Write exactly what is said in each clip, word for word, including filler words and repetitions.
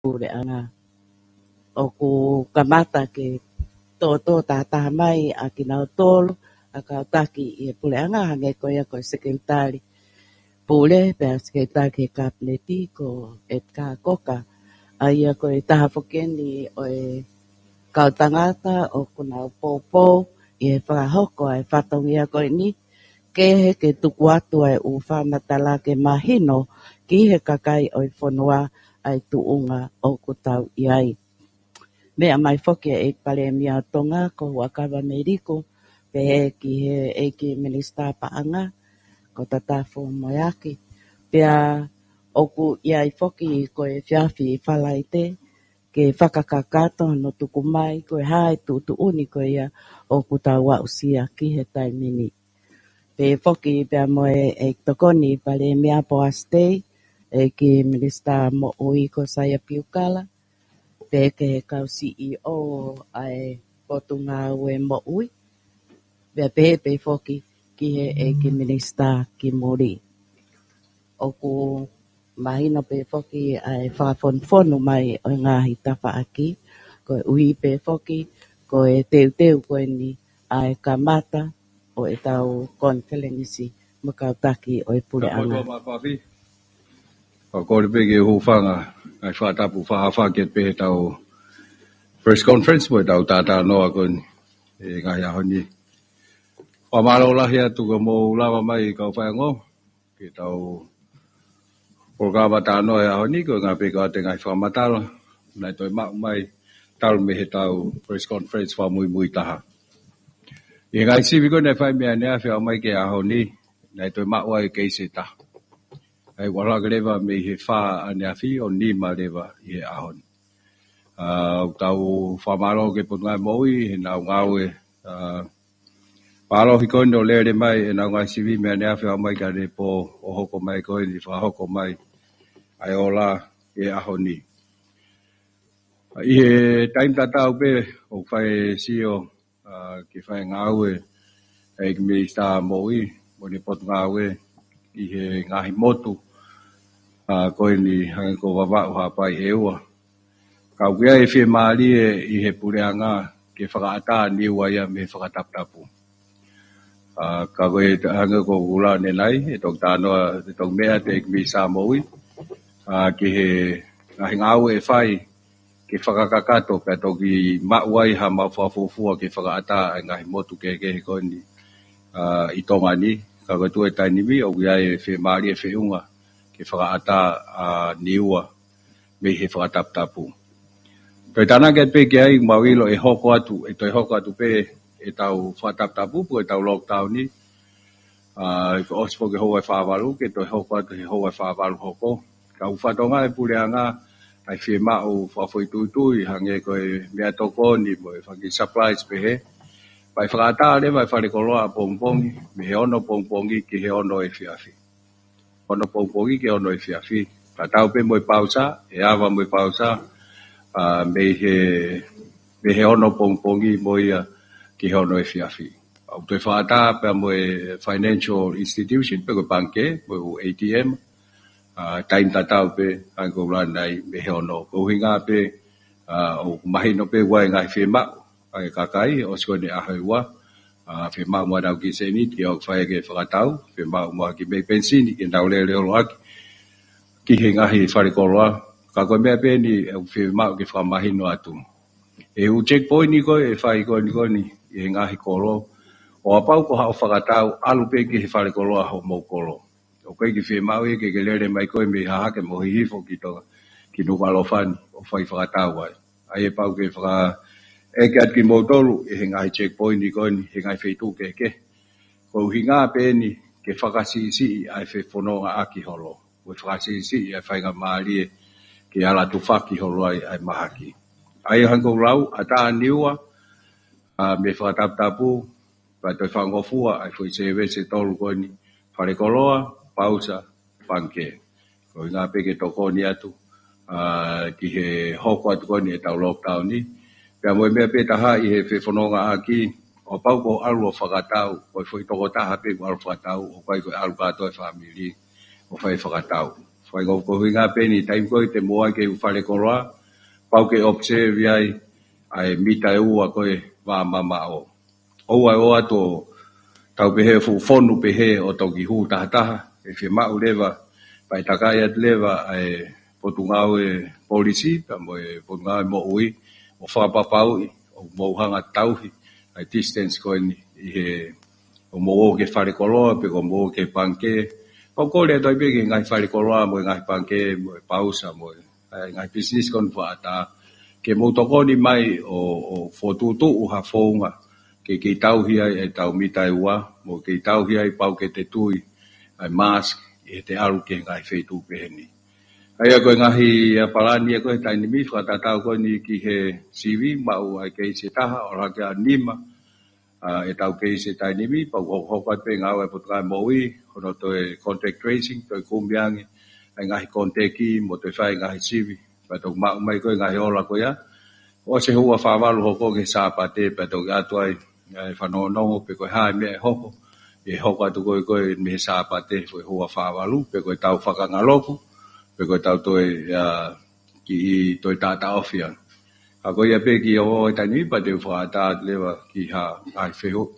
puleʻanga. ʻOku kamata ke tōtō tahataha mai ʻa kinautolu ʻa e kau taki ʻi he puleʻanga, hangē ko ia ko e sekelitali pule, pea sekelitali ki he kapineti ko Edgar Cocker. ʻA ia ko e taha foki eni ʻo e kau tangata ʻoku nau poupou ʻi he fakahoko ʻa e fatongia ko eni, kehe ke tuku atu ʻa e ʻū fakamatala ke mahino ki he kakai ʻo e fonua ʻa e tuʻunga ʻoku tau ʻi ai. Meʻa mai foki ʻa e ʻEiki Palēmia ʻo Tonga, ko Huʻakavameiliku, pehē ki he ʻEiki Minisitā Paʻanga, ko Tatafo Moeaki. Pea ʻoku ʻi ai foki ko e efiafi Falaite, ke fakakakato hono tuku mai ko e hā e tuʻutuʻuni ko ia ʻoku tau aʻusia ki he taimi ni. Pehē foki pea mo e ʻEiki Tokoni Palēmia Poasi Tei, ʻEiki Minisitā Moʻui ko Saia Piukala, pehē ki he kau C E O ʻa e Potungāue Moʻui, pea pehē pē foki ki he ʻEiki Minisitā ki muli. ʻOku mahino pē foki ʻa e fakafonufonu mai ʻo e ngaahi tafaʻaki, koeʻuhi pē foki ko e teuteu ko eni ʻa e kamata ʻo ʻetau konifelenisi mo e kau taki ʻo e puleʻanga. Tapu atu ʻa Mafafi. ʻOku ou kole pē ke u hūfanga ʻa e fakatapu fakaʻapaʻapa ki he pē ʻetau press conference mo ʻetau talanoa ko eni ʻi he ngaahi ʻaho ni. Fakamālō lahi atu ka mou lava mai kau faʻahinga ki heʻetau polokalama talanoa he ʻaho ni, ko e ngaahi pē ko ʻetau ngaahi fakamatala naʻe toe maʻu mai talu mei heʻetau press conference fakamuimui taha. ʻI he ngaahi sivi ko ē naʻe fai mei ʻaneafi ʻo aʻu mai ki he ʻaho ni, naʻe toe maʻu ai e keisi ʻe taha. ʻA ia ʻoku ʻalu hake leva mei he fā ʻaneafi ʻo nima leva ʻi he ʻaho ni. ʻA, ʻoku tau fakamālō ki he Potungāue Moʻui heʻenau ngāue, ʻa, mālohi ko eni ʻo lele mai ʻenau ngaahi sivi mei ʻaneafi ʻo aʻu mai ki ʻanepō ʻo hoko mai ko eni, fakahoko mai ʻa e ola ʻi he ʻaho ni. ʻI he taimi tatau pē ʻoku fai e sio, ʻa, ke fai e ngāue ʻa e ʻEiki Minisitā Moʻui mo ʻene Potungāue ʻi he ngaahi motu, ʻa, ko eni hangē ko Vavaʻu, Haʻapai, ʻEua. Ka ʻoku ʻi ai e fiemālie ʻi he puleʻanga ke fakaʻatā Niua ia mei he fakataputapu. ʻA, ka ko e hangē ko ʻeku lau ʻanenai, ʻe toki talanoa, ʻe toki meʻa atu e ʻEiki Minisitā Moʻui, ʻa, ki he ngaahi ngāue ʻe fai ke fakakakato pea toki maʻu ai ha maʻu fakafuofua ke fakaʻatā e ngaahi motu kehekehe ko eni, ʻa, ʻi Tonga ni. Ka ko e tuʻu he taimi ni ʻoku ʻi ai e fiemālie feʻunga ke fakaʻatā, ʻa, Niua mei he fakataputapu. Toe tānaki atu pē ki ai, mau ʻilo ʻe hoko atu, ʻe toe hoko atu pē ʻetau fakataputapu, pe ko ʻetau lockdown ni. ʻA, ʻi he ʻosi foki e houa ʻe fā valu, ke toe hoko atu he houa ʻe fā valu hoko. Ka ʻoku fakatokangaʻi ʻe he puleʻanga ʻa e fiemaʻu fakafoʻituitui, hangē ko e meʻatokoni mo e fanga kiʻi supplies pehē. Pea ʻe fakaʻatā leva e falekoloa ʻapongipongi, mei he ono pongipongi ki he ono efiafi. Ono pongipongi ki he ono efiafi. Tatau pē mo e pausa, ʻe ava mo e pausa, ʻa, mei he, mei he ono pongipongi mo ia ki he ono efiafi. ʻOku toe fakaʻatā pea mo e financial institution, pe ko e pangikē, mo e A T M, ʻa, taimi tatau pē, hangē ko ʻeku lau ʻanenai, mei he ono. Ko e ʻuhinga pē, ʻa, ʻoku mahino pē ʻoku ʻi ai e ngaahi fiemaʻu ʻa e kakai, ʻosi ko eni ʻaho ʻe ua, ʻa, fiemaʻu mo ʻenau kiʻi sēniti ke ʻoku fai ke fakatau, fiemaʻu mo ha kiʻi meʻi penisini ke nau lele holo ʻaki ki he ngaahi falekoloa. Ka ko e meʻa pē eni ʻoku fiemaʻu ke fakamahino atu. ʻE ʻū checkpoint ko ē ʻe fai ko eni ko eni ʻi he ngaahi kolo. ʻO kapau ko haʻo fakatau, ʻalu pē ki he falekoloa homou kolo. ʻOku ʻikai ke fiemaʻu ia ke ke lele mai koe mei Hahake mo hihifo ki Tonga, ki Nukuʻalofa ni, ʻo fai fakatau ai. ʻA ia pau ke fakaʻeke atu kimoutolu ʻi he ngaahi checkpoint ko eni, he ngaahi feituʻu kehekehe. Ko e ʻuhinga pē eni ke fakasiʻisiʻi ʻa e fefonongaʻaki holo. Ko e fakasiʻisiʻi ʻa e faingamālie ke ala tufaki holo ai ʻa e mahaki. ʻA ia hangē ko ʻeku lau, ʻatā Niua, ʻa, mei he fakataputapu, pea toe fakangofua ʻa e foʻi sēvesi ʻe tolu ko eni, falekoloa, pausa, pangikē. Ko e ʻuhinga pē ke tokoni atu, ʻa, ki he hoko atu ko eni ʻetau lockdown ni. Pea mo e meʻa pē taha ʻi he fefonongaʻaki, ʻo kapau ko e ʻalu ʻo fakatau, ko e foʻi tokotaha pē ʻoku ʻalu fakatau, ʻoku ʻikai ko e ʻalu kātoa e fāmili ʻo fai fakatau. Ko e ʻuhinga pē ʻeni, taimi ko ē te mou ō ai ki he ʻū fale koloa, pau ke observe ai ʻa e mita ʻe ua ko ē vā mamaʻo. ʻOua ʻe ō atu ʻo tau pehē fuʻu fonu pehē ʻo toki hū tahataha, ʻe fiemaʻu leva, pea ʻe takai atu leva ʻa e Potungāue Polisi, pea mo e Potungāue Moʻui, ʻo fakapapauʻi ʻoku mou hanga ʻo tauhi ʻa e distance ko ʻeni ʻi he, ʻoku mou ō ki he fale koloa, pe ʻoku mou ō ki he pangikē. Pea u kole atu ai pē ki he ngaahi fale koloa, mo e ngaahi pangikē, mo e pausa, mo e ʻa e ngaahi pisinisi ko eni fakaʻatā, ke mou tokoni mai ʻo, ʻo fokotuʻutuʻu ha founga ke kei tauhi ai ʻetau mita ʻe ua, mo kei tauhi ai pau ke te tui ʻa e mask ʻi heʻete ʻalu ki he ngaahi feituʻu pehē ni. ʻA ia ko e ngaahi ʻa palani ia ko ē he taimi ni, fakatatau ko eni ki he sivi, maʻu ʻa e keisi ʻe taha, ʻalu hake ʻa nima, ʻa ʻetau keisi he taimi ni, pea u hokohoko atu pē ngāue ʻa e Potungāue Moʻui, hono toe contact tracing, toe kumi ange ʻa e ngaahi contact mo toe fai ngaahi sivi, pea toki maʻu mai ko ē ngaahi ola ko ia. ʻOsi e houa fā valu hoko ki he Sāpate, pea toki ʻatu ai ʻa e fanongonongo pe ko e hā e meʻa ʻe hoko, ʻe hoko atu ko ē ko ē mei he Sāpate, ko e houa fā valu, pe ko ʻetau fakangaloku, pe ko ʻetau toe, ʻa, kiʻi toe taʻataʻofi ange. Ka ko ia pē ki he ʻo e taimi ni pea te u fakaʻatā atu leva ki ha, ha fehuʻi.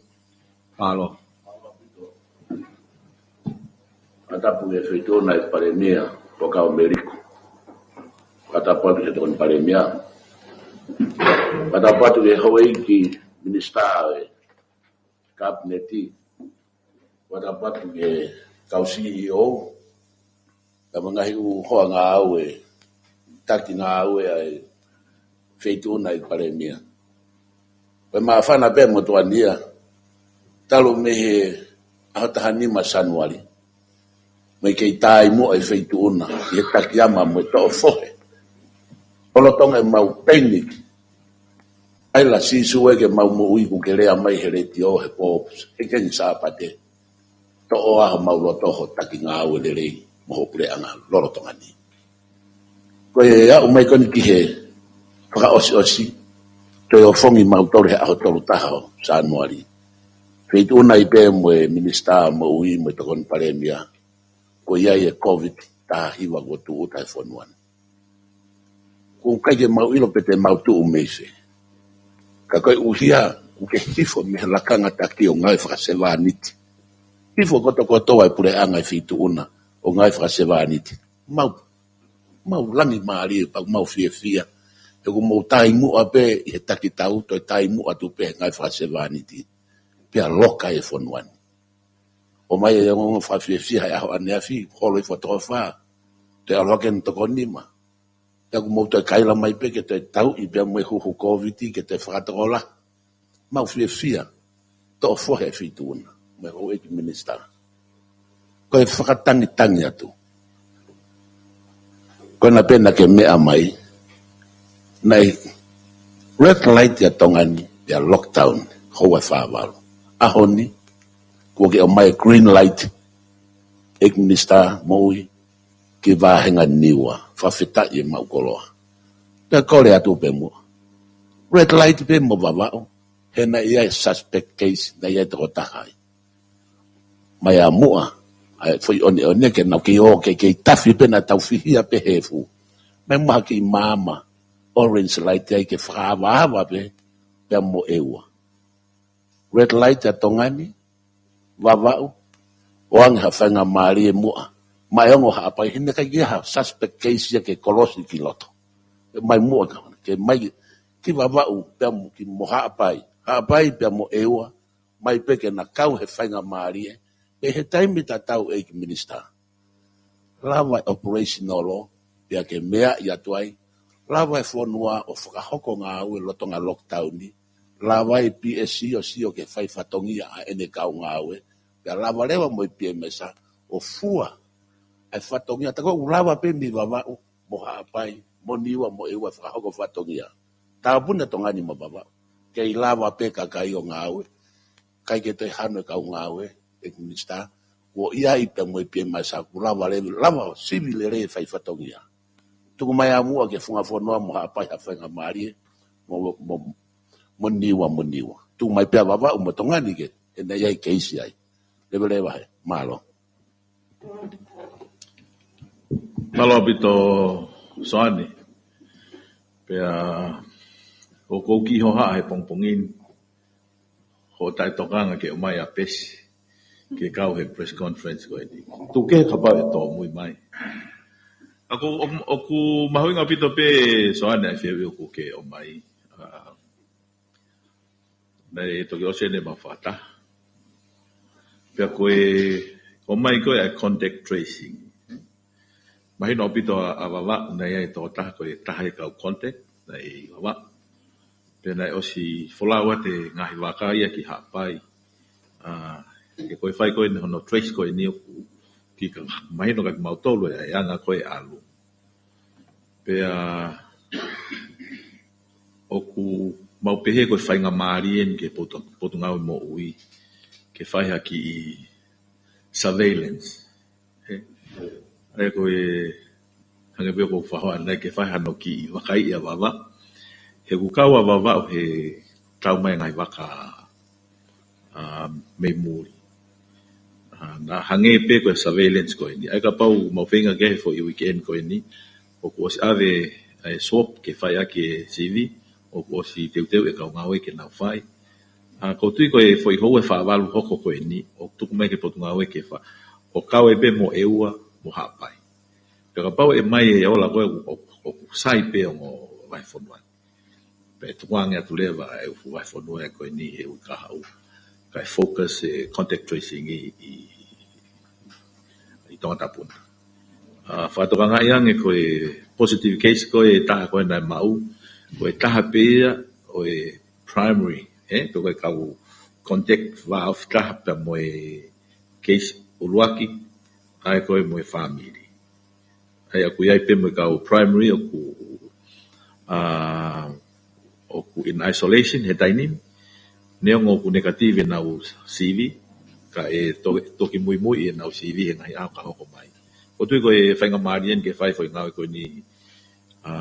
Mālō. Fakatapu ki he Feituʻuna ʻEiki Palēmia, Tokau Meliku. Fakatapu atu ki he Tokoni Palēmia. Fakatapu atu ki he houʻeiki minisitā ʻo e Kapineti. Fakatapu atu ki he kau C E O, pea mo e ngaahi ʻū hoa ngāue, taki ngāue ʻa e Feituʻuna ʻEiki Palēmia. Ko e māfana pē mo tuʻania, talu mei he ʻaho taha nima Sānuali, mei kei taimi ʻa e Feituʻuna, ʻi he Takayama mo e Toʻofohe. ʻO lolotonga ʻemau panic. ʻAi la Sīsū ē ke mau moʻui, kuo ke lea mai he letiō he pō, he kehe Sāpate. Toʻo ʻa homau loto ho taki ngāue lelei mo ho puleʻanga lolotonga ni. Ko e aʻu mai ko eni ki he fakaʻosiʻosi, toe ofongi mautolu he ʻaho tolu taha ʻo Sānuali. Feituʻuna ʻi pē mo e Minisitā Moʻui mo e Tokoni Palēmia, ko ia ʻi he COVID taha hiva kuo tūʻuta he fonua ni. Kuo ʻikai ke mau ʻilo pe te mau tuʻu mei fē. Ka koeʻuhi kuo ke hifo mei he lakanga taki ʻo ngāue fakasevāniti. Hifo kotokotoa e puleʻanga ʻi Feituʻuna ʻo ngāue fakasevāniti. Mau, mau langi mālie pea mau fiefia. He kuo mau taimi ʻa pē ʻi he taki tau, toe taimi ʻa atu pē he ngāue fakasevāniti. Pea loka e fonua ni. ʻOmai e ongoongo fakafiefia he ʻaho ʻaneafi, holo ʻi Fotokofā, toe ʻalu hake ʻene toko nima. Pea kuo mau toe kaila mai pē ke toe tauʻi pea mo e huhu COVID ke toe fakatokolahi. Mau fiefia, Toʻofohe Feituʻuna, mo e houʻeiki minisitā. Ko e fakatangitangi atu. Ko ena pē naʻa ke meʻa mai, naʻe red light ʻa Tonga ni, pea lockdown, houa fā valu. ʻAho ni, kuo ke ʻomai green light, ʻEiki Minisitā Moʻui, ki he vāhenga Niua, fakafetaʻi e maʻu koloa. Pea kole atu pē muʻa. Red light pē mo Vavaʻu, he naʻe ʻi ai e suspect case, naʻe ʻi ai e tokotaha ai. Mai ʻa muʻa, ʻa e foʻi ʻoneʻone ke nau kei ō ke kei tafi pē naʻa tau fihia pē he efu. Mai muʻa ha kiʻi maama, orange light ai ke fakaavaava pē, pea mo ʻEua. Red light ʻa Tonga ni, Vavaʻu, ʻoange ha faingamālie muʻa. Mai ongo Haʻapai, he naʻe ʻikai ke ʻi ai ha suspect case ia ke kolosi ki loto. Mai muʻa ka, ke mai ki Vavaʻu, pea mo ki mo Haʻapai. Haʻapai pea mo ʻEua, mai pē ke na kau he faingamālie, pea he taimi tatau ʻEiki Minisitā. Lava e operational law, pea ke meaʻi atu ai, lava e fonua ʻo fakahoko ngāue lolotonga lockdown ni, lava e P S C ʻo sio ki he fai fatongia ʻa ʻene kau ngāue, pea lava leva mo e P M S ʻo fua ʻa e fatongia, tā ko ē ʻoku lava pē mei Vavaʻu, mo Haʻapai, mo Niua, mo ʻEua fakahoko fatongia. Tāpuni ʻa Tonga ni mo Vavaʻu. Kei lava pē kakai ʻo ngāue. ʻIkai ke toe hano e kau ngāue, ʻEiki Minisitā. Kuo ʻi ai pē mo e P M S kuo lava lelei, lava sivi lelei e fai fatongia. Tuku mai ʻa muʻa ki he funga fonua mo Haʻapai ha faingamālie, mo, mo, mo Niua, mo Niua. Tuku mai pē ʻa Vavaʻu mo Tonga ni ke, he naʻe ʻi ai e keisi ai. Leveleva he, mālō. Mālō ʻaupito Soane. Pea ʻoku ou kiʻi hohaʻa he pongipongi ni hoʻo taʻetokanga ke ʻomai ʻa Pesi ke kau he press conference ko eni. Tuku kehe kapau ʻe tōmui mai. ʻOku, ʻoku, ʻoku mahuʻinga ʻaupito pē Soane ʻa e fehuʻi ʻoku ke ʻomai. ʻA, naʻe toki ʻosi ʻene mau fakataha. Pea ko e, ko e ʻomai ko ē ʻa e contact tracing. Mahino ʻaupito ʻa, ʻa Vavaʻu naʻe ʻi ai e tokotaha ko e taha e kau contact, naʻe ʻi Vavaʻu. Pea naʻe ʻosi folau atu e ngaahi vaka ia ki Haʻapai. ʻA, he ko e fai ko eni hono trace ko eni ʻoku kiʻi mahino kia kimautolu e anga ko ē ʻalu. Pea ʻoku mau pehē ko e faingamālie eni ki he potu, Potungāue Moʻui ke fai ha kiʻi surveillance. He, ʻa ia ko e hangē pē ko e faʻahinga naʻe ke fai hano kiʻi vakaiʻi ʻa Vavaʻu. He ʻoku kau ʻa Vavaʻu he tau mai ngaahi vaka ʻa, mei muli. ʻA, naʻa hangē pē ko e surveillance ko eni. ʻA ia kapau mau feinga ki he foʻi weekend ko eni, ʻoku ʻosi ʻave ʻa e swab ke fai ʻaki e sivi, ʻoku ʻosi teuteu e kau ngāue ke nau fai. ʻA, ʻoku ou tui ko e foʻi houa ʻe fā valu hoko ko eni, ʻoku tuku mai ki he Potungāue ke fai. ʻOku kau ai pē mo ʻEua, mo Haʻapai. Pea kapau ʻe ʻomai e ola ko ē ʻoku, ʻoku, ʻoku sai pē ongo vahefonua. Pea tukuange atu leva e ʻū vahefonua ko eni he uike kahaʻu. Kae focus e contact tracing ʻi, ʻi, ʻi Tongatapu na. ʻA, fakatokangaʻi ange ko e positive case ko ē taha ko ē naʻe maʻu, ko e taha pē ia ʻo e primary, ē, ko e kau contact vā ofi taha pea mo e case ʻuluaki, ʻa ia ko ē mo e fāmili. ʻA ia ʻoku ʻi ai pē mo e kau primary ʻoku, ʻa, ʻoku in isolation he taimi ni, neongo ʻoku negative ʻenau sivi, kae to-, toki muimui ʻenau sivi he ngaahi ʻaho ka hoko mai. ʻOku ou tui ko e faingamālie eni ke fai foʻi ngāue ko eni, ʻa,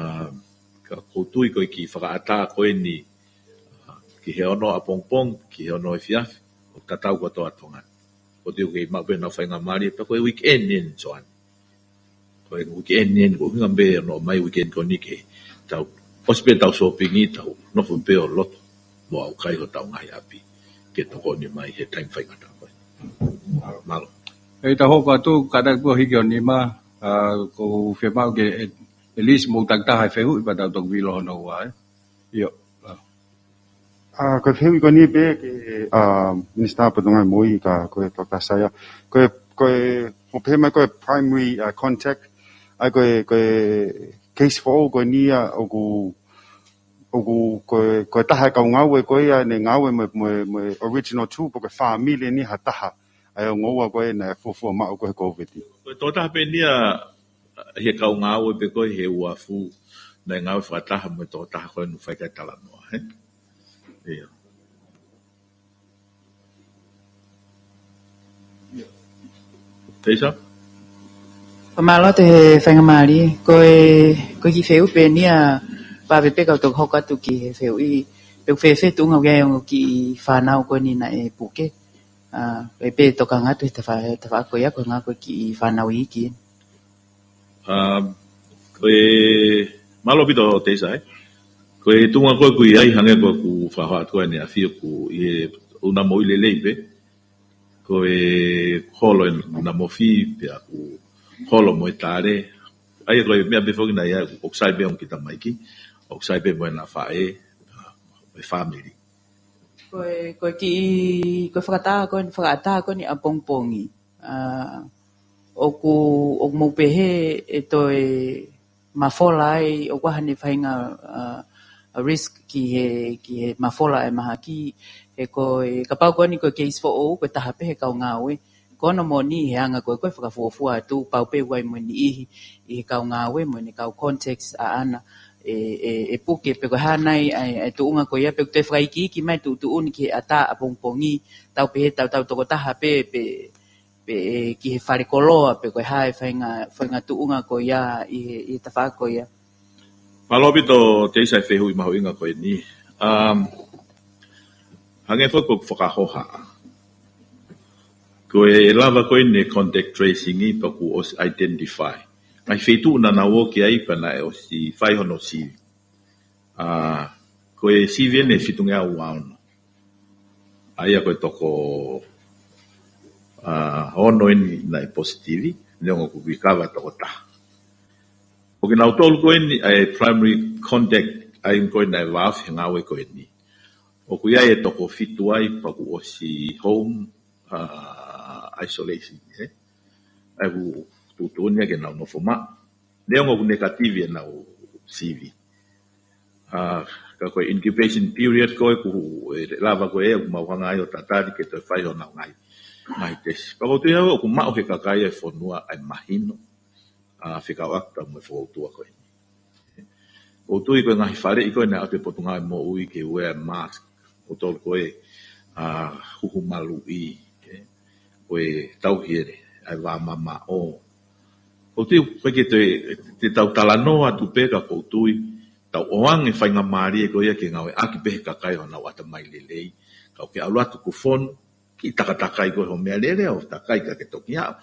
ka ʻoku ou tui ko e kiʻi fakaʻatā ko eni, ʻa, ki he ono ʻapongipongi, ki he ono efiafi, ʻoku tatau kotoa Tonga ni. ʻOku ou tui ʻoku kei maʻu pē ʻenau faingamālie, pea ko e weekend eni Soane. Ko e weekend eni, ko e ʻuhinga pē ʻoku ʻomai weekend ko eni ke tau, ʻosi pē tau shopping ʻi, tau nofo pē ʻo lotu mo ʻaukai hotau ngaahi ʻapi ke tokoni mai he taimi faingataʻa ko ē. Mālō. ʻEi, tau hoko atu, kātaki pē ʻo hiki ʻo nima, ʻa, ʻoku ou fiemaʻu ke at, at least mou takitaha e fehuʻi pea tau toki vilo hono ua, ē? ʻIo. ʻA, ko e fehuʻi ko eni pē ki he, ʻa, Minisitā Potungāue Moʻui ka ko e Toketā Saia. Ko e, ko e, ʻoku pehē mai ko e primary, ʻa, contact, ʻa ia ko e, ko e case foʻou ko eni ia ʻoku, ʻoku, ko e, ko e taha e kau ngāue ko ia naʻe ngāue mo, mo, mo e original two, pe ko e fāmili eni ha taha. ʻA ia ongo ua ko ē naʻe fuofua maʻu ko ē he COVID. Ko e tokotaha pē eni ia he kau ngāue pē ko ē he uafu naʻe ngāue fakataha mo e tokotaha ko ē naʻe fai ki ai e talanoa, ē? ʻIo. Teisa? Fakamālō atu he faingamālie. Ko e, ko e kiʻi fehuʻi pē eni ia, pea ʻave pē kau toki hoko atu ki he fehuʻi. Pe ʻoku fēfē tuʻunga ʻoku ʻi ai ongo kiʻi fānau ko eni naʻe puke. ʻA, ʻe pē tokanga atu he tafa-, he tafaʻaki ko ia ko e ngaahi ko e kiʻi fānau iiki. ʻA, ko e mālō ʻaupito Teisa, ē. Ko e tuʻunga ko ē ʻoku ʻi ai hangē ko ʻeku fakahoa atu ʻaneafi ʻoku ʻi he ʻuna moʻui lelei pē. Ko e holo ʻena mofi pea ʻoku holo mo e tale. ʻA ia ko e meʻa pē foki naʻe ʻi ai ʻoku sai pē ongo kiʻi tamaiki. ʻOku sai pē mo ʻena faʻē, ʻa, mo e fāmili. Ko e, ko e kiʻi, ko e fakaʻatā ko eni, fakaʻatā ko eni ʻapongipongi. ʻA, ʻoku, ʻoku mou pehē ʻe toe mafola ai, ʻoku ʻi ai haʻane faʻahinga, ʻa, risk ki he, ki he mafola e mahaki, he ko e, kapau ko eni ko e case foʻou, ko e taha pē he kau ngāue, ko hono moʻoni he anga ko ē ko e fakafuofua atu, pau pē ʻoku ʻi ai mo e niʻihi ʻi he kau ngāue mo ʻene kau contacts ʻaʻana ʻe, ʻe, ʻe puke pe ko e hā nai ʻa e, ʻa e tuʻunga ko ia pe ʻoku toe fakaikiiki mai tuʻutuʻuni ki he ʻatā ʻapongipongi, tau pehē tau, tau tokotaha pē, pe, pe, ʻe, ki he fale koloa pe ko e hā e faʻahinga, faʻahinga tuʻunga ko ia ʻi he, ʻi he tafaʻaki ko ia. Mālō ʻaupito Teisa e fehuʻi mahuʻinga ko eni. Um, hangē foki ko ʻeku fakahoha. Ko e lava ko eni e contact tracing ʻi pea kuo ʻosi identify. ngaahi feituʻu naʻa nau ō ki ai pea naʻe ʻosi fai hono sivi. ʻA, ko e sivi ʻeni ʻe fitungeau ua ono. ʻA ia ko e toko, ʻa, ono ʻeni naʻe positive, neongo ʻoku recover toko taha. Ko kinautolu ko ʻeni ʻa e primary contact ʻa ia ko ē naʻe vave he ngāue ko ʻeni. ʻOku ʻi ai e toko fitu ai pea kuo ʻosi home, ʻa, isolation, ē. ʻA ia ʻoku tuʻutuʻuni ia ke nau nofo maʻu. Neongo ʻoku negative ʻenau sivi. ʻA, ka ko e incubation period ko ē ʻoku, ʻe lava ko ē ʻoku mau hanga ai ʻo tatali ke toe fai honau ngaahi, ngaahi tesi. Pea ʻoku ou tui au ʻoku maʻu he kakai ʻo e fonua ʻa e mahino, ʻa, fekauʻaki pea mo e fokoutua ko ē. ʻOku ou tui ko e ngaahi faleʻi ko ē naʻe ʻoatu ʻe he Potungāue Moʻui ke wear mask, ʻo tolu ko ē, ʻa, huhu maluʻi, ē, ko e tauhi ʻa e vā mamaʻo. ʻOku ou tui ko e ke te, te tau talanoa atu pē ka ʻoku ou tui, tau ʻoange faingamālie ko ia ke ngāueʻaki pē he kakai ʻo honau ʻatamai lelei, ka ʻoku ke ʻalu atu kuo fonu, kiʻi takatakai ko ē ho meʻalele ʻo takai ka ke toki aʻu.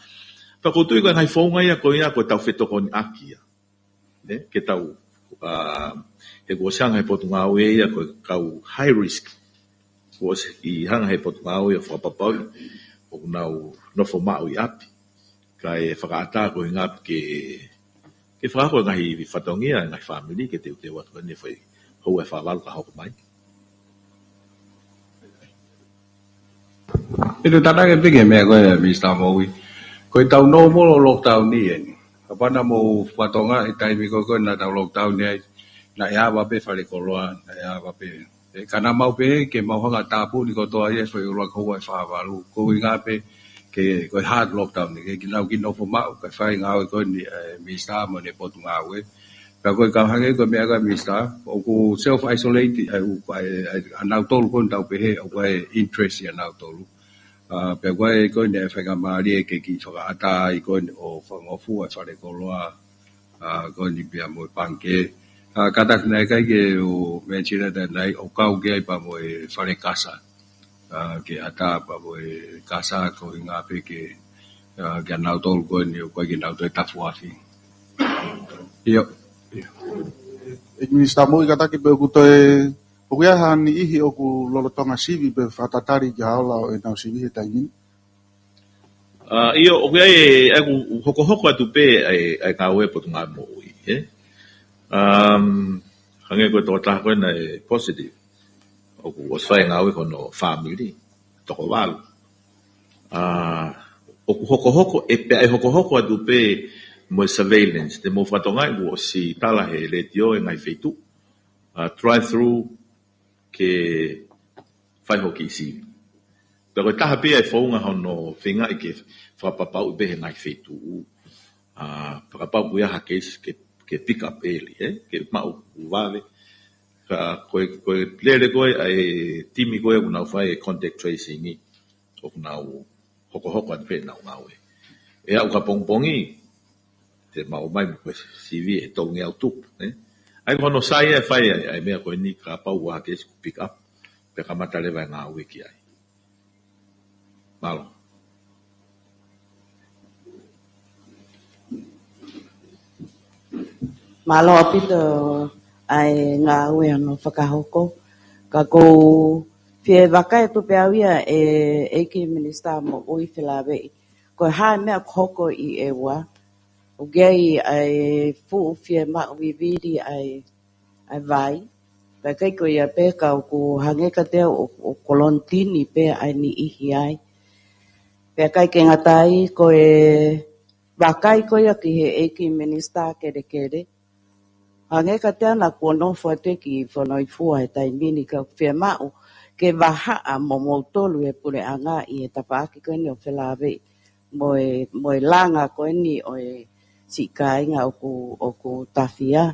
Pea ʻoku ou tui ko e ngaahi founga ia ko ia ko e tau fetokoniʻaki ia. Ne, ke tau, ʻa, he kuo ʻosi hanga he Potungāue ia ko e kau high risk. Kuo ʻosi hanga he Potungāue ʻo fakapapauʻi ʻoku nau nofo maʻu ʻi ʻapi. Kae fakaʻatā ko e ngaahi ke, ke fakahoko e ngaahi fatongia, ngaahi fāmili, ke teuteu atu ko ʻene fai houa ʻe fā valu ka hoko mai. ʻE te tatake pē ki he meʻa ko ē, Minisitā Moʻui. Ko e tau normal lockdown ʻeni. Kapau naʻa mou fatongia he taimi ko ē naʻa tau lockdown ai, naʻe ava pē falekoloa, naʻe ava pē. ʻE, ka naʻa mau pehē ke mau hanga ʻo tāpuni kotoa ia e fai ʻuluaki houa ʻe fā valu. Ko e ʻuhinga pē ke, ko e hard lockdown ʻeni, ke nau kiʻi nofo maʻu, kae fai ngāue ko ʻeni, ʻe, Minisitā mo ʻene Potungāue. Pea ko e kau hangē ko e meʻa ko ē, Minisitā, ʻoku self isolate, ʻa e, ʻa e, ʻa e, ʻa nautolu ko ē naʻa tau pehē, ʻoku ʻi ai e interest ʻia nautolu. ʻA, pea ko e ko ʻene faingamālie ke kiʻi fakaʻatā ai ko ʻene ʻo fakangofua e falekoloa, ʻa, ko ʻeni pea mo e pangikē. ʻA, kātaki naʻe ʻikai ke u mention atu ʻanenai ʻo kau ki ai pea mo e fale kasa. ʻA, ke ʻatā pea mo e kasa ko e ʻuhinga pē ke, ʻa, ke ʻa nautolu ko ʻeni ʻoku ʻikai ke nau toe tafuafi. ʻIo. ʻIo. ʻE Minisitā Moʻui, kātaki pē ʻoku toe, ʻoku ʻi ai ha niʻihi ʻoku lolotonga sivi pe fakatatali ki ha ola ʻo ʻenau sivi he taimi ni? ʻA, ʻio, ʻoku ʻi ai e, ʻa ia ʻoku hokohoko atu pē ʻa e, ʻa e ngāue ʻa e Potungāue Moʻui, ē? Um, hangē ko e tokotaha ko ē naʻe positive. ʻOku ʻosi fai e ngāue ko hono fāmili, toko valu. ʻA, ʻoku hokohoko, ʻe pea ʻe hokohoko atu pē mo e surveillance. Te mou fatongia ʻoku ʻosi tala he letiō e ngaahi feituʻu. ʻA, drive through ke fai hoʻo kiʻi sivi. Pea ko e taha pē ia e founga hono feingaʻi ke fakapapauʻi pē he ngaahi feituʻu. ʻA, fakapapauʻi ha case ke, ke pick up early, ē? Ke maʻu ʻo vave. Ka ko e, ko e lele ko ē ʻa e timi ko ē ʻoku nau fai e contact tracing ʻi, ʻoku nau hokohoko atu pē ʻenau ngāue. ʻE aʻu ki he pongipongi, te mau ʻomai mo e sivi ʻe tolungeau tupu, ē? ʻA ia ko hono sai e fai ai, ʻa e meʻa ko ʻeni kapau ʻoku ʻi ai ha case kuo pick up, pea kamata leva e ngāue ki ai. Mālō. Mālō ʻaupito ʻa e ngāue hono fakahoko. Ka ʻoku ou fie vakai atu pē au ia ʻe, ʻEiki Minisitā Moʻui, felāveʻi, ko e hā e meʻa ʻoku hoko ʻi ʻEua. ʻOku ʻi ai ʻa e fuʻu fiemaʻu vivili ʻa e, ʻa e vai. Pea ʻikai ko ia pē ka ʻoku hangē kiate au ʻo, ʻo kolonitini pē ʻa e niʻihi ai. Pea ʻikai ke ngata ai ko e vakai ko ia ki he ʻEiki Minisitā Kelekele. Hangē kiate au naʻa kuo nofo atu ʻi Fonoifua he taimi ni ka ʻoku fiemaʻu ke vahaʻa mo moutolu e puleʻanga ʻi he tafaʻaki ko ʻeni ʻo felāveʻi mo e, mo e langa ko ʻeni ʻo e siʻi kāinga ʻoku, ʻoku tafia.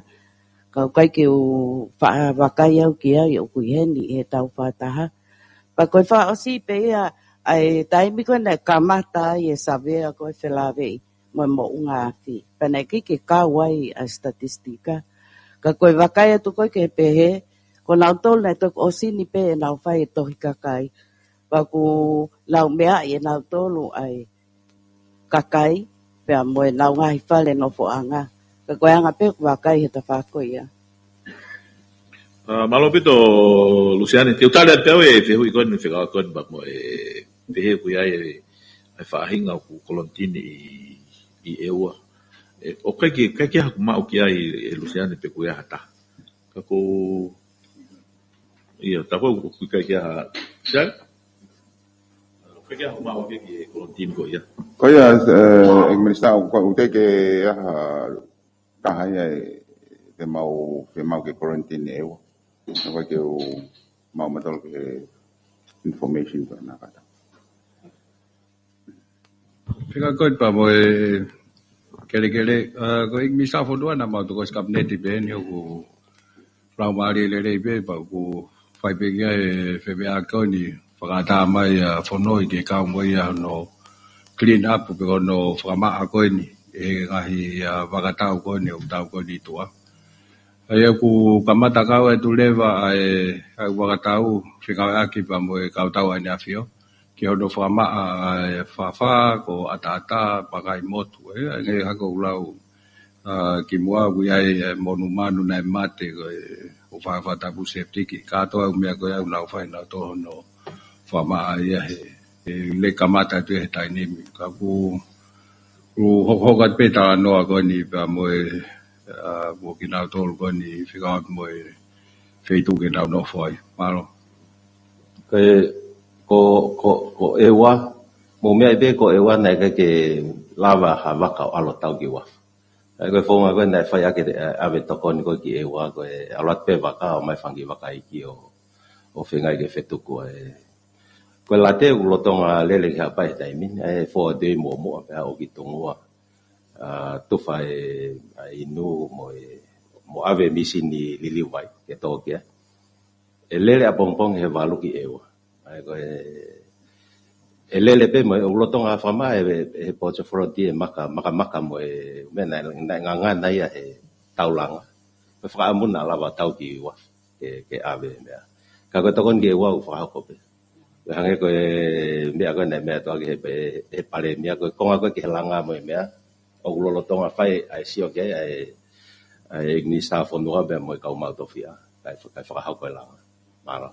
Ka ʻoku ʻikai ke u faʻa vakai au ki ai ʻoku ʻi heni ʻi he taʻu fakataha. Pea ko e fakaʻosi pē ia ʻa e taimi ko ē naʻe kamata ai e savea ko ē felāveʻi mo e moʻunga afi. Pea naʻe ʻikai ke kau ai ʻa e statistika. Ka ko e vakai atu ko ē ke pehē, ko nautolu naʻe toki ʻosi ni pē ʻenau fai e tohi kakai. Pea ʻoku nau meaʻi ʻe nautolu ʻa e kakai, pea mo ʻenau ngaahi fale nofoʻanga. Ka ko e anga pē ʻeku vakai he tafaʻaki ko ia. Mālō ʻaupito Lusiane, te u tali atu pē au e fehuʻi ko eni fekauʻaki ko eni pea mo e pehē ʻoku ʻi ai e faʻahinga ʻoku kolonitini ʻi ʻEua. ʻOku ʻikai ke ʻi ai haku maʻu ki ai e Lusiane pe ʻoku ʻi ai ha taha. Ka ko ia, tā ko ē ʻoku ʻikai ke ʻi ai ha, ʻikai ke ʻi ai haku maʻu ki he kolonitini ko ia. Ko ia, ʻEiki Minisitā, ʻoku ʻikai ke ʻi ai ha taha ia ʻe fiemaʻu ke kolonitini ʻEua. ʻOku ʻikai ke u maʻu mautolu ki he information ko ena kātaki. Fika ko eni pea mo e kelekele, ko e ʻEiki Minisitā Fonua naʻa mau tokoni Kapineti pē eni ʻoku laumālie lelei pē pea ʻoku fai pē ki ai e femeʻaʻaki ko eni fakaʻatā mai ʻa Fonoi ke kau mo ia hono clean up pe ko hono fakamaʻa ko eni e ngaahi vakatau ko eni ʻoku tau ko eni tua. ʻA ia ʻoku kamata kau atu leva ʻa e, ʻa e vakatau fekauʻaki pea mo e kau tau ʻa ʻEne ʻAfio ki hono fakamaʻa ʻa e fafā ko ʻAtaʻatā, Pakaimotu, ʻa ia ʻoku hoko ʻo lau kimuʻa ʻoku ʻi ai e monumanu naʻe mate ko e ʻo fakatapu septic, kātoa e meʻa ko ia ʻoku nau fai nautolu hono fakamaʻa ia he, he lele kamata atu he taimi ni. Ka ʻoku ʻoku hokohoko atu pē talanoa ko eni pea mo e, mo kinautolu ko eni fekauʻaki mo e feituʻu ke nau nofo ai. Mālō. Ko e, ko, ko, ko ʻEua, mou meaʻi pē ko ʻEua naʻe ʻikai ke lava ha vaka ʻo ʻalu ʻo tau ki uafu. ʻA ia ko e founga ko ē naʻe fai ʻaki e ʻave tokoni ko ē ki ʻEua ko e ʻalu atu pē vaka ʻo ʻomai fanga kiʻi vaka iiki ʻo, ʻo feinga ke fetuku ai. Ko e late ʻoku lolotonga lele ki Haʻapai he taimi ni, ʻa e foʻi tui muʻomuʻa pea ʻoku tungua, tufa e, ʻa e inu mo e, mo ʻave e mīsini liliu vai ke tō ki ai. ʻE lele ʻapongipongi he valu ki ʻEua. ʻA ia ko e, ʻe lele pē mo e ʻoku lolotonga fakamaʻa e, e Ports Authority e maka, makamaka mo e meʻa naʻe, naʻe ngangana ia he taulanga. Ko e fakaʻamu naʻa lava tau ki uafu ke, ke ʻave e meʻa. Ka ko e tokoni ki ʻEua ʻoku fakahoko pē. Ko e hangē ko e meʻa ko ē naʻe meʻa atu ʻaki he, he Palēmia ko e konga ko ē ki he langa mo e meʻa. ʻOku lolotonga fai ʻa e sio ki ai ʻa e, ʻa e ʻEiki Minisitā Fonua pea mo e kau maʻu tofiʻa. Kae, kae fakahoko e langa. Mālō.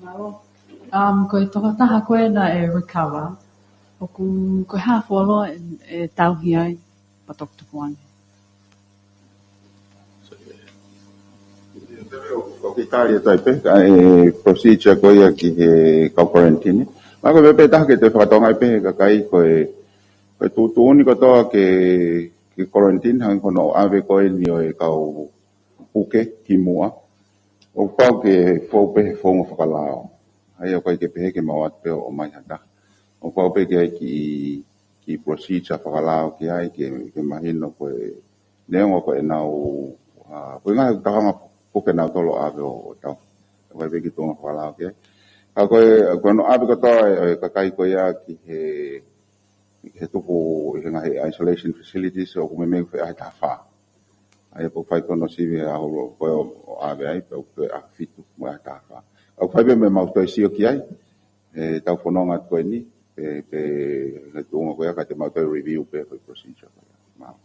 Mālō. Um, ko e tokotaha ko ē naʻe recover, ʻoku, ko e hā fuoloa ʻe, ʻe tauhi ai, pea tokotokoange. ʻOku ʻikai ke tali atu ai pē, ʻa e procedure ko ia ki he kau kolonitini. Mahalo ko e meʻa pē taha ke te fakatokangaʻi pē he kakai ko e, ko e tuʻutuʻuni kotoa ke, ke kolonitini, hangē ko hono ʻave ko eni ʻo e kau puke kimuʻa. ʻOku pau ke fou pē he founga fakalao. ʻA ia ʻoku ʻikai ke pehē ke mau ʻatu pē ʻo ʻomai ha taha. ʻOku pau pē ke ʻai kiʻi, kiʻi procedure fakalao ki ai ke, ke mahino ko e neongo ko ʻenau, ʻa, ko e ngaahi tokanga puke nautolu ʻave ʻo, ʻo tau. ʻOku ʻai pē kiʻi tuʻunga fakalao ki ai. Ka ko e, ko hono ʻave kotoa e, e kakai ko ia ki he, he tupu ʻi he ngaahi isolation facilities ʻoku meimei feʻahi taha fā. ʻA ia ʻoku fai ko hono sivi he ʻaho ko ē ʻo, ʻo ʻave ai, pea ʻoku toe ʻaho fitu mo e ʻaho taha fā. ʻOku fai pē mo ʻemau toe sio ki ai, he tau fononga atu ko eni, pē, pē, he tuʻunga ko ia ka te mau toe review pē ko e procedure ko ia. Mālō.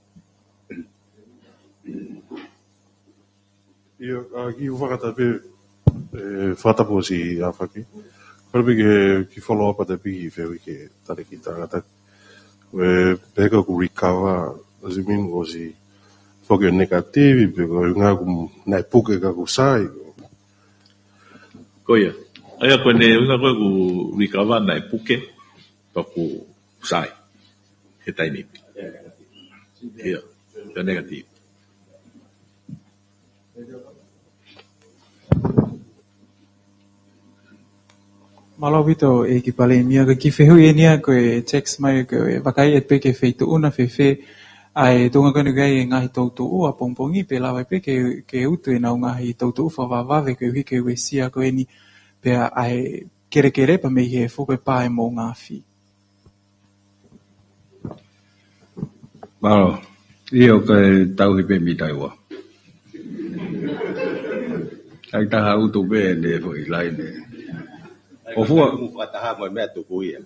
ʻIo, ʻa, kiʻi fakatapu, ʻe, fakatapu ʻosi ʻAfaki. Kole pē ke, ke follow up atu pē ki he fehuʻi ke tali ki tangata. ʻE, pehē ko ʻeku recover, does it mean ʻosi foki ʻo negative, pe ko e ʻuhinga ʻoku naʻe puke ka kuo sai? Ko ia. ʻA ia ko ʻene ʻuhinga ko ē ʻoku recover naʻe puke, ka kuo sai. He taimi ni. ʻIo, ko e negative. Mālō ʻaupito ʻEiki Palēmia, ko e kiʻi fehuʻi eni ia ko e text mai ko e vakai atu pē ki he feituʻu na fēfē ʻa e tuʻunga ko eni ʻoku ʻi ai e ngaahi toutuʻu ʻapongipongi pe lava pē ke, ke utu ʻenau ngaahi toutuʻu fakavavevave koeʻuhi ko e uesia ko eni pea ʻa e kelekele pea mei he fuke pā e moʻunga afi. Mālō. ʻIo, kae tauhi pē mita ʻe ua. Kae taha utu pē ʻene foʻi laine. ʻOku fua. Mo fakataha mo e meʻa tuku ia.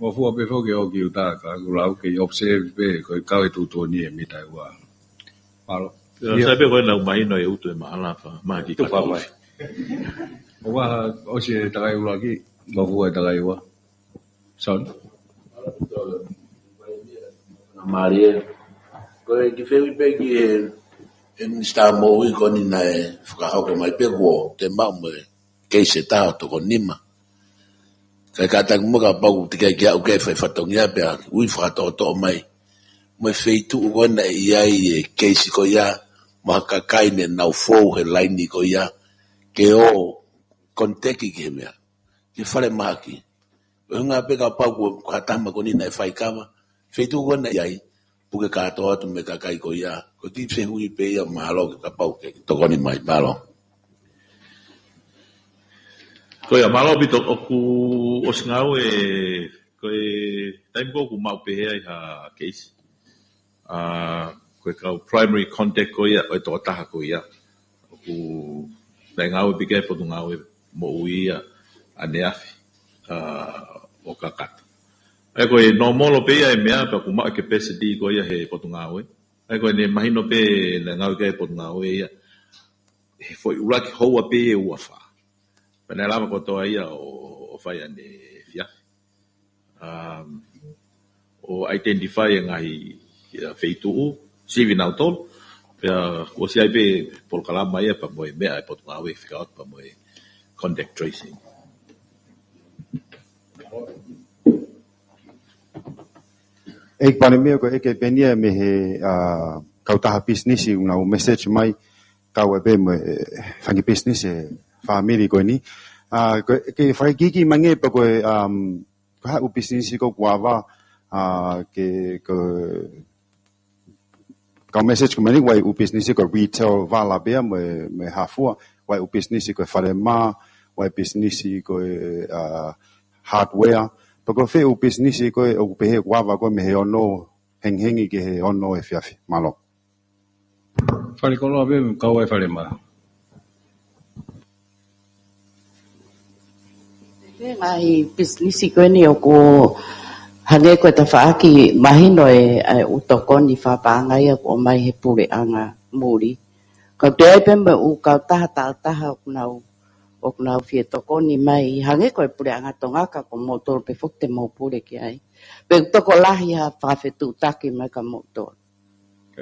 ʻOku fua pē foki ʻo ki uta ka ʻoku lau ke observe pē ko e kau e tuʻutuʻuni e mita ua. Mālō. Ia, sai pē ko e nau mahino e utu e maʻalafa, maha ki tufa kato mai. ʻOku ʻosi e takai ʻuluaki, ʻoku fua e takai ua. Son. Mālie. Ko e kiʻi fehuʻi pē ki he, he Minisitā Moʻui ko eni naʻe fakahoko mai pē kuo toe maʻu mo e keisi ʻe taha ʻo toko nima. Kae kātaki muʻa kapau ʻoku teʻeki ai ke aʻu ki he fai fatongia pea ui fakatoʻotoʻo mai. Mo e feituʻu ko ē naʻe ʻi ai e keisi ko ia, mo ha kakai ne nau fou he laini ko ia, ke ō contact ki he meʻa. Ki he falemahaki. ʻUhinga pē kapau ko ha taha ko eni naʻe fai kava, feituʻu ko ē naʻe ʻi ai, puke kātoa atu mo e kakai ko ia, ko e kiʻi fehuʻi pē ia mālō ke kapau ke tokoni mai, mālō. Ko ia, mālō ʻaupito ʻoku ʻosi ngāue, ko e taimi ko ē ʻoku maʻu pehē ai ha keisi. ʻA, ko e kau primary contact ko ia, ʻo e tokotaha ko ia. ʻOku, naʻe ngāue pē ki ai e Potungāue Moʻui ia ʻaneafi, ʻa, ʻo kakato. ʻA ia ko e normal pē ia e meʻa, pea ʻoku maʻu e capacity ko ia he Potungāue. ʻA ia ko ʻene mahino pē naʻe ngāue ki ai e Potungāue ia, he foʻi ʻuluaki houa pē ia ʻe ua fā. Pea naʻe lava kotoa ia ʻo, ʻo fai ʻaneafi. Um, ʻo identify e ngaahi, ia, feituʻu, sivi nautolu. Pea kuo ʻosi ʻi ai pē polokalama ia pea mo e meʻa e Potungāue fika atu pea mo e contact tracing. ʻEiki Palēmia, ko e ʻeke pē eni ia mei he, ʻa, kautaha pisinisi ʻoku nau message mai, kau ai pē mo e, ʻe, fanga pisinisi e fāmili ko eni. ʻA, ko e, ke fakakikihi mai ange pē ko e, um, ko e hā e ʻū pisinisi ko ē kuo ava, ʻa, ke, ko, kau message ko eni, ko e hā e ʻū pisinisi ko e retail vala pē ia mo e, mo e hā fua, ko e hā e ʻū pisinisi ko e falemā, ko e hā e pisinisi ko e, ʻa, hardware, pea ko fē e ʻū pisinisi ko ē ʻoku pehē kuo ava ko ē mei he ono hengihengi ki he ono efiafi. Mālō. Falekoloa pē, kau ai falemā. Ko e ngaahi pisinisi ko eni ʻoku hangē ko e tafaʻaki mahino e, e ʻū tokoni fakapaʻanga ia kuo ʻomai he puleʻanga muli. Ka ʻoku ʻi ai pē mo e ʻū kautaha tāutaha ʻoku nau, ʻoku nau fie tokoni mai, hangē ko e puleʻanga Tonga ka ko moutolu pē foki te mou pule ki ai. Pe ʻoku tokolahi ha fakafetuʻutaki mai kia moutolu.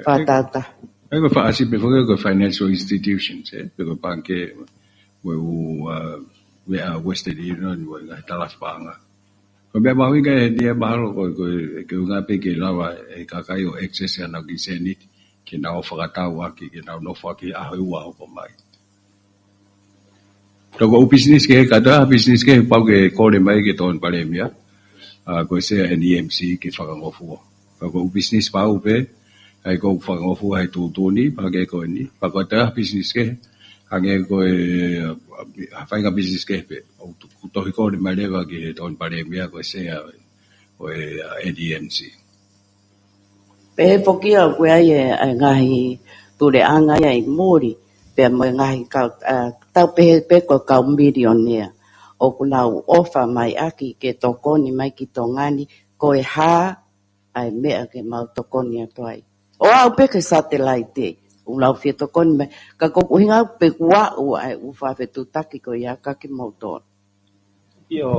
Fakatātā. ʻA ia ko e fakaʻasi pē foki ko e financial institutions, ē? Pe ko e pangikē, mo e ʻū, ʻa, meʻa Western Union, mo e ngaahi talaʻi paʻanga. Ko e meʻa mahuʻinga eni ia mahalo ko, ko e, ke ʻuhinga pē ke lava e kakai ʻo access ʻenau kiʻi sēniti, ke nau fakatau ʻaki, ke nau nofo ʻaki he ʻaho ʻe ua hoko mai. Ka ko e ʻū pisinisi kehe, kātoa ha pisinisi kehe pau ke kole mai ki he Tokoni Palēmia, ʻa, ko e Sea ʻa e N E M C ke fakangofua. Ka ko e ʻū pisinisi pau pē, ʻa ia ʻoku fakangofua he tuʻutuʻuni, pangikē ko eni, pea kātoa ha pisinisi kehe, hangē ko e, ʻa, ha faʻahinga pisinisi kehe pē, ʻoku to-, ʻoku tohi kole mai leva ki he Tokoni Palēmia, ko e Sea ʻo e, ʻa, N E M C. Pehē foki ʻoku ʻi ai e, e ngaahi puleʻanga ia ʻi muli, pea mo e ngaahi kau, ʻa, tau pehē pē ko e kau milionea. ʻOku nau ʻofa mai ʻaki ke tokoni mai ki Tonga ni, ko e hā ʻa e meʻa ke mau tokoni atu ai. ʻO aʻu pē ki he satellite, ʻoku nau fie tokoni mai, ka ko e ʻuhinga pē kuo aʻu ʻa e ʻū fakafetuʻutaki ko ia kia kimoutolu. ʻIo,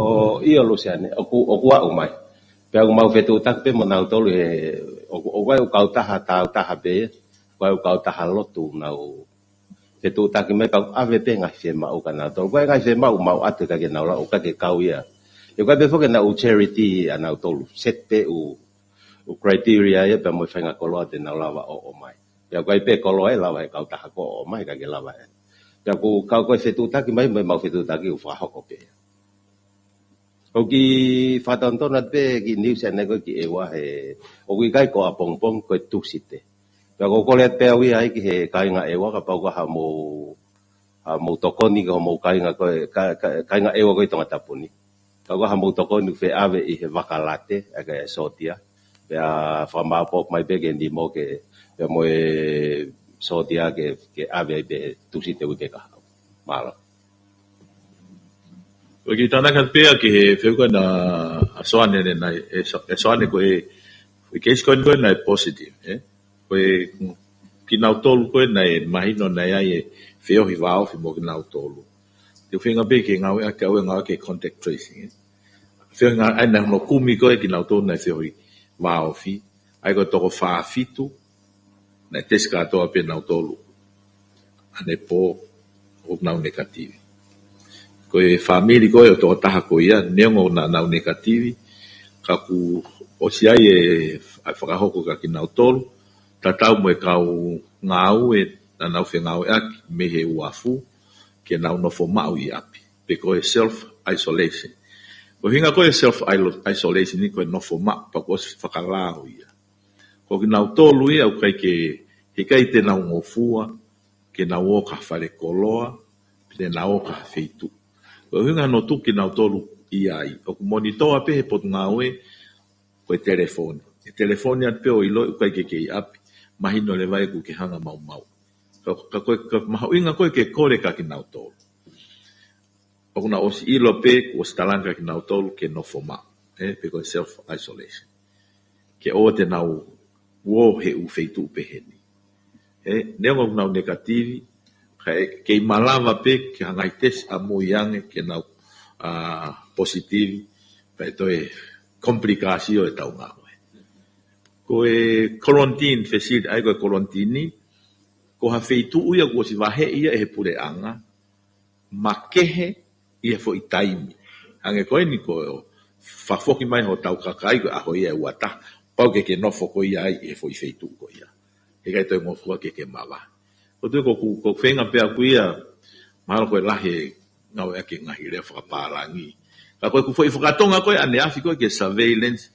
ʻio Luseane, ʻoku, ʻoku aʻu mai. Pea ʻoku mau fetuʻutaki pē mo nautolu he, ʻoku, ʻoku ʻi ai e ʻū kautaha tāutaha pē, ʻoku ʻi ai e ʻū kautaha lotu ʻoku nau fetuʻutaki mai ka ʻave pē ngaahi fiemaʻu kia nautolu. ʻOku ʻi ai e ngaahi fiemaʻu mau ʻatu ka ke nau lau, ʻoku ʻikai ke kau ia. ʻOku ʻi ai pē foki e ʻū charity ʻa nautolu, set pē e ʻū, ʻū criteria ia pea mo e faʻahinga koloa te nau lava ʻo, ʻomai. Pea ʻoku ʻi ai pē koloa ʻe lava ʻe he kautaha ko ē ʻo ʻomai ka ke lava ē. Pea ʻoku kau ko e fetuʻutaki mai, mo e mau fetuʻutaki ʻoku fakahoko pē. ʻOku ou kiʻi fakatonutonu atu pē ki he niusi ʻanenai ko ē ki ʻEua he, ʻoku ʻikai ko ʻapongipongi ko e Tūsite. Pea ʻoku ou kole atu pē au ia ai ki he kāinga ʻEua kapau ko ha mou, ha mou tokoni ki homou kāinga ko ē, ka, ka, kāinga ʻEua ko ē ʻi Tongatapu ni. Kapau ko ha mou tokoni ʻoku feʻave ʻi he vaka late, ʻa e sōtia. Pea fakamāopoopo mai pē ke nimo ke, pea mo e sōtia ke, ke ʻave ai pē Tūsite uike kahaʻu. Mālō. Ko e kiʻi tānaki atu pē ia ki he fehuʻi ko ē ʻa Soane ʻanenai, ʻe So-, ʻe Soane, ko e, ko e keisi ko eni ko ē naʻe positive, ē? Ko e kinautolu ko ē naʻe mahino naʻe ʻi ai e feohi vāofi mo kinautolu. Te u feinga pē ke ngāueʻaki ʻa e ngāue ki he contact tracing, ē? Feohi ngā, ʻa ia naʻe hono kumi ko ē kinautolu naʻe feohi vāofi, ʻa ia ko e toko fā fitu, naʻe tesi kātoa pē nautolu ʻanepō, ʻoku nau nekativi. Ko e fāmili ko ē ʻo e tokotaha ko ia, neongo naʻa nau nekativi, ka kuo ʻosi ʻi ai e, ʻa e fakahoko kia kinautolu, tatau mo e kau ngāue naʻa nau fengāueʻaki mei he uafu, ke nau nofo maʻu ʻi ʻapi, pe ko e self isolation. Ko e ʻuhinga ko ē self ilo-, isolation ni ko e nofo maʻu, pea kuo ʻosi fakalao ia. Ko kinautolu ia ʻoku ʻikai ke, heʻikai te nau ngofua ke nau ō ki ha fale koloa, pe te nau ō ki ha feituʻu. Ko e ʻuhinga hono tuku kinautolu ia ai, ʻoku monitoa pē he potungāue, ko e telefoni. ʻE telefoni atu pē ʻo ʻiloʻi ʻoku ʻikai ke ke ʻi ʻapi, mahino leva ia kuo ke hanga maumau. Ka, ka ko e, ka mahuʻinga ko ē ke kole kia kinautolu ʻoku nau ʻosi ʻilo pē, kuo ʻosi talaange kia kinautolu ke nofo maʻu, ē, pe ko e self isolation. Ke ʻoua te nau ō he ʻū feituʻu pehē ni. Ē, neongo ʻoku nau nekativi, ka ʻe kei malava pē ke hanga ʻi tesi ʻamui ange ke nau, ā, positivi, pea ʻe toe komplikāsio ʻetau ngāue. Ko e quarantine facility, ʻa ia ko e quarantine ni, ko ha feituʻu ia kuo ʻosi vaheʻi ia ʻe he puleʻanga, makehe ʻi he foʻi taimi. Hangē ko eni ko e fakafoki mai hotau kakai ko e ʻaho ia ʻe ua taha. Pau ke ke nofo ko ia ai ʻi he foʻi feituʻu ko ia. Heʻikai toe ngofua ke ke mavahe. Ko e tuʻu ko ʻeku, ko e feinga pē ʻaku ia, mahalo ko e lahi e ngāueʻaki e ngaahi lea fakapālangi. Ka ko ʻeku foʻi fakatonga ko ē ʻaneafi ko ē ki he surveillance,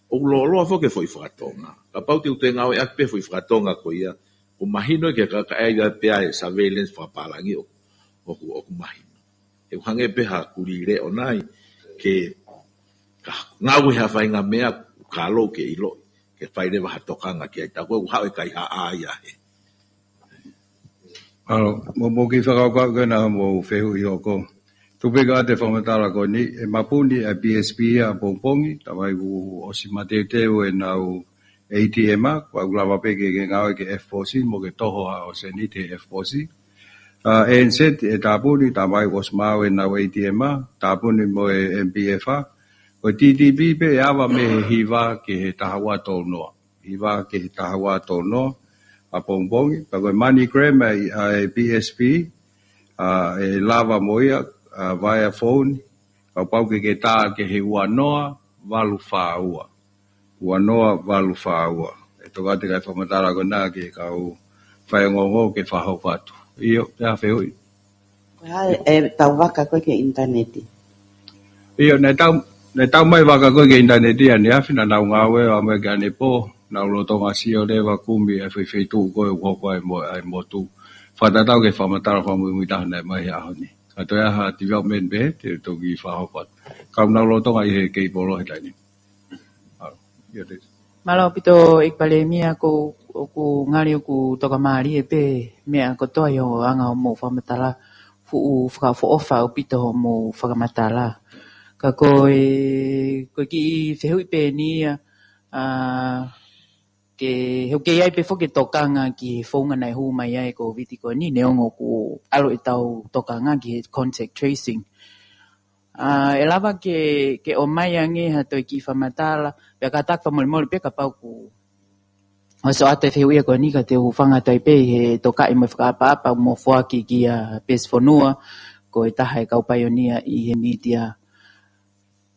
ʻoku lōloa foki e foʻi fakatonga. Kapau te u toe ngāueʻaki pē foʻi fakatonga ko ia, ʻoku mahino ki he kakai ia pē ʻa e surveillance fakapālangi ʻoku, ʻoku, ʻoku mahino. ʻE hangē pē ha kulī leʻo nai, ke ka ngāue ha faʻahinga meʻa, ka lou ke ʻiloʻi, ke fai leva ha tokanga ki ai, tā ko ē ʻoku haʻu e kaihaʻa ia he. Mālō, mo, mo e kiʻi fakakaukau ko ena mo e fehuʻi hoko. Tuku pē ke ʻoatu e fakamatala ko eni, ʻe mapuni ʻa e P S P ia ʻapongipongi, talamai kuo ʻosi mateuteu ʻenau A T M, ʻa ia ʻoku lava pē ke, ke ngāue ki he F four C, mo ke toho haʻo sēniti he F four C. Ā, A N Z ʻe tāpuni, talamai kuo ʻosi maʻu ʻenau A T M, tāpuni mo e M P F. Ko e T T P pē ʻe ava mei he hiva ki he taha ua tolu noa. Hiva ki he taha ua tolu noa ʻapongipongi. Pea ko e MoneyGram ʻa e, ʻa e P S P, ā, ʻe lava mo ia, ā, via phone, kapau ke ke tā ki he ua noa valu fā ua. Ua noa valu fā ua. ʻE toka atu e kiʻi fakamatala ko ena ki he kau faiongoongo ke fakahoko atu. ʻIo, pea fehuʻi. Ko e hā e, ʻetau vaka ko ē ki he ʻinitaneti? ʻIo, naʻe tau, naʻe tau mai vaka ko ē ki he ʻinitaneti ʻaneafi, naʻa nau ngāue ʻo aʻu mai ki ʻanepō, naʻa ku lolotonga sio leva kumi e foʻi feituʻu ko ē ʻoku hoko ai mo, ʻa e motu. Fakatatau ki he fakamatala fakamuimui taha naʻe mai he ʻaho ni. Ka toe ʻi ai ha development pē, te u toki fakahoko atu. Ka naʻa ku lolotonga ʻi he keipolo he taimi ni. Mālō. ʻIo, te. Mālō ʻaupito ʻEiki Palēmia, ko, ʻoku ngali ʻoku tokamālie pē meʻa kotoa ʻi hoʻo anga hoʻomou fakamatala, fuʻu fakaʻofoʻofa ʻaupito hoʻomou fakamatala. Ka ko e, ko e kiʻi fehuʻi pē eni ia, ā, ke, he ʻoku kei ʻi ai pē foki e tokanga ki he founga naʻe hū mai ai e Kōviti ko eni, neongo kuo ʻalu ʻetau tokanga ki he contact tracing. Ā, ʻe lava ke, ke ʻomai ange ha toe kiʻi fakamatala, pea kātaki fakamolemole pē kapau kuo ʻosi ʻoatu e fehuʻi ko eni ka te u hūfanga atu ai pē ʻi he tokaʻi mo e fakaʻapaʻapa ʻoku mou foaki kia Pesi Fonua, ko e taha e kau paionia ʻi he mītia.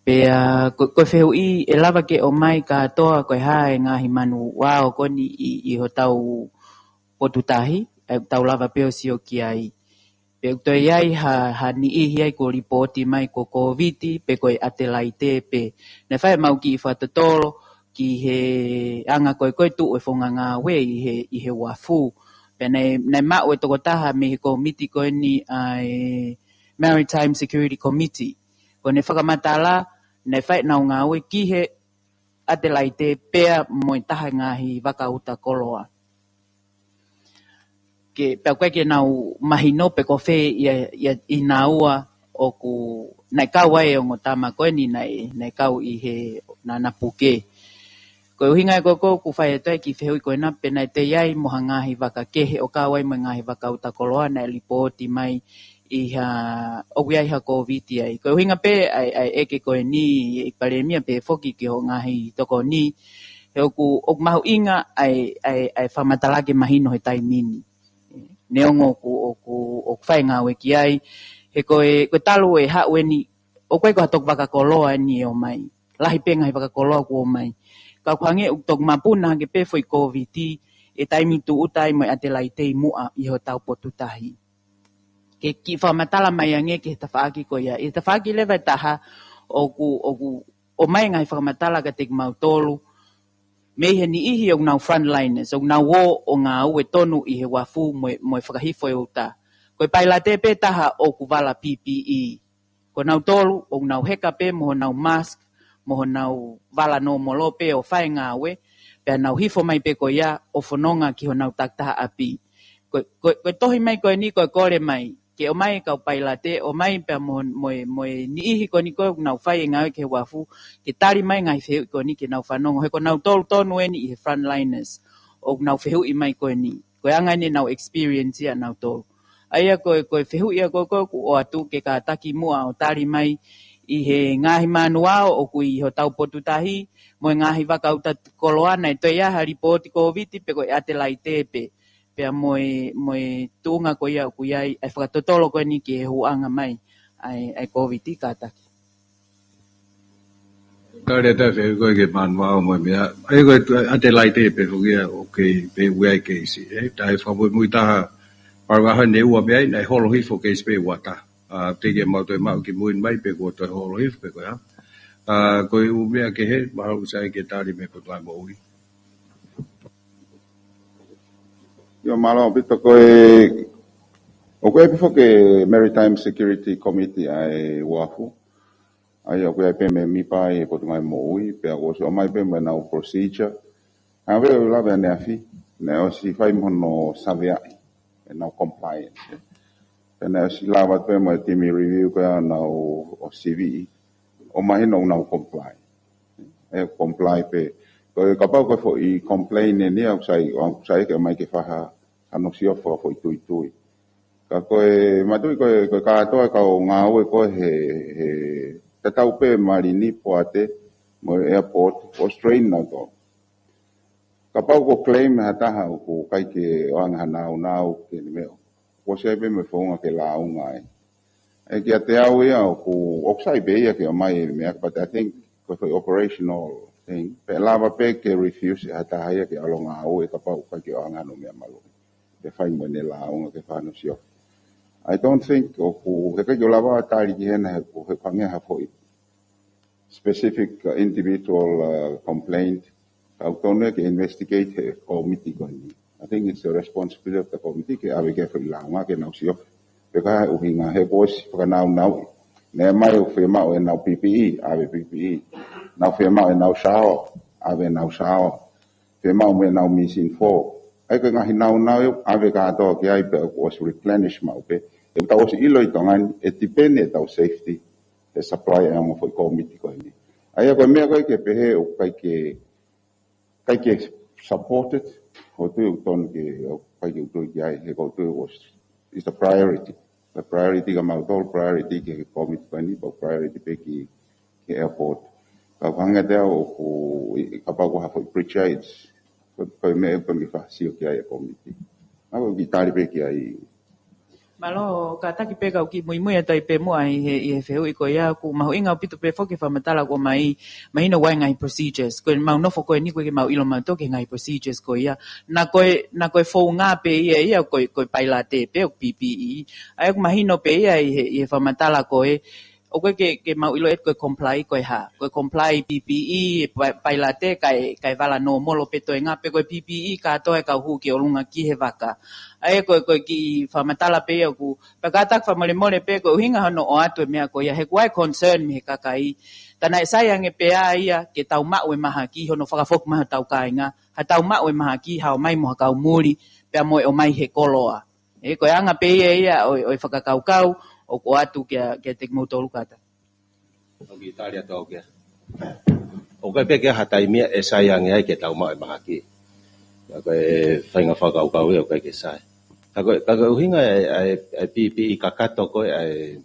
Pea ko, ko e fehuʻi ʻe lava ke ʻomai kātoa ko e hā e ngaahi manuao ko eni ʻi, ʻi hotau potu tahi, ʻe tau lava pē ʻo sio ki ai. Pe ʻoku toe ʻi ai ha, ha niʻihi ai kuo lipooti mai ko Kōviti, pe ko e ʻAtelaite pē. Naʻe fai ʻemau kiʻi fakatotolo ki he anga ko ē ko e tuʻu e founga ngāue ʻi he, ʻi he uafu. Pea naʻe, naʻe maʻu e tokotaha mei he kōmiti ko eni ʻa e Maritime Security Committee. Ko ʻene fakamatala, naʻe fai ʻenau ngāue ki he ʻAtelaite pea mo e taha e ngaahi vaka uta koloa. Ke, pea ʻoku ʻikai ke nau mahino pe ko fē ia, ia ʻi naua ʻoku naʻe kau ai e ongo tama ko eni naʻe, naʻe kau ʻi he nana puke. Ko e ʻuhinga ia ko ē ʻoku fai atu ai e kiʻi fehuʻi ko ena pe naʻe toe ʻi ai mo ha ngaahi vaka kehe ʻo kau ai mo e ngaahi vaka uta koloa naʻe lipooti mai ʻi ha, ʻoku ʻi ai ha Kōviti ai. Ko e ʻuhinga pē ʻa e, ʻa e ʻeke ko eni ʻe Palēmia pehē foki ki hoʻo ngaahi tokoni, he ʻoku, ʻoku mahuʻinga ʻa e, ʻa e, ʻa e fakamatala ke mahino he taimi ni. Neongo ʻoku, ʻoku, ʻoku fai e ngāue ki ai, he ko e, ko e talu e haʻu eni, ʻoku ʻikai ko ha toki vaka koloa eni ʻe ō mai. Lahi pē ngaahi vaka koloa kuo ō mai. Ka ʻoku hangē ʻoku toki mapuna hake pē foʻi Kōviti ʻi he taimi tūʻuta ai mo e ʻAtelaite ʻi muʻa ʻi hotau potu tahi. Ke kiʻi fakamatala mai ange ki he tafaʻaki ko ia. ʻI he tafaʻaki leva ʻe taha ʻoku, ʻoku ō mai e ngaahi fakamatala kiate kimautolu mei he niʻihi ʻoku nau frontliners, ʻoku nau ō ʻo ngāue tonu ʻi he uafu mo e, mo e fakahifo e uta. Ko e pailate pē taha ʻoku vala P P E. Ko nautolu ʻoku nau heka pē mo honau mask, mo honau vala nōmolo pē ʻo fai e ngāue, pea nau hifo mai pē ko ia ʻo fononga ki honau takitaha ʻapi. Ko, ko, ko e tohi mai ko eni ko e kole mai ke ō mai e kau pailate, ō mai pea mo, mo e, mo e niʻihi ko eni ko ē ʻoku nau fai e ngāue ki he uafu, ke tali mai e ngaahi fehuʻi ko eni ke nau fanongo. He ko nautolu tonu eni ʻi he frontliners ʻoku nau fehuʻi mai ko eni. Ko e anga eni ʻenau experience ia ʻanautolu. ʻA ia ko e, ko e fehuʻi ia ko ē ʻoku ʻoatu ke kātaki muʻa ʻo tali mai ʻi he ngaahi manuao ʻoku ʻi hotau potu tahi, mo e ngaahi vaka uta koloa naʻe toe ʻi ai ha lipooti Kōviti pe ko e ʻAtelaite pē. Pea mo e, mo e tuʻunga ko ia ʻoku ʻi ai ʻa e fakatotolo ko eni ki he huʻanga mai ʻa e, ʻa e Kōviti, kātaki. Tali atu e fehuʻi ko ē ki he manuao mo e meʻa. ʻA ia ko e ʻAtelaite pē foki ia ʻoku kei pē ʻoku ʻi ai e keisi. ʻE, taʻe fakamuimui taha, pau ʻaho ʻe ua mei ai, naʻe holo hifo e keisi pē ʻe ua taha. ʻA, teʻeki ke mau toe maʻu ki mui mai pe kuo toe holo hifo pe ko e hā. ʻA, ko e ʻū meʻa kehe, mahalo ʻoku sai ke tali mei he Potungāue Moʻui. ʻIo, mālō ʻaupito. Ko e, ʻoku ʻi ai pē foki e Maritime Security Committee ʻa e uafu. ʻA ia ʻoku ʻi ai pē mēmipa ʻi he Potungāue Moʻui, pea kuo ʻosi ʻomai pē mo ʻenau procedure. Hangē pē ʻoku lave ʻaneafi, naʻe ʻosi fai mo hono saveaʻi ʻenau compliance. Pea naʻe ʻosi lava pē mo e timi review ko ia ʻo nau ʻo siviʻi ʻo mahino ʻoku nau comply. ʻE comply pē. Ko e kapau ko e foʻi complain eni ʻoku sai, ʻoku sai ke ʻomai ke fai ha, hano siofi fakafoʻituitui. Ka ko e, manatuʻi ko e, ko e kātoa e kau ngāue ko ē he, he tatau pē mali ni poate mo e airport, ʻoku strain nautolu. Kapau ʻoku claim ha taha ʻoku ʻikai ke ʻoange ha nāunau ke ne meʻa, kuo ʻosi ʻi ai pē mo e founga ke lāunga ai. ʻE kiate au ia ʻoku, ʻoku sai pē ia ke ʻomai e meʻa, but I think ko e foʻi operational thing. Pea lava pē ke refuse ʻe ha taha ia ke ʻalu ʻo ngāue kapau ʻoku ʻikai ke ʻoange hano meʻa maluʻi. Pea fai mo ʻene lāunga ke fai hano siofi. I don't think ʻoku, heʻikai ke u lava ʻo tali ki hena he ʻoku, he ʻoku hangē ha foʻi specific, uh, individual, uh, complaint, ka ʻoku totonu ke investigate he kōmiti ko eni. I think it's the responsibility of the committee ke ʻave ki ai e foʻi lāunga ke nau siofi. Pea ko e hā e ʻuhinga, he kuo ʻosi fakanāunauʻi. Naʻe ʻomai ʻo fiemaʻu ʻenau P P E, ʻave P P E. Nau fiemaʻu ʻenau shower, ʻave ʻenau shower. Fiemaʻu mo ʻenau misinfo. ʻA ia ko e ngaahi nāunau ia ʻave kātoa ki ai pea kuo ʻosi replenish maʻu pē. ʻOku tau ʻosi ʻilo ʻi Tonga ni, ʻe depend ʻetau safety he supply ʻa e ongo foʻi kōmiti ko eni. ʻA ia ko e meʻa ko ē ke pehē ʻoku ʻikai ke, ʻikai ke supported, ʻoku ou tui ʻoku totonu ke, ʻoku ʻikai ke u tui ki ai, he ʻoku ou tui ʻoku ʻosi, it's a priority. The priority kia mautolu, priority ki he kōmiti ko eni, pea priority pē ki, ki he airport. Ka ʻoku hangē kiate au ʻoku, ʻi, kapau ko ha foʻi breach ia, it's, ko, ko e meʻa ʻoku totonu ke fakasio ki ai e kōmiti. ʻA ia ko e kiʻi tali pē ki ai. Mālō, kātaki pē kau kiʻi muimui atu ai pē muʻa ʻi he, ʻi he fehuʻi ko ia, ʻoku mahuʻinga ʻaupito pē foki e fakamatala kuo ʻomai, mahino ʻoku ʻi ai e ngaahi procedures. Ko ʻemau nofo ko eni ʻoku ʻikai ke mau ʻilo mautolu ki he ngaahi procedures ko ia. Naʻa ko e, naʻa ko e founga pē ia, ia ko e, ko e pailate pē ʻoku P P E. ʻA ia ʻoku mahino pē ia ʻi he, ʻi he fakamatala ko ē, ʻoku ʻikai ke, ke mau ʻilo ʻe ko e comply ko e hā. Ko e comply P P E, pa-, pailate kae, kae vala nōmolo pē toenga pe ko e P P E kātoa ʻe kau hū ki ʻolunga ki he vaka. ʻA ia ko e, ko e kiʻi fakamatala pē ia ʻoku, pea kātaki fakamolemole pē ko e ʻuhinga hono ʻoatu e meʻa ko ia, he ʻoku ʻi ai e concern mei he kakai. Ka naʻe sai ange pē ʻa ia ke tau maʻu e mahaki, hono fakafoki mai hotau kāinga, ha tau maʻu e mahaki, ha ō mai mo ha kau muli, pea mo e ō mai he koloa. ʻE, ko e anga pē ia ia ʻo, ʻo e fakakaukau ʻoku ʻoatu kia, kiate kimoutolu kātaki. ʻOku ʻi Italia tau kia. ʻOku ʻikai pē ke ʻi ai ha taimi ia ʻe sai ange ai ke tau maʻu e mahaki. Ka ko e faʻahinga fakakaukau ia ʻoku ʻikai ke sai. Ka ko e, ka ko e ʻuhinga ʻa e, ʻa e, ʻa e P P E kakato ko ē ʻa e,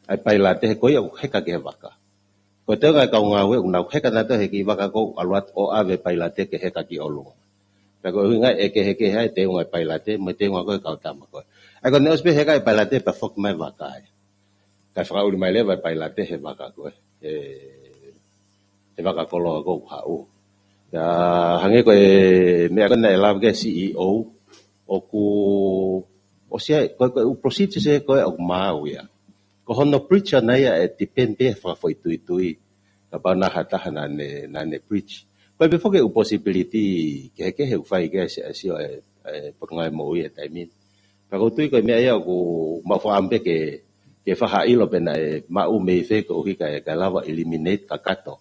ʻa e pailate he ko ia ʻoku heka ki he vaka. Ko e teunga e kau ngāue ʻoku nau heka nautolu he kiʻi vaka ko ē ʻalu atu ʻo ʻave pailate ke heka ki ʻolunga. Ka ko e ʻuhinga ʻe kehekehe ai teunga e pailate, mo e teunga ko ē kau tama ko ē. ʻA ia ko ʻene ʻosi pē heka e pailate pea foki mai vaka ai. Kae fakaʻuli mai leva e pailate he vaka ko ē. He, he vaka koloa ko ē ʻoku haʻu. Pea hangē ko e meʻa ko ē naʻe lave ki ai e C E O, ʻoku, ʻosi ia, ko e, ko e ʻū procedures ko ē ʻoku maau ia. Ko hono breach ʻana ia ʻe depend pē he fakafoʻituitui. Kapau naʻe ʻi ai ha taha naʻa ne, naʻa ne breach. Ko e pē foki e ʻū possibility kehekehe ʻoku fai ki ai e siʻa sio e, e Potungāue Moʻui he taimi ni. Pea ʻoku ou tui ko e meʻa ia ʻoku maʻu fakaʻamu pē ke, ke fakaʻilo pe naʻe maʻu mei fē koeʻuhi kae, kae lava eliminate kakato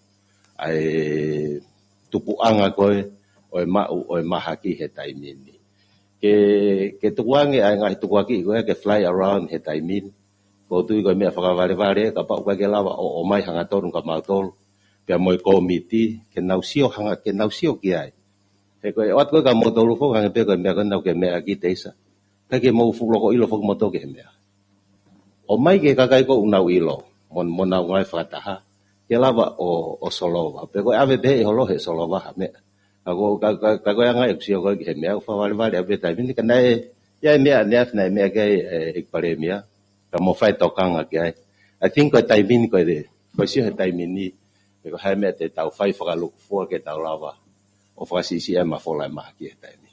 ʻa e tupuʻanga ko ē ʻo e maʻu ʻo e mahaki he taimi ni. Ke, ke tukuange ʻa e ngaahi tukuakiʻi ko ē ke fly around he taimi ni. ʻOku ou tui ko e meʻa fakavalevale, kapau ʻoku ʻikai ke lava ʻo, ʻomai hangatonu kia mautolu. Pea mo e kōmiti, ke nau sio hanga, ke nau sio ki ai. He ko e ʻoatu ko ē kia mautolu ko ē, hangē pē ko e meʻa ko ē naʻa ke meʻa ki ai Teisa. ʻIkai ke mou fuʻu loko ʻilo foki moutolu ki he meʻa. ʻOmai ki he kakai ko ē ʻoku nau ʻilo, mo, mo nau ngāue fakataha, ke lava ʻo, ʻo solova. Pe ko e ʻave pē ʻe holo he solova ha meʻa. Ka ko, ka, ka, ka ko e anga ʻeku sio ko ē ki he meʻa, ʻoku fakavalevale ʻaupito he taimi ni ka naʻe, ia e meʻa, naʻe, naʻe meʻa ki ai, e, ʻEiki Palēmia, ka mou fai tokanga ki ai. I think ko e taimi ni ko e, ko e sio he taimi ni, pe ko e hā e meʻa te tau fai fakalūkufua ke tau lava ʻo fakasiʻisiʻi e mafola e mahaki he taimi.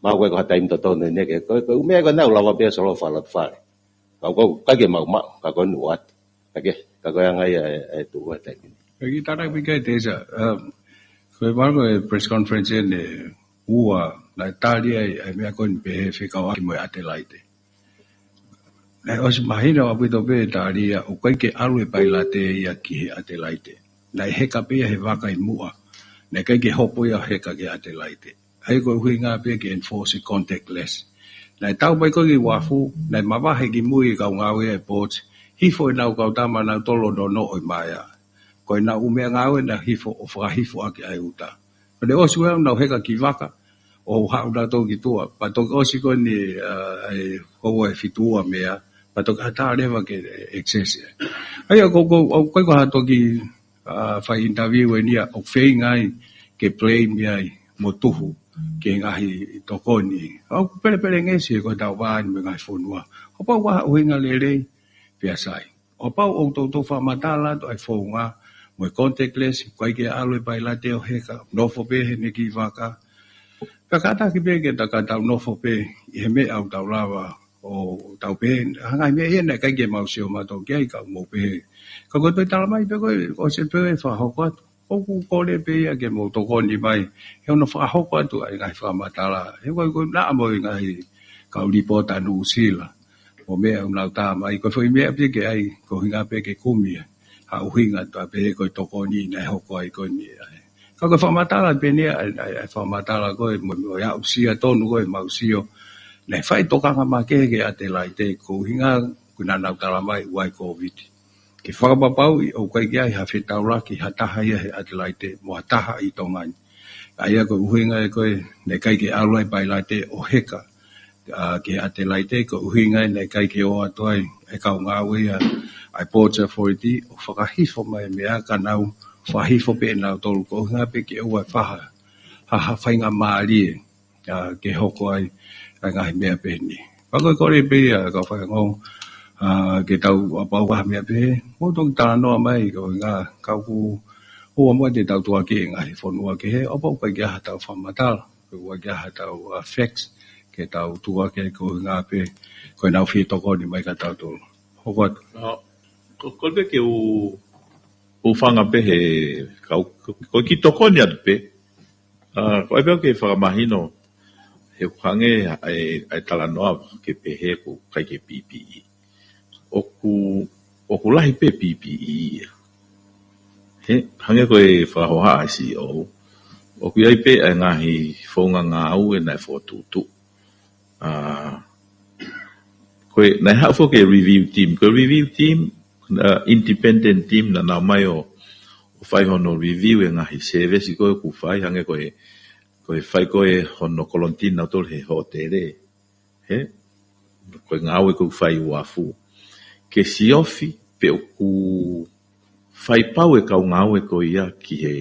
Mahalo ko e ko ha taimi totonu eni ke, ko e, ko e ʻū meʻa ko ē naʻa ku lava pē ʻo solova fakalotofale. Ka ko e, ʻikai ke mau maʻu, ka ko e nuʻu atu. Ka ke, ka ko e anga ia e, e tuʻu he taimi ni. Ko e kiʻi tala pē ki ai Teisa, um, ko e mahalo ko e press conference eni ʻe ua, naʻe tali ai, e meʻa ko eni pehē fekauʻaki mo e ʻAtelaite. Naʻe ʻosi mahino ʻaupito pē e tali ia, ʻoku ʻikai ke ʻalu e pailate ia ki he ʻAtelaite. Naʻe heka pē ia he vaka ʻi muʻa. Naʻe ʻikai ke hopo ia heka ki he ʻAtelaite. ʻA ia ko e ʻuhinga pē ke enforce contactless. Naʻe tau mai ko ē ki uafu, naʻe mavahe ki mui e kau ngāue ʻa e port, hifo ʻenau kau tama nautolu ʻo nonoʻo ʻi Maea. Ko ʻenau ʻū meʻangāue naʻe hifo ʻo fakahifo ʻaki ʻa e uta. Ko ʻene ʻosi ʻoku nau heka ki vaka, ʻo haʻu nautolu ki tuʻa. Pea toki ʻosi ko eni, ʻa, ʻa e houa ʻe fitu ua meia, pea toki ʻatā leva ke access. ʻA ia ko, ko, ʻoku ʻikai ko ha toki, ʻa, fai interview eni ia, ʻoku feinga ai ke blame ia ai, mo tuhu, ki he ngaahi tokoni. ʻOku pelepelengesi ko ʻetau vā ni mo e ngaahi fonua. Kapau ʻoku ʻi ai ha ʻuhinga lelei, pea sai. Kapau ʻoku toutou fakamatala atu ʻa e founga, mo e contactless, ʻoku ʻikai ke ʻalu e pailate ʻo heka, nofo pē heʻene kiʻi vaka. Pea kātaki pē ke ta ka tau nofo pē, ʻi he meʻa ʻoku tau lava, ʻo tau pehē, ha ngaahi meʻa ia naʻe ʻikai ke mau sio mautolu ki ai ka mou pehē. Ka ko e toe tala mai pē ko ē, ʻosi pē ʻe fakahoko atu. ʻOku kole pē ia ke mou tokoni mai, he ʻoku nau fakahoko atu ʻa e ngaahi fakamatala. He ko e, ko e naʻa mo e ngaahi kau lipota Nuʻusila. Mo e meʻa ʻoku nau tā mai, ko e foʻi meʻa pē ke ʻai, ko e ʻuhinga pē ke kumi ia. Ha ʻuhinga tā pē ko e tokoni naʻe hoko ai ko eni ai. Ka ko e fakamatala pē eni ia, ʻa e, ʻa e, ʻa e fakamatala ko ē, mo, mo e aʻusia tonu ko ē, mau sio. Naʻe fai tokanga makehe ki he ʻAtelaite, ko e ʻuhinga, ko ē naʻa nau tala mai, ʻoku ʻi ai e Kōviti. Ke fakapapauʻi ʻoku ʻikai ke ʻi ai ha fetaulaki ha taha ia he ʻAtelaite mo ha taha ʻi Tonga ni. ʻA ia ko e ʻuhinga ia ko ē naʻe ʻikai ke ʻalu ai pailate ʻo heka, ʻa, ki he ʻAtelaite ko e ʻuhinga ia naʻe ʻikai ke ō atu ai e kau ngāue ia ʻa e Ports Authority ʻo fakahifo mai e meʻa ka nau fakahifo pē nautolu ko e ʻuhinga pē ke ʻoua ʻe fai ha, ha, ha faingamālie ʻa, ke hoko ai ʻa e ngaahi meʻa pehē ni. Pea ko e kole pē ia ka fai ngong, ʻa, ke tau ʻapau ha meʻa pehē, mou toki talanoa mai ko e ngaahi kau ku ua mo te tau tuʻu ki he ngaahi fonua kehe, ʻapau ʻikai ke ʻi ai ha tau fakamatala, ʻikai ke ʻi ai ha tau, ʻa, facts, ke tau tuʻu ki he ko e ngaahi pē, ko ʻenau fie tokoni mai kia tautolu. Hoko atu. ʻA, ko, kole pē ke u, u fanga pē he, kau, ko e kiʻi tokoni atu pē, ʻA, ko e pehē ke fakamahino, he ʻoku hangē ʻa e, ʻa e talanoa ke pehē ʻoku ʻikai ke P P E. ʻOku, ʻoku lahi pē P P E ia. He, hangē ko e fakahoha ʻa e C E O, ʻoku ʻi ai pē ʻa e ngaahi founga ngāue naʻe fokotuʻutuʻu. ʻA, ko e, naʻe haʻu foki e review team. Ko e review team, uh, independent team naʻa nau ō mai ʻo, ʻo fai hono review e ngaahi service ko ē ʻoku fai, hangē ko e, ko e fai ko ē hono kolonitini nautolu he hōtele. He? Ko e ngāue ko ē ʻoku fai ʻi Uafu. Ke siofi pe ʻoku fai pau e kau ngāue ko ia ki he,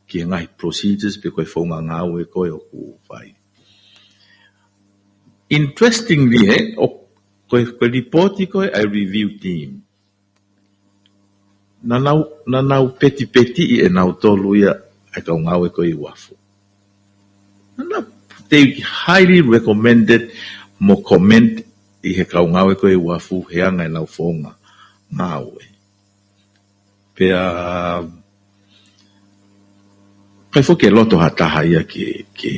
ki he ngaahi procedures pe ko e founga ngāue ko ē ʻoku fai. Interestingly, he, ʻo, ko e, ko e lipooti ko ē ʻa e review team. Naʻa nau, naʻa nau petipetiʻi ʻe nautolu ia ʻa e kau ngāue ko ē ʻi Uafu. Naʻa nau, they highly recommended mo comment ʻi he kau ngāue ko ē ʻi Uafu he anga ʻenau founga ngāue. Pea, ʻikai foki ke loto ha taha ia ke, ke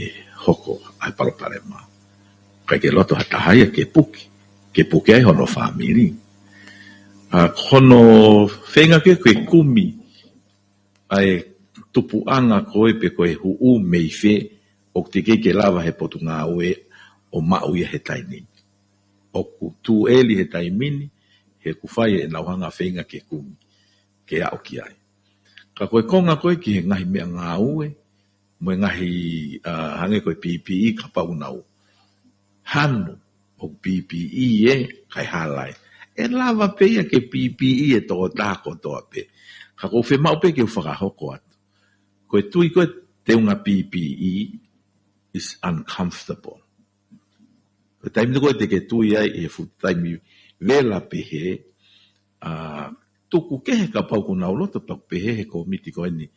hoko ʻa e palopalema. ʻIkai ke loto ha taha ia ke puke, ke puke ai hono fāmili. ʻA, hono feinga ke, ke kumi ʻa e tupuʻanga ko ē pe ko e huʻu mei fē ʻoku teʻeki ke lava he potungāue ʻo maʻu ia he taimi ni. ʻOku too early he taimi ni, he ʻoku fai ʻenau hanga feinga ke kumi, ke aʻu ki ai. Ka ko e konga ko ē ki he ngaahi meʻa ngāue, mo e ngaahi, uh, hangē ko e P P E kapau ʻoku nau hanu ʻoku P P E ē, kae hala ē. ʻE lava pē ia ke P P E e tokotaha kotoa pē. Ka ʻoku ou fiemaʻu pē ke u fakahoko atu. Ko e tui ko ē teunga P P E is uncomfortable. Ko e taimi ko ē te ke tui ai ʻi he fuʻu taimi vela pehē, ʻa, tuku kehe kapau ʻoku nau loto pau pehē he kōmiti ko eni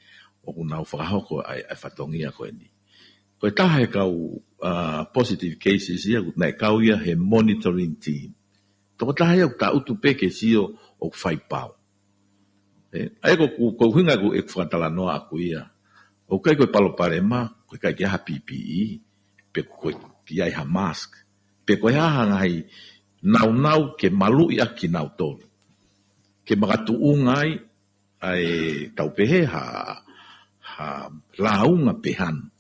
ʻoku nau fakahoko ai ʻa e fatongia ko eni. Ko e taha he kau, ʻa, positive cases ia, naʻe kau ia he monitoring team. Tokotaha ia ʻoku taʻutu pē ke sio ʻoku fai pau. ʻE, ʻa ia ko, ko, ko e ʻuhinga ʻoku ou fakatalanoa ʻaku ia. ʻOku ʻikai ko e palopalema, ko e ʻikai ke ʻi ai ha P P E, pe ko e ʻikai ha mask, pe ko e hā ha ngaahi naunau ke maluʻi ʻaki kinautolu. Ke makatuʻunga ai, ʻa e tau pehē ha, ha lāunga pe hanu.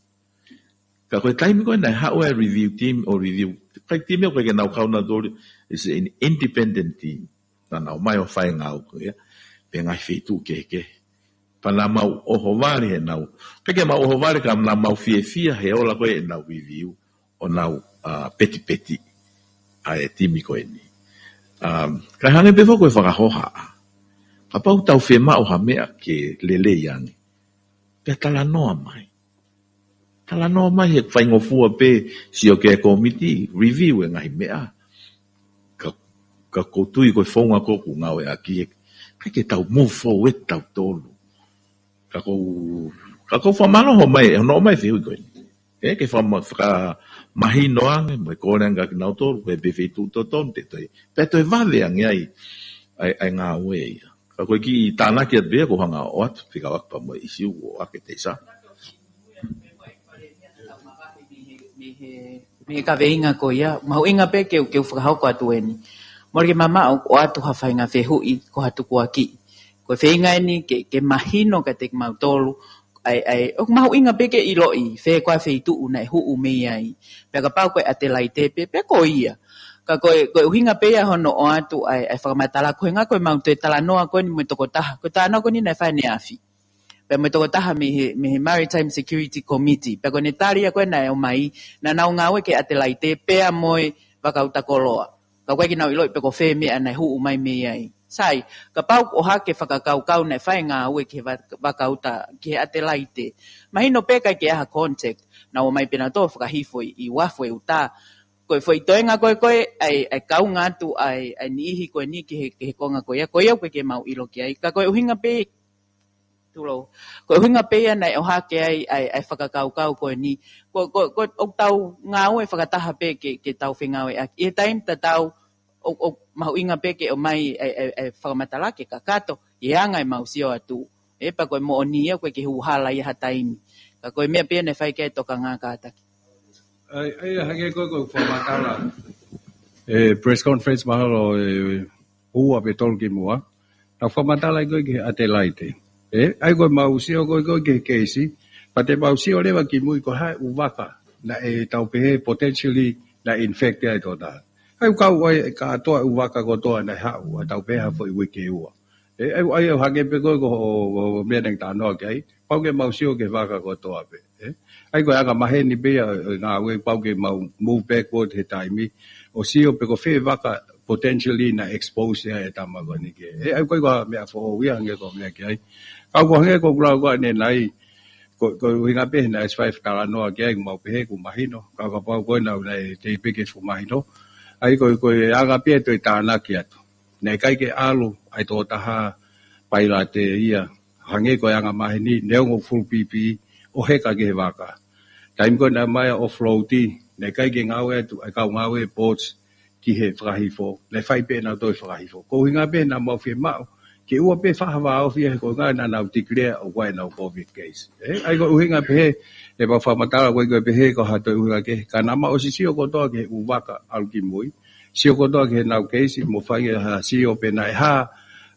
Ka ko e taimi ko ē naʻe haʻu e review team ʻo review. Ko e team ē ʻoku ʻikai ke nau kau nautolu, is an independent team. Naʻa nau ō mai ʻo fai e ngāue ko ia, pea ngaahi feituʻu kehekehe. Pea naʻa mau ʻohovale he nau. ʻIkai ke mau ʻohovale ka naʻa mau fiefia he ola ko ē ʻenau review, ʻo nau, ʻa, petipeti ʻa e timi ko eni. Um, kae hangē pē foki ko e fakahoha. Kapau ʻoku tau fiemaʻu ha meʻa ke lelei ange, pea talanoa mai. Talanoa mai he faingofua pē, sio ki he kōmiti, review e ngaahi meʻa. Ka, ka ʻoku ou tui ko e founga ko ē ʻoku ngāueʻaki ē, ʻikai ke tau move forward tautolu. Ka ʻoku ou, ka ʻoku ou fakamālō mai, hono ʻomai e fehuʻi ko eni. ʻE, ke fakama-, fakamahino ange, mo e kole ange kia kinautolu, ko e hā pē feituʻu totonu te toe. Pea toe vave ange ai, ʻa e, ʻa e ngāue ia. Ka ko e kiʻi tānaki atu pē ia ʻoku ou hanga ʻo ʻoatu, fika wak pa mo e ʻisiū ʻoku ʻohake te sa. Mei he, mei he kaveinga ko ia, mahuʻinga pē ke, ke u fakahoko atu eni. Mole ke mamaʻo ʻoatu ha faʻahinga fehuʻi ko ha tukuakiʻi. Ko e feinga eni ke, ke mahino kiate kimautolu, ʻa e, ʻa e, ʻoku mahuʻinga pē ke ʻiloʻi, fē koā feituʻu naʻe huʻu mei ai. Pea kapau ko e ʻAtelaite pē, pea ko ia. Ka ko e, ko e ʻuhinga pē ia hono ʻoatu ʻa e, ʻa e fakamatala, ko e ʻuhinga ko e mau toe talanoa ko eni mo e tokotaha, ko e talanoa ko eni naʻe fai ʻaneafi. Pea mo e tokotaha mei he, mei he Maritime Security Committee. Pea ko ʻene tali ia ko ē naʻe ʻomai, naʻa nau ngāue ki he ʻAtelaite, pea mo e Vakautakoloa. Ka ʻoku ʻikai ke nau ʻiloʻi pe ko fē meʻa naʻe huʻu mai mei ai. Sai, kapau ʻoku ʻohake fakakaukau naʻe fai e ngāue ki he va-, Vakauta, ki he ʻAtelaite. Mahino pē ʻikai ke ʻi ai ha contact, naʻa nau ō mai pē nautolu ʻo fakahifo ʻi, ʻi Uafu ʻi ʻuta. Ko e foʻi toenga ko ē ko ē, ʻa e, ʻa e kaunga atu, ʻa e, ʻa e niʻihi ko eni ki he, ki he konga ko ia, ko ia ʻoku ʻikai ke mau ʻilo ki ai. Ka ko e ʻuhinga pē, tulou. Ko e ʻuhinga pē ia naʻe ʻohake ai, ʻa e, ʻa e fakakaukau ko eni. Ko, ko, ko, ʻoku tau ngāue fakataha pē ke, ke tau fengāueʻaki. ʻI he taimi tatau, ʻo, ʻoku mahuʻinga pē ke ʻomai ʻa e, ʻa e, ʻa e fakamatala ke kakato, ʻi he anga ʻemau sio atu. ʻE pea ko e moʻoni ia ʻoku ʻikai ke hū hala ia ha taimi. Ka ko e meʻa pē ia naʻe fai ki ai e tokanga kātaki. ʻAi, ʻai, hangē ko ē ko e fakamatala. ʻE, press conference mahalo, ʻe, ua pe tolu kimuʻa. Naʻa ku fakamatala ai ko ē ki he ʻAtelaite. ʻE, ʻai ko ē mau sio ko ē ko ē ki he keisi. Pea te mau sio leva kimui ko e hā e ʻū vaka naʻe tau pehē potentially naʻe infect ai e tokotaha. ʻAi kau ai e kātoa e ʻū vaka kotoa naʻe haʻu, ʻa tau pehē ha foʻi uike ʻe ua. ʻE, ʻai, ʻai, ʻai, hangē pē ko e, ko, ko, ko e meʻa naʻe talanoa ki ai. Pau ke mau sio ki he vaka kotoa pē. ʻE? ʻAi ko e anga maheni pē ia, ʻe, ngāue pau ke mau move backward he taimi. ʻO sio pe ko fē vaka potentially naʻe expose ia ʻe he tama ko eni ke. ʻE, ʻai ko e, ko e meʻa foʻou ia hangē ko e meʻa ki ai. Kau ko hangē ko e kula ko ʻanenai. Ko, ko e ʻuhinga pē naʻe ʻosi fai e talanoa ki ai, mau pehē ʻoku mahino. Ka kapau ko e naʻa, naʻe teʻeki pē ke fuʻu mahino. ʻAi ko e, ko e anga pē ʻa e toe tānaki atu. Naʻe ʻikai ke ʻalu ʻa e tokotaha pailate ia, hangē ko e anga maheni, neongo full P P E, ʻo heka ki he vaka. Taimi ko ē naʻe ʻomai ʻa e offload, naʻe ʻikai ke ngāue atu ʻa e kau ngāue ports ki he fakahifo, naʻe fai pē ʻenau toe fakahifo. Ko e ʻuhinga pē naʻa mau fiemaʻu ke ʻoua pē faʻa vāofi he ko e ʻuhinga naʻa nau declare ʻoku ʻi ai ʻenau COVID case. ʻE, ʻai ko e ʻuhinga pehē, ʻe mau fakamatala ko e, ko e pehē ko ha toe ʻuhinga kehe, ka naʻa mau ʻosi sio kotoa ki he ʻū vaka ʻalu ki mui. Sio kotoa ki heʻenau case, mo fai ha sio pe naʻe hā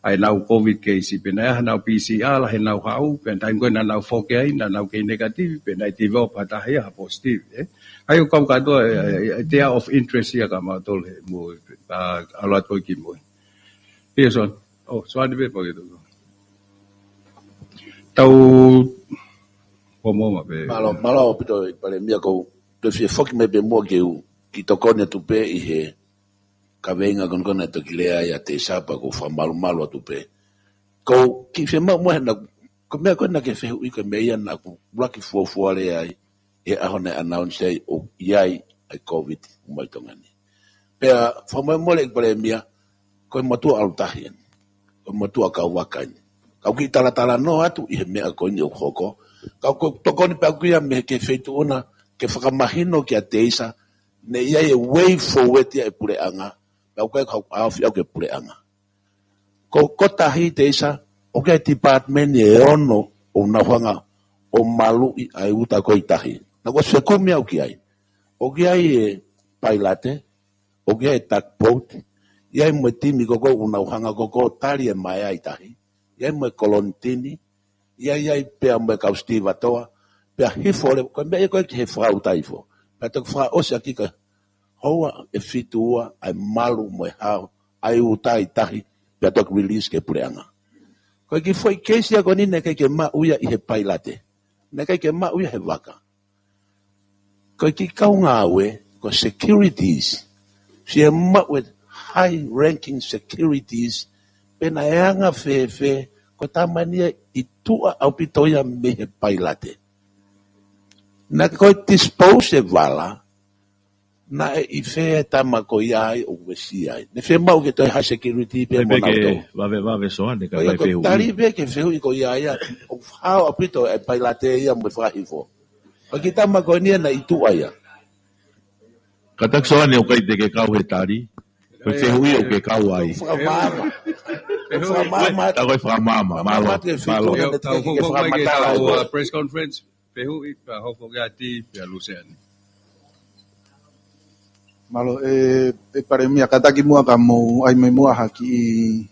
ʻa ʻenau COVID case, pe naʻe hā ʻenau P C R, heʻenau haʻu, pe taimi ko ē naʻa nau foki ai, naʻa nau kei negative, pe naʻe develop ha taha ia ha positive, ʻe. ʻAi ʻoku kau kātoa, ʻe, ʻe, ʻe, they are of interest ia kia mautolu he mui, ʻa, ʻalu atu ki mui. ʻIo, Soane. ʻO, Soane pē pau ke tau. Tau, pōmoma pē. Mālō, mālō ʻaupito ʻEiki Palēmia, ʻoku ou toe fie foki mai pē muʻa ke u kiʻi tokoni atu pē ʻi he kaveinga ko eni ko ē naʻe toki lea ai ʻa Teisa pea ʻoku ou fakamalumalu atu pē. ʻOku ou kiʻi fiemaʻu muʻa he naʻa, ko e meʻa ko ē naʻa ke fehuʻi ko e meʻa ia naʻa ku laki fuofua lea ai he ʻaho naʻe announce ai ʻoku ʻi ai ʻa e COVID ʻoku ʻomai ki Tonga ni. Pea fakamolemole ʻEiki Palēmia, ko e motuʻa ʻalu tahi eni. Ko e motuʻa kau vaka eni. Ka u kiʻi talatalanoa atu ʻi he meʻa ko eni ʻoku hoko. Ka ʻoku ou tokoni pē au ki ai mei he feituʻu na ke fakamahino kia Teisa, naʻe ʻi ai e way forward ia ʻa e puleʻanga, pea ʻoku ʻikai ke u ʻaofi au ki he puleʻanga. Ko, ko tahi Teisa, ʻoku ʻi ai e department ʻe ono ʻoku nau hanga ʻo maluʻi ʻa e uta ko ē ʻi tahi. Naʻa ku ʻosi fekumi au ki ai. ʻOku ʻi ai e pailate, ʻoku ʻi ai e tugboat, ʻi ai mo e timi ko ē ʻoku nau hanga ko ē ʻo tali e maeʻa ʻi tahi, ʻi ai mo e kolonitini, ʻi ai, ʻi ai pea mo e kau sitivatoa, pea hifo leva, ko e meʻa ia ko ē ki he fakauta hifo. Pea toki fakaʻosi ʻaki ka houa ʻe fitu ua ʻa e malu mo e hao ʻa e uta ʻi tahi, pea toki release ki he puleʻanga. Ko e kiʻi foʻi keisi ia ko eni naʻe ʻikai ke maʻu ia ʻi he pailate. Naʻe ʻikai ke maʻu ia he vaka. Ko e kiʻi kau ngāue, ko e securities. Fie maʻu e high ranking securities, pe naʻe anga fēfē, ko e tama eni ia ʻi tuʻa ʻaupito ia mei he pailate. Naʻa ko e dispose e vala, naʻe ʻi fē e tama ko ia ai ʻoku uesia ai. Naʻe fiemaʻu ke toe high security pē mo nautolu. Vave, vave Soane, ka ʻoku ʻikai ko e fehuʻi. Tali pē ke fehuʻi ko ia ia, ʻoku hao ʻaupito e pailate ia mo e fakahifo. Ko e kiʻi tama ko eni ia naʻe ʻi tuʻa ia. Kātaki Soane ʻoku ʻikai te ke kau he tali. Ko e fehuʻi ʻoku ke kau ai. Fakamaama. Fakamaama. Tau ko e fakamaama. Mālō. Mālō. Mālō. Tau ko e fakamaama. Press conference. Fehuʻi, pea hoko ki ai Ati, pea Luseane. Mālō, ʻe, ʻEiki Palēmia, kātaki muʻa ka mou ʻai mai muʻa ha kiʻi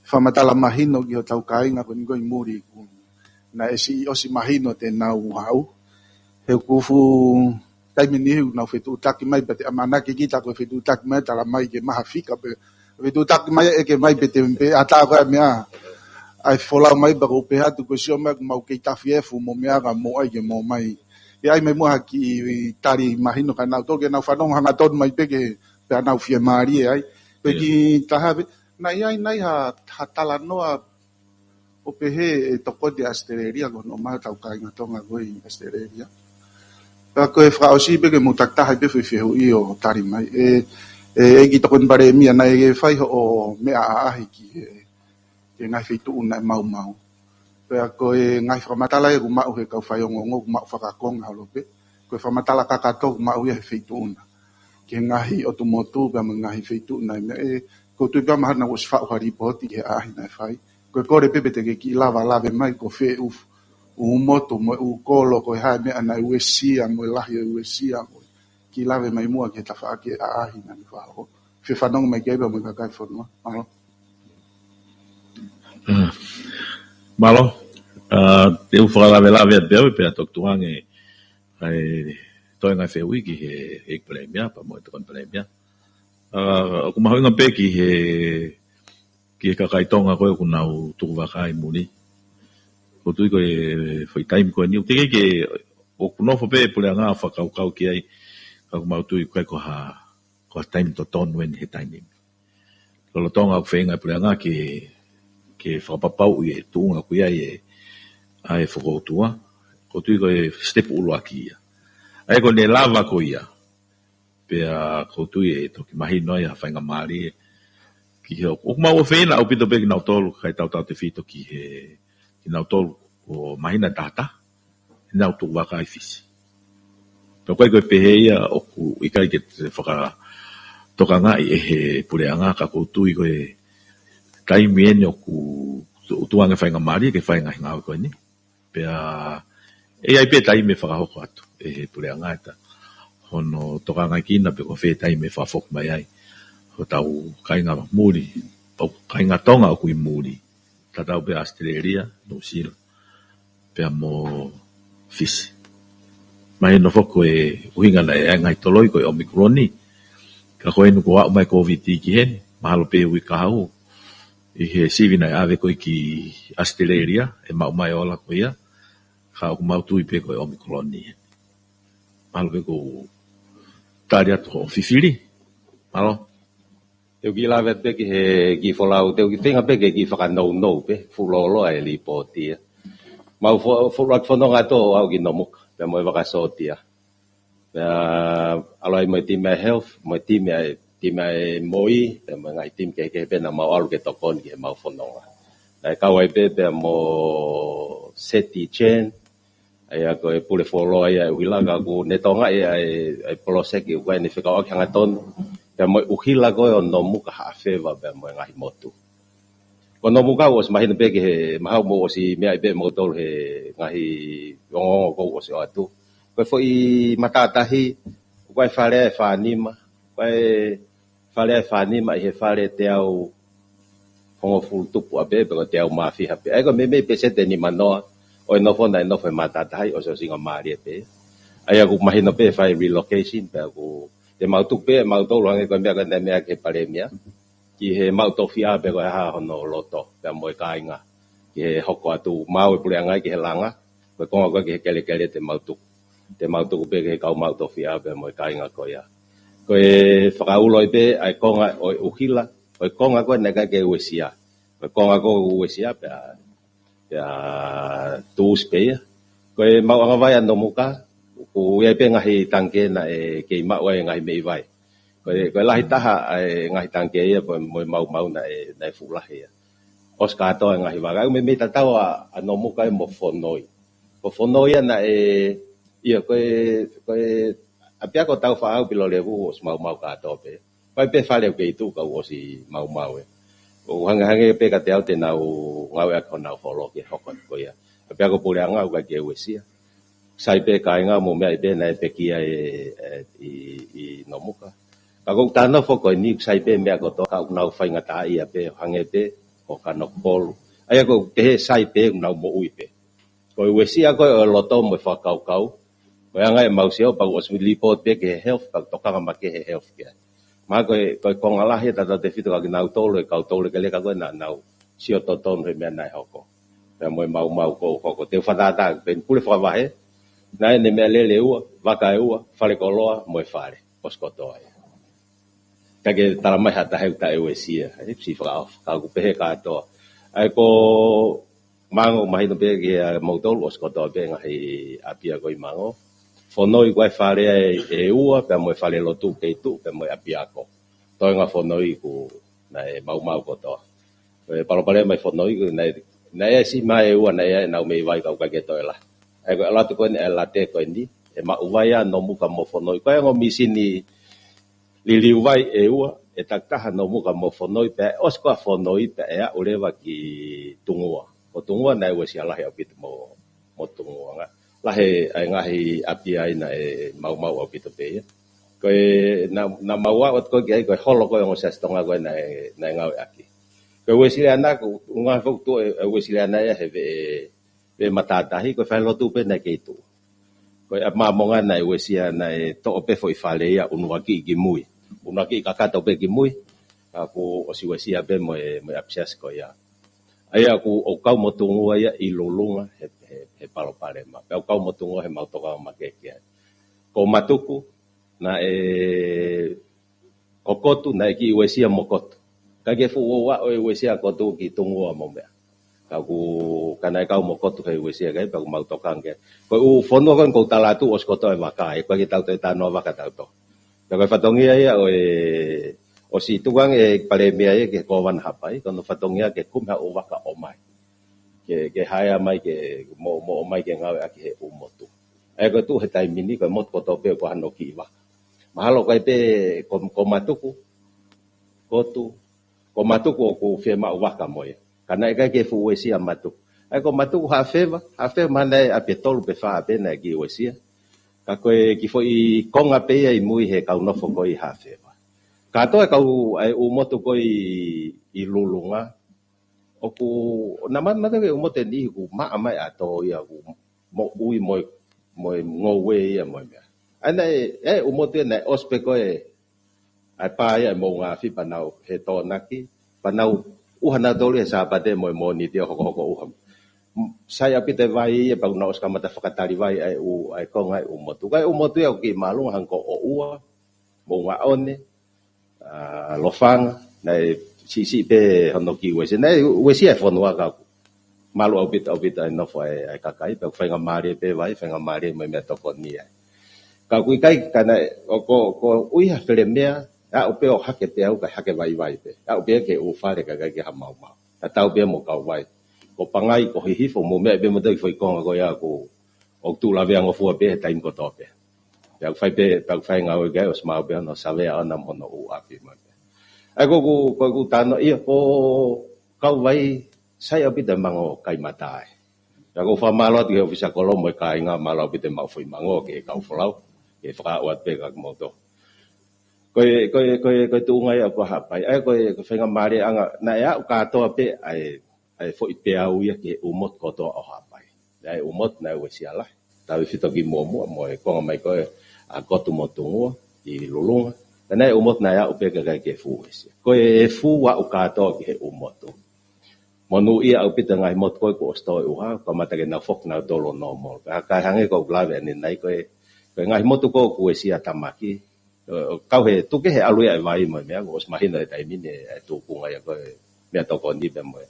fakamatala mahino ki hotau kāinga ko eni ko ē ʻi muli ʻoku naʻe siʻi ʻosi mahino te nau haʻu. He ʻoku fuʻu taimi ni ʻoku nau fetuʻutaki mai pea te ʻamanaki kita ko e fetuʻutaki mai tala mai ke maha fika pē. Fetuʻutaki mai ʻe ke mai pē te pē ʻatā ko e meʻa. ʻAi folau mai pea ʻoku ou pehē atu ko e sio mai ʻoku mau kei tafi efu mo meʻa ka mou ʻai ke mou mai. ʻE ʻai mai muʻa ha kiʻi tali mahino kia nautolu ke nau fanongo hangatonu mai pē ke pea nau fiemālie ai. Pea kiʻi taha pē. Naʻe ʻi ai nai ha, ha talanoa ʻo pehē ʻe tokoni ʻa ʻAositelēlia ko hono ʻomai hotau kāinga Tonga ko ē ʻi ʻAositelēlia. Pea ko e fakaʻosi pē ke mou takitaha pē foʻi fehuʻi ʻo tali mai. ʻE, ʻe, ʻEiki Tokoni Palēmia naʻe ke fai hoʻo meʻa ʻaʻahi ki he, ki he ngaahi feituʻu naʻe maumau. Pea ko e ngaahi fakamatala ia ʻoku maʻu he kau faiongoongo ʻoku maʻu fakakonga holo pē. Ko e fakamatala kakato ʻoku maʻu ia he feituʻu na. Ki he ngaahi ʻotu motu pea mo e ngaahi feituʻu naʻe meʻa ʻe, ʻoku ou tui pē mahalo naʻe ʻosi faʻu ha lipooti he ʻaʻahi naʻe fai. Ko e kole pē pe te ke kiʻi lava lave mai ko fē ʻū, ʻū motu mo e ʻū kolo ko e hā e meʻa naʻe uesia mo e lahi e uesia mo e kiʻi lave mai muʻa ki he tafaʻaki e ʻaʻahi naʻe fai. Fie fanongo mai ki ai pea mo e kakai fonua. Mālō. Mm. Mālō. ʻA, te u fakalavelave atu pē au pea toki tuku ange ʻa e toenga fehuʻi ki he, he Palēmia, pea mo e Tokoni Palēmia. ʻA, ʻoku mahuʻinga pē ki he ki he kakai Tonga ko ē ʻoku nau tuku vaka ʻi muli. ʻOku ou tui ko e foʻi taimi ko eni, ʻoku teʻeki ke, ʻoku nofo pē puleʻanga ʻo fakakaukau ki ai, ka ʻoku mau tui ʻoku ʻikai ko ha, ko ha taimi totonu eni he taimi ni. Lolotonga ʻoku feinga e puleʻanga ke, ke fakapapauʻi e tuʻunga ʻoku ʻi ai e, ʻa e fokoutua. ʻOku ou tui ko e step ʻuluaki ia. ʻA ia ko ʻene lava ko ia, pea ʻoku ou tui ʻe toki mahino ai ha faingamālie ki he, ʻoku mau ʻofeina ʻaupito pē kinautolu, kakai tautautefito ki he, kinautolu ʻoku mahino ʻe taha taha ʻenau tuku vaka ʻi Fisi. Pea ʻoku ʻikai ko e pehē ia ʻoku ʻikai ke fakatokangaʻi ʻe he puleʻanga, ka ʻoku ou tui ko e taimi eni ʻoku tuʻu ange faingamālie ke fai e ngaahi ngāue ko eni. Pea ʻe ʻi ai pē taimi ʻe fakahoko atu ʻe he puleʻanga ʻeta hono tokangaʻi kinautolu pe ko fē taimi ʻe fakafoki mai ai hotau kāinga muli, ʻoku kāinga Tonga ʻoku ʻi muli, tatau pē ʻAositelēlia, Nuʻusila, pea mo Fisi. Mahino foki ko e ʻuhinga naʻe ʻi ai e ngaahi toloi ko e Omicron ni. Ka ko eni kuo aʻu mai e Kōviti ki heni, mahalo pē uike kahaʻu, ʻi he sivi naʻe ʻave ko ē ki ʻAositelēlia, ʻe maʻu mai e ola ko ia, ka ʻoku mau tui pē ko e Omicron ni. Mahalo pē ʻoku ou tali atu hoʻo fifili. Mālō. Te u kiʻi lave atu pē ki he kiʻi folau, te u kiʻi feinga pē ke kiʻi fakanounou pē, fuʻu lōloa e lipooti ia. Mau fo-, fuʻu ʻaki fononga atu ʻo aʻu ki Nomuka, pea mo e vaka sōtia. Pea ʻalu ai mo e timi ʻa e health, mo e timi ʻa e, timi ʻa e moi, pea mo e ngaahi timi kehekehe pē naʻa mau ʻalu ke tokoni ki heʻemau fononga. Naʻe kau ai pē, pea mo Seti Chen, ʻa ia ko e pule fuoloa ia ʻa e ʻuhila, ka ʻoku ne tokangaʻi ʻa e, ʻa e poloseki ʻoku ʻi ai ʻene fekauʻaki hangatonu pea mo e ʻuhila ko ē ʻo Nomuka, Haʻafeva pea mo e ngaahi motu. Ko Nomuka ʻoku ʻosi mahino pē ki he mahalo mou ʻosi meaʻi pē moutolu he ngaahi ongoongo kuo ʻosi ʻoatu. Ko e foʻi matātahi, ko e fale ʻe fānima, ko e fale ʻe fānima ʻi he fale teau hongofulu tupu ʻa pē, pe ko e teau mā fiha pē. ʻA ia ko e meimei pēseti ʻe nimanoa ʻo e nofo naʻe nofo he matātahi, ʻosi ʻosinga mālie pē. ʻA ia ʻoku mahino pē fai relocation, pea ʻoku te mau tuku pē mautolu hangē ko e meʻa ko ē naʻe meʻa ki he palēmia, ki he maʻu tofiʻa pe ko e hā hono loto, pea mo e kāinga, ki he hoko atu, maʻu e puleʻanga ki he langa, ko e konga ko ē ki he kelekele te mau tuku. Te mau tuku pē ki he kau maʻu tofiʻa pea mo e kāinga ko ia. Ko e fakaulo ai pē ʻa e konga ʻo e ʻuhila, ko e konga ko ē naʻe ʻikai ke uesia. Ko e konga ko ē uesia pea, pea tuʻusi pē ia. Ko e maʻuʻanga vai ʻa Nomuka, ʻoku ʻi ai pē ngaahi tangikē naʻe kei maʻu ai e ngaahi meʻi vai. Ko e, ko e lahi taha ʻa e ngaahi tangikē ia, pea mo e maumau naʻe, naʻe fuʻu lahi ia. ʻOsi kātoa e ngaahi vaka. ʻOku meimei tatau ʻa, ʻa Nomuka ia mo Fonoi. Ko Fonoi ia naʻe, ia ko e, ko e ʻapiako Taufaʻāhau Pilolevu ʻosi maumau kātoa pē. Ko e pē fale ʻoku kei tuʻu ka ʻoku ʻosi maumau ē. ʻOku hangehangē pē kiate au te nau ngāueʻaki honau holo ke hoko atu ko ia. ʻApiako puleʻanga ʻoku ʻikai ke uesia. Sai pē kāinga mo meʻa ʻi pē naʻe pekia ʻe, ʻe, ʻi, ʻi Nomuka. Ka ʻoku ou tala ʻoku nofo ko eni ʻoku sai pē meʻa kotoa ka ʻoku nau faingataʻaʻia pē, hangē pē ko Kanokupolu. ʻA ia ʻoku ou pehē sai pē ʻoku nau moʻui pē. Ko e uesia ko ē ʻo e loto mo e fakakaukau. Ko e anga ʻemau sio pea ʻoku ʻosi lipooti pē ki he health, pea tokanga mai ki he health ki ai. Mahalo ko e, ko e konga lahi ʻe tautautefito kia kinautolu, e kau toulekeleka ko ē naʻa nau sio totonu he meʻa naʻe hoko. Pea mo e maumau ko ē hoko. Te u fakatātā, pea pule fakavahe. Naʻe ʻi ai e meʻalele ʻe ua, vaka ʻe ua, falekoloa, mo e fale. ʻOsi kotoa ia. ʻIkai ke tala mai ha taha ʻoku taʻeuesia. ʻE pisi fakaʻofa. Ka ʻoku pehē kātoa. ʻA ia ko Mango, mahino pē kiate kimoutolu, ʻosi kotoa pē ngaahi ʻapiako ʻi Mango. Fonoi ko e fale ʻe, ʻe ua, pea mo e fale lotu kei tuʻu, pea mo e ʻapiako. Toenga Fonoi ʻoku naʻe maumau kotoa. ʻE palopalema ʻi Fonoi ʻoku naʻe, naʻe ʻasi mai ʻe ua, naʻe ʻi ai ʻenau meʻi vai ka ʻoku ʻikai ke toe lahi. ʻA ia ko e ʻalu atu ko eni ʻa e late ko eni, ʻe maʻu vai ʻa Nomuka mo Fonoi. Ko e ongo mīsini liliu vai ʻe ua, ʻe takitaha Nomuka mo Fonoi, pea ʻosi ko ē ʻa Fonoi pea ʻe aʻu leva ki Tungua. Ko Tungua naʻe uesia lahi ʻaupito mo, mo Tungua nga. Lahi ʻa e ngaahi ʻapi ai naʻe maumau ʻaupito pē ia. Ko e naʻa, naʻa mau aʻu atu ko ē ki ai ko e holo ko ē ongo Siasi Tonga ko ē naʻe, naʻe ngāueʻaki. Ko e Uēsiliana ʻoku ngaahi foʻi tuʻu ʻe, ʻe Uēsiliana ia he veʻe, veʻe matātahi, ko e falelotu pē naʻe kei tuʻu. Ko e ʻapi Māmonga naʻe uesia, naʻe toʻo pē foʻi fale ia ʻunuakiʻi ki mui. ʻUnuakiʻi kakato pē ki mui. Ka ʻoku ʻosi uesia pē mo e, mo e ʻapisiasi ko ia. ʻA ia ʻoku, ʻoku kau mo Tungua ia ʻi Lulunga he, he, he palopalema. Pea ʻoku kau mo Tungua he mau tokanga makehe ki ai. Ko Matuku, naʻe, ko Kotu, naʻe kiʻi uesia mo Kotu. Ka ke fuʻu ʻoua ʻo e uesia Kotu ki Tungua mo meʻa. Ka ʻoku, ka naʻe kau mo Kotu he uesia ki ai, pea ʻoku mau tokanga ki ai. Ko e ʻū fonua ko ē ʻoku ou tala atu ʻosi kotoa e vaka, ʻe ʻikai ke tau toe talanoa vaka tautolu. Pea ko e fatongia ia ʻo e, ʻosi tukuange ʻe Palēmia ia ki he Kōvana Haʻapai, ko hono fatongia ke kumi ha ʻū vaka ʻomai. Ke, ke haea mai ke mo, mo ʻomai ke ngāueʻaki he ʻū motu. ʻA ia ko e tuʻu he taimi ni, ko e motu kotoa pē ko hano kiʻi vaka. Mahalo ko e pē ko, ko Matuku, Kotu, ko Matuku ʻoku fiemaʻu vaka mo ia. Ka naʻe ʻikai ke fuʻu uesia Matuku. ʻA ia ko Matuku Haʻafeva, Haʻafeva mahalo naʻe ʻapi ʻe tolu pe fā pē naʻe kiʻi uesia. Ka ko e kiʻi foʻi konga pē ia ʻi mui he kau nofo ko ē ʻi Haʻafeva. Kātoa e kau ʻa e ʻū motu ko ē ʻi, ʻi Lulunga. ʻOku, naʻa mata ke ʻū motu ʻe niʻihi ʻoku maʻa mai ʻa tō ia ʻoku moʻui mo e, mo e ngoue ia mo e meʻa. ʻA ia naʻe, ʻe ʻū motu ia naʻe ʻosi pē ko ē ʻa e pā ia ʻe Moʻungaafi pea nau he Tōnaki, pea nau ʻuha nautolu he Sāpate mo e Mōnite ʻo hokohoko ʻuha. Sai ʻaupito e vai ia pea nau ʻosi kamata fakatali vai ʻa e ʻū, ʻa e konga ʻa e ʻū motu. Ka ʻe ʻū motu ia ʻoku kiʻi māʻolunga hangē ko ʻOʻua, Moʻungaʻone, ʻa, Lofanga, naʻe siʻisiʻi pē hono kiʻi uesia. Naʻe uesia e fonua ka ʻoku malu ʻaupito, ʻaupito e nofo ʻa e, ʻa e kakai, pea faingamālie pē vai, faingamālie mo e meʻatokoni ai. Ka ʻoku ʻikai, ka naʻe, ʻo ko, ko ʻuhi ha fele meʻa, ʻe aʻu pē ʻo hake pē au, kae hake vaivai pē. ʻE aʻu pē ki he ʻū fale kae ʻikai ke ha maumau. Tatau pē mo Kauvai. Ko Pangai, ko Hihifo, mo meʻa pē mo e kiʻi foʻi konga ko ia ʻoku, ʻoku tuʻu laveangofua pē he taimi kotoa pē. Pea ʻoku fai pē, pea ʻoku fai ngāue ki ai, ʻosi maʻu pē hono savea ʻona mo hono ʻū ʻapi mo e meʻa. ʻA ia ko ʻeku, ko ʻeku talanoa ia ko Kauvai, sai ʻaupito e mango kai mata ai. Pea ʻoku ou fakamālō atu ki he ʻōfisa kolo mo e kāinga, mālō ʻaupito e maʻu foʻi mango ki he kau folau, ke fakaaʻu atu pē kia kimoutolu. Ko e, ko e, ko e, ko e tuʻunga ia ʻo Haʻapai, ʻa ia ko e, ko e faingamālieʻanga, naʻe aʻu kātoa pē ʻa e, ʻa e foʻi peau ia ki he ʻū motu kotoa ʻo Haʻapai. Naʻe ʻū motu naʻe uesia lahi. Tautefito ki muʻomuʻa mo e konga mai ko ē ʻa Kotu mo Tungua ʻi Lulunga. Ka naʻe ʻū motu naʻe aʻu pē kae ʻikai ke fuʻu uesia. Ko e fuʻu aʻu kātoa ki he ʻū motu. Monūʻia ʻaupito e ngaahi motu ko ē kuo ʻosi tō e ʻuha, kamata ke nau foki nautolu ʻo normal. Ka, ka hangē ko ʻeku lave ʻanenai ko e, ko e ngaahi motu ko ē ʻoku uesia tamaki, ʻo, ʻo kau he tuku he ʻalu ia e vai mo e meʻa, kuo ʻosi mahino he taimi ni e, e tuʻunga ia ko e meʻatokoni pea mo e.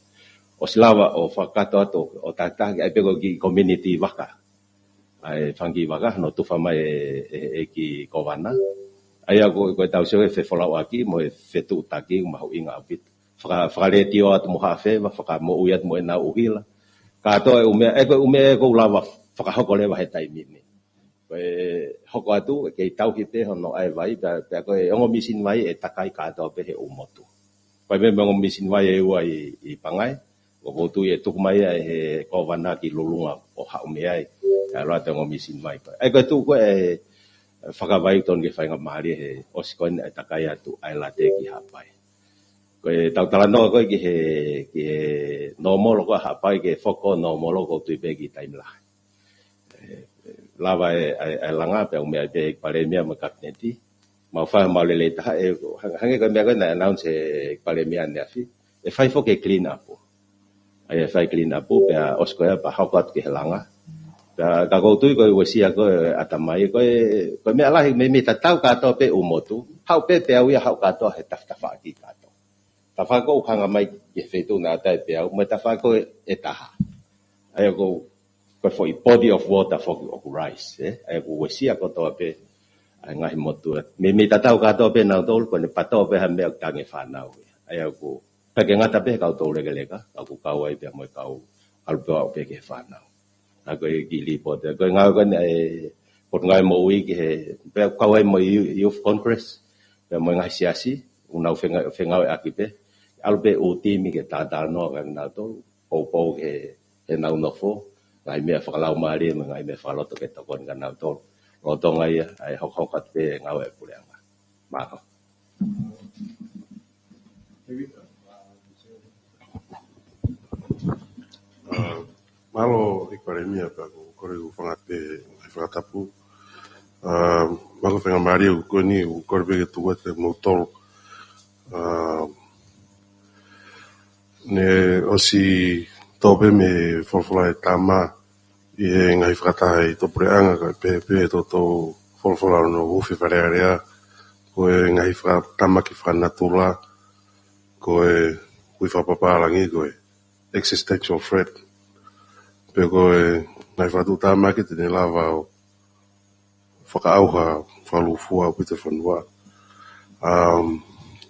ʻOsi lava ʻo fakakakato atu ʻo takitaha ki ai pē ko e kiʻi community vaka. ʻA e fanga kiʻi vaka, naʻe tufa mai ʻe, ʻe, ʻe he kiʻi Kōvana. ʻA ia ko, ko e tau sio he fefolauʻaki mo e fetuʻutaki mahuʻinga ʻaupito. Faka, fakalētio atu mo Haʻafeva, fakamoʻui atu mo ʻenau ʻuhila. Kātoa e ʻū meʻa, ʻe ko e ʻū meʻa ʻoku ou lava fakahoko leva he taimi ni. Ko e hoko atu, ʻe kei tauhi pē hono ʻai vai, pea, pea ko e ongo mīsini vai ʻe takai kātoa pē he ʻū motu. Ko e meʻa mo e ongo mīsini vai ʻe ua ʻi, ʻi Pangai, ʻoku ou tui ʻe tuku mai ia ʻe he Kōvana ki Lulunga ʻo haʻu mei ai, ʻe ʻalu atu e ongo mīsini vai ko ē. ʻA ia ko e tuʻu ko ē e fakavai tonu ke faingamālie he ʻosi ko eni ʻa e takai atu ʻa e late ki Haʻapai. Ko e tau talanoa ko ē ki he, ki he normal ko ē Haʻapai ke foki ʻo normal ʻoku ou tui pē kiʻi taimi lahi. ʻE, lava e, e, e langa pea ʻoku meʻa pē ʻEiki Palēmia mo e Kapineti. Mau fai mau lelei taha ʻe, hang-, hangē ko e meʻa ko ē naʻe announce ʻe ʻEiki Palēmia ʻaneafi. ʻE fai foki e clean up. ʻA ia ʻe fai clean up pea ʻosi ko ia pea hoko atu ki he langa. Pea ka ʻoku ou tui ko e uesia ko ē ʻatamai ko e, ko e meʻa lahi meimei tatau kātoa pē ʻū motu. Haʻu pē peau ia haʻu kātoa he tafatafaʻaki kātoa. Tafaʻaki ʻoku hanga mai ki he feituʻu naʻe ʻatā e peau, mo e tafaʻaki ʻe taha. ʻA ia ko, ko e foʻi body of water foki ʻoku rise, ē? ʻA ia ʻoku uesia kotoa pē ʻa e ngaahi motu. Meimei tatau kātoa pē nautolu, ko ʻene patoa pē ha meʻa ʻoku tangi e fānau. ʻA ia ʻoku, pea ʻikai ke ngata pē he kau toulekeleka, ka ʻoku kau ai pea mo e kau ʻalu pē ʻo aʻu pē ki he fānau. ʻA ia ko e kiʻi lipooti, ko e ngāue ko eni ʻa e Potungāue Moʻui ki he, pea kau ai mo e Youth Congress, pea mo e ngaahi siasi, ʻoku nau fenga-, fengāueʻaki pē, ʻalu pē ʻū timi ke talatalanoa kia nautolu, poupou ki he, heʻenau nofo, ngaahi meʻa fakalaumālie, mo e ngaahi meʻa fakaloto ke tokoni kia nautolu. Lolotonga ia, ʻa e hokohoko atu pē ngāue ʻa e puleʻanga. Mālō. Mālō ʻEiki Palēmia, pea ʻoku ou kole ke u hūfanga pē he fakatapu. Mālō faingamālie ko eni, ʻoku ou kole pē ke tuku atu kiate kimoutolu ʻA, ne ʻosi toʻo pē mei he folofola ʻa e tama ʻi he ngaahi fakataha ʻi he puleʻanga, kae pehē pē ʻe he toʻotoʻo folofola ʻo e Huufi Fale Alea, ko e ngaahi fakatamaki fakanatula, ko e hui fakapapālangi, ko e existential threat. Pe ko e ngaahi fakatuʻutāmaki te ne lava ʻo fakaʻauha fakalūkufua ʻaupito e fonua. Um,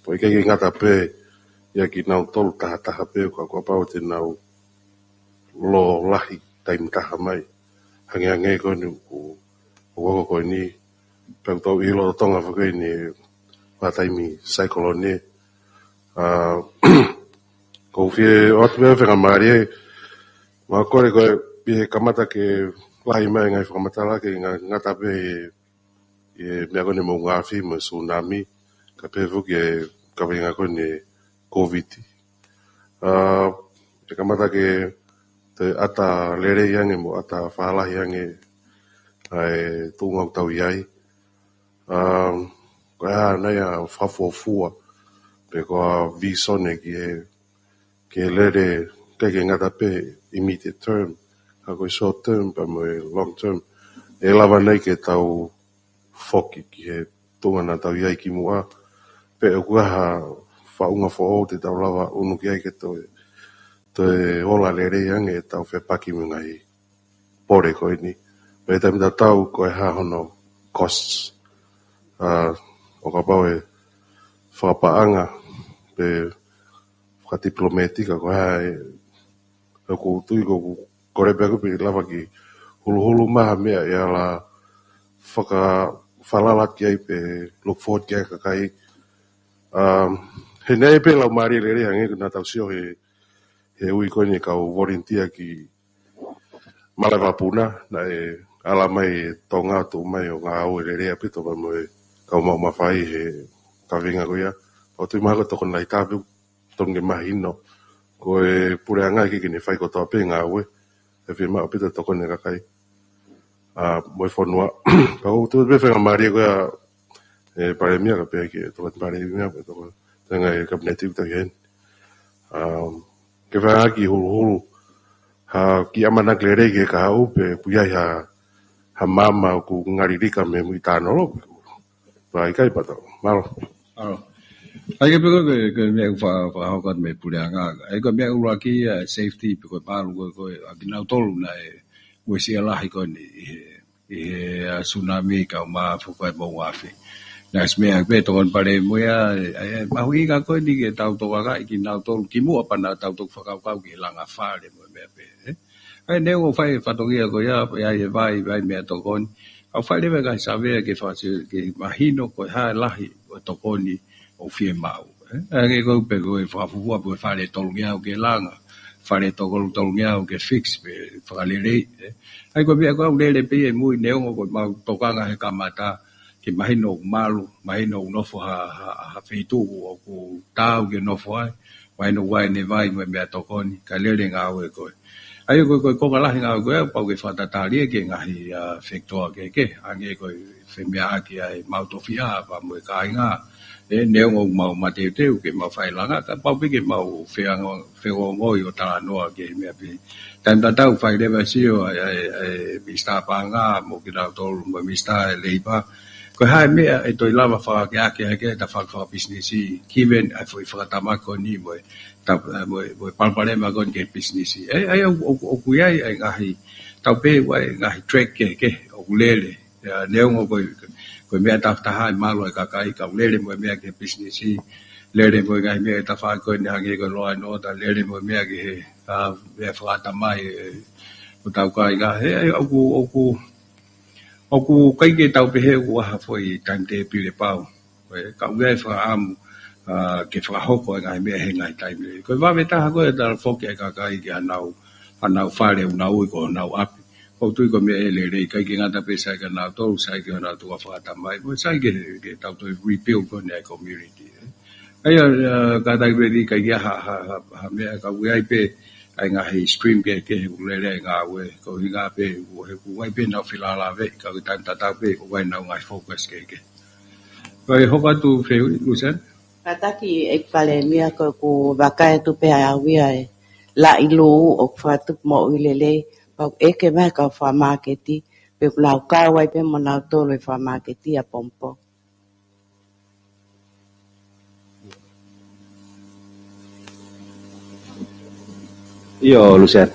pea ʻikai ke ngata pē ia kinautolu tahataha pē, ka kuo pau te nau lōlahi taimi taha mai. Hangehangē ko eni ʻoku, ʻoku ako ko eni, pea ʻoku tau ʻilo ʻi Tonga foki eni, pea taimi saikolone. ʻA, ʻoku ou fie ʻoatu pē faingamālie, ma kole ko e pē he kamata ke lahi mai e ngaahi fakamatala ke nga-, ngata pē ʻi he meʻa ko eni moʻunga afi mo e tsunami, kae pehē foki e kaveinga ko eni COVID. ʻA, ʻe kamata ke toe ʻata lelei ange mo ʻata fālahi ange ʻa e tuʻunga ʻoku tau ʻi ai. Um, ko e hā nai ʻa e fakafuofua, pe ko e visone ki he, ki he lele, ʻikai ke ngata pē immediate term, ka ko e short term, pea mo e long term. ʻE lava nai ke tau foki ki he tuʻunga naʻa tau ʻi ai kimuʻa, pe ʻoku ʻi ai ha faʻunga foʻou te tau lava ʻunu ki ai ke toe, toe ola lelei ange ʻetau fepaki mo e ngaahi pole ko eni. Pea ʻi he taimi tatau ko e hā hono costs. ʻA, ʻo kapau ʻe fakapaʻanga pe fakatipilometika ko e hā e, ʻoku ou tui ko ʻeku kole pē ʻaku pē lava ke huluhulu mai ha meʻa ʻe ala fakafalala ki ai pe look forward ki ai e kakai. Um, he naʻe pē lau mālie lelei hangē ko naʻa tau sio he, he ui ko eni e kau volunteer ki Malaevapuna, naʻe ala mai e Tonga tuʻu mai ʻo ngāue lelei ʻaupito pea mo e kau maʻu mafai he kaveinga ko ia. ʻOku ou tui mahalo ko e tokoni lahi taha pē tonu ke mahino. Ko e puleʻanga ʻikai ke ne fai kotoa pē ngāue, ʻe fiemaʻu ʻaupito e tokoni e kakai, ʻa, mo e fonua. Ka ʻoku ou tui pē faingamālie ko ia, ʻe Palēmia, kae pehē ki he tokoni Palēmia, pea tokoni, tokoni e Kapineti ʻoku tau ʻi heni. Um, ke fai ha kiʻi huluhulu, ha kiʻi ʻamanaki lelei ki he kahaʻu pe ʻoku ʻi ai ha, ha maama ʻoku ngalilika mei he muʻi tānolo. Pea ʻikai pē tau. Mālō. Mālō. ʻA ia ko e, ko e, ko e meʻa ʻoku fa-, fakahoko atu mei he puleʻanga. ʻA ia ko e meʻa ʻuluaki ia, safety, pe ko e malu ko e, ko e, ʻa kinautolu naʻe uesia lahi ko eni ʻi he, ʻi he, ʻa, tsunami kaeʻumaʻā foki ko e moʻunga afi. Naʻe ʻosi meʻa pē tokoni Palēmia, ʻa ia, ʻa ia, mahuʻinga ko eni ke tau tokangaʻi kinautolu kimuʻa pea naʻa tau toki fakakaukau ki he langa fale mo e meʻa pehē, ē? ʻA ia neongo ʻoku fai e fatongia ko ia, ʻa ia e vai, vai meʻatokoni. Ka ʻoku fai leva e ngaahi savea ke fasi-, ke mahino ko e hā e lahi ʻo e tokoni ʻoku fiemaʻu, ē? ʻA ia ko e pē ko e fakafuofua ko e fale tolungeau ke langa, fale tokolu tolungeau ke fix pe fakalelei, ē? ʻA ia ko e meʻa ko ē ʻoku lele pē ia ʻi mui neongo ko ʻemau tokanga he kamata, ke mahino ʻoku malu, mahino ʻoku nofo ha, ha, ha feituʻu ʻoku taau ke nofo ai, mahino ʻoku ʻi ai ʻene vai mo e meʻatokoni, kae lele e ngāue ko ē. ʻA ia ko e, ko e konga lahi e ngāue ko ē, pau ke fakatatali ia ki he ngaahi, ʻa, fekitoa kehekehe, hangē ko e femeʻaʻaki ʻa e maʻu tofiʻa, pea mo e kāinga, ē, neongo ʻoku mau mateuteu ke mau fai e langa, ka pau pē ke mau feongo-, feongoʻi ʻo talanoa ki he meʻa pē. Taimi tatau fai leva e sio ʻa e, ʻa e, ʻa e Minisitā Paʻanga mo kinautolu mo e Minisitā Leipa. Ko e hā e meʻa ʻe toe lava fakaakeake hake ʻeta faka-, fakapisinisi, given ʻa e foʻi fakatamaki ko eni mo e tap-, mo e, mo e palopalema ko eni ki he pisinisi. ʻA ia, ʻa ia ʻoku, ʻoku, ʻoku ʻi ai ʻa e ngaahi, tau pehē ʻoku ʻi ai e ngaahi track kehekehe ʻoku lele. ʻIa, neongo ko e, ko e meʻa tafataha e malu ʻa e kakai, ka ʻoku lele mo e meʻa ki he pisinisi, lele mo e ngaahi meʻa ʻe tafaʻaki ko eni hangē ko e law and order, lele mo e meʻa ki he, ʻa, meʻa fakatamaki, ē, ʻo hotau kāinga. He, ʻa ia ʻoku, ʻoku, ʻoku ʻikai ke tau pehē ʻoku ʻi ai ha foʻi timetable pau. Ko e, ka ʻoku ʻi ai e fakaʻamu, ʻa, ke fakahoko e ngaahi meʻa he ngaahi taimi. Ko e vave taha ko e talafoki ʻa e kakai ki haʻanau, haʻanau fale ʻoku nau ui ko honau ʻapi. ʻOku ou tui ko e meʻa ʻe lelei, ʻikai ke ngata pē sai kia nautolu, sai ki honau tuʻunga fakatamaki, mo sai ki he, ki he tau toe rebuild ko eni ʻa e community, ē. ʻA ia, ʻa, kātaki pē ʻikai ke ʻi ai ha, ha, ha, ha meʻa ka ʻoku ʻi ai pē ʻa e ngaahi stream kehekehe ʻoku lele ai e ngāue, ko e ʻuhinga pē, ʻoku, he ʻoku ʻi ai pē ʻenau felālāveʻi, ka ko e taimi tatau pē, ʻoku ʻi ai ʻenau ngaahi focus kehekehe. Ko e hoko atu fehuʻi, Luseane? Kātaki ʻEiki Palēmia, ko ʻeku vakai atu pē ʻa e ʻuhinga e laʻi lū ʻoku fakatupu moʻui lelei, pea ʻoku ʻeke mai e kau fakamāketi pe ʻoku nau kau ai pē mo nautolu e fakamāketi ʻapongipongi. ʻIo, Luseane.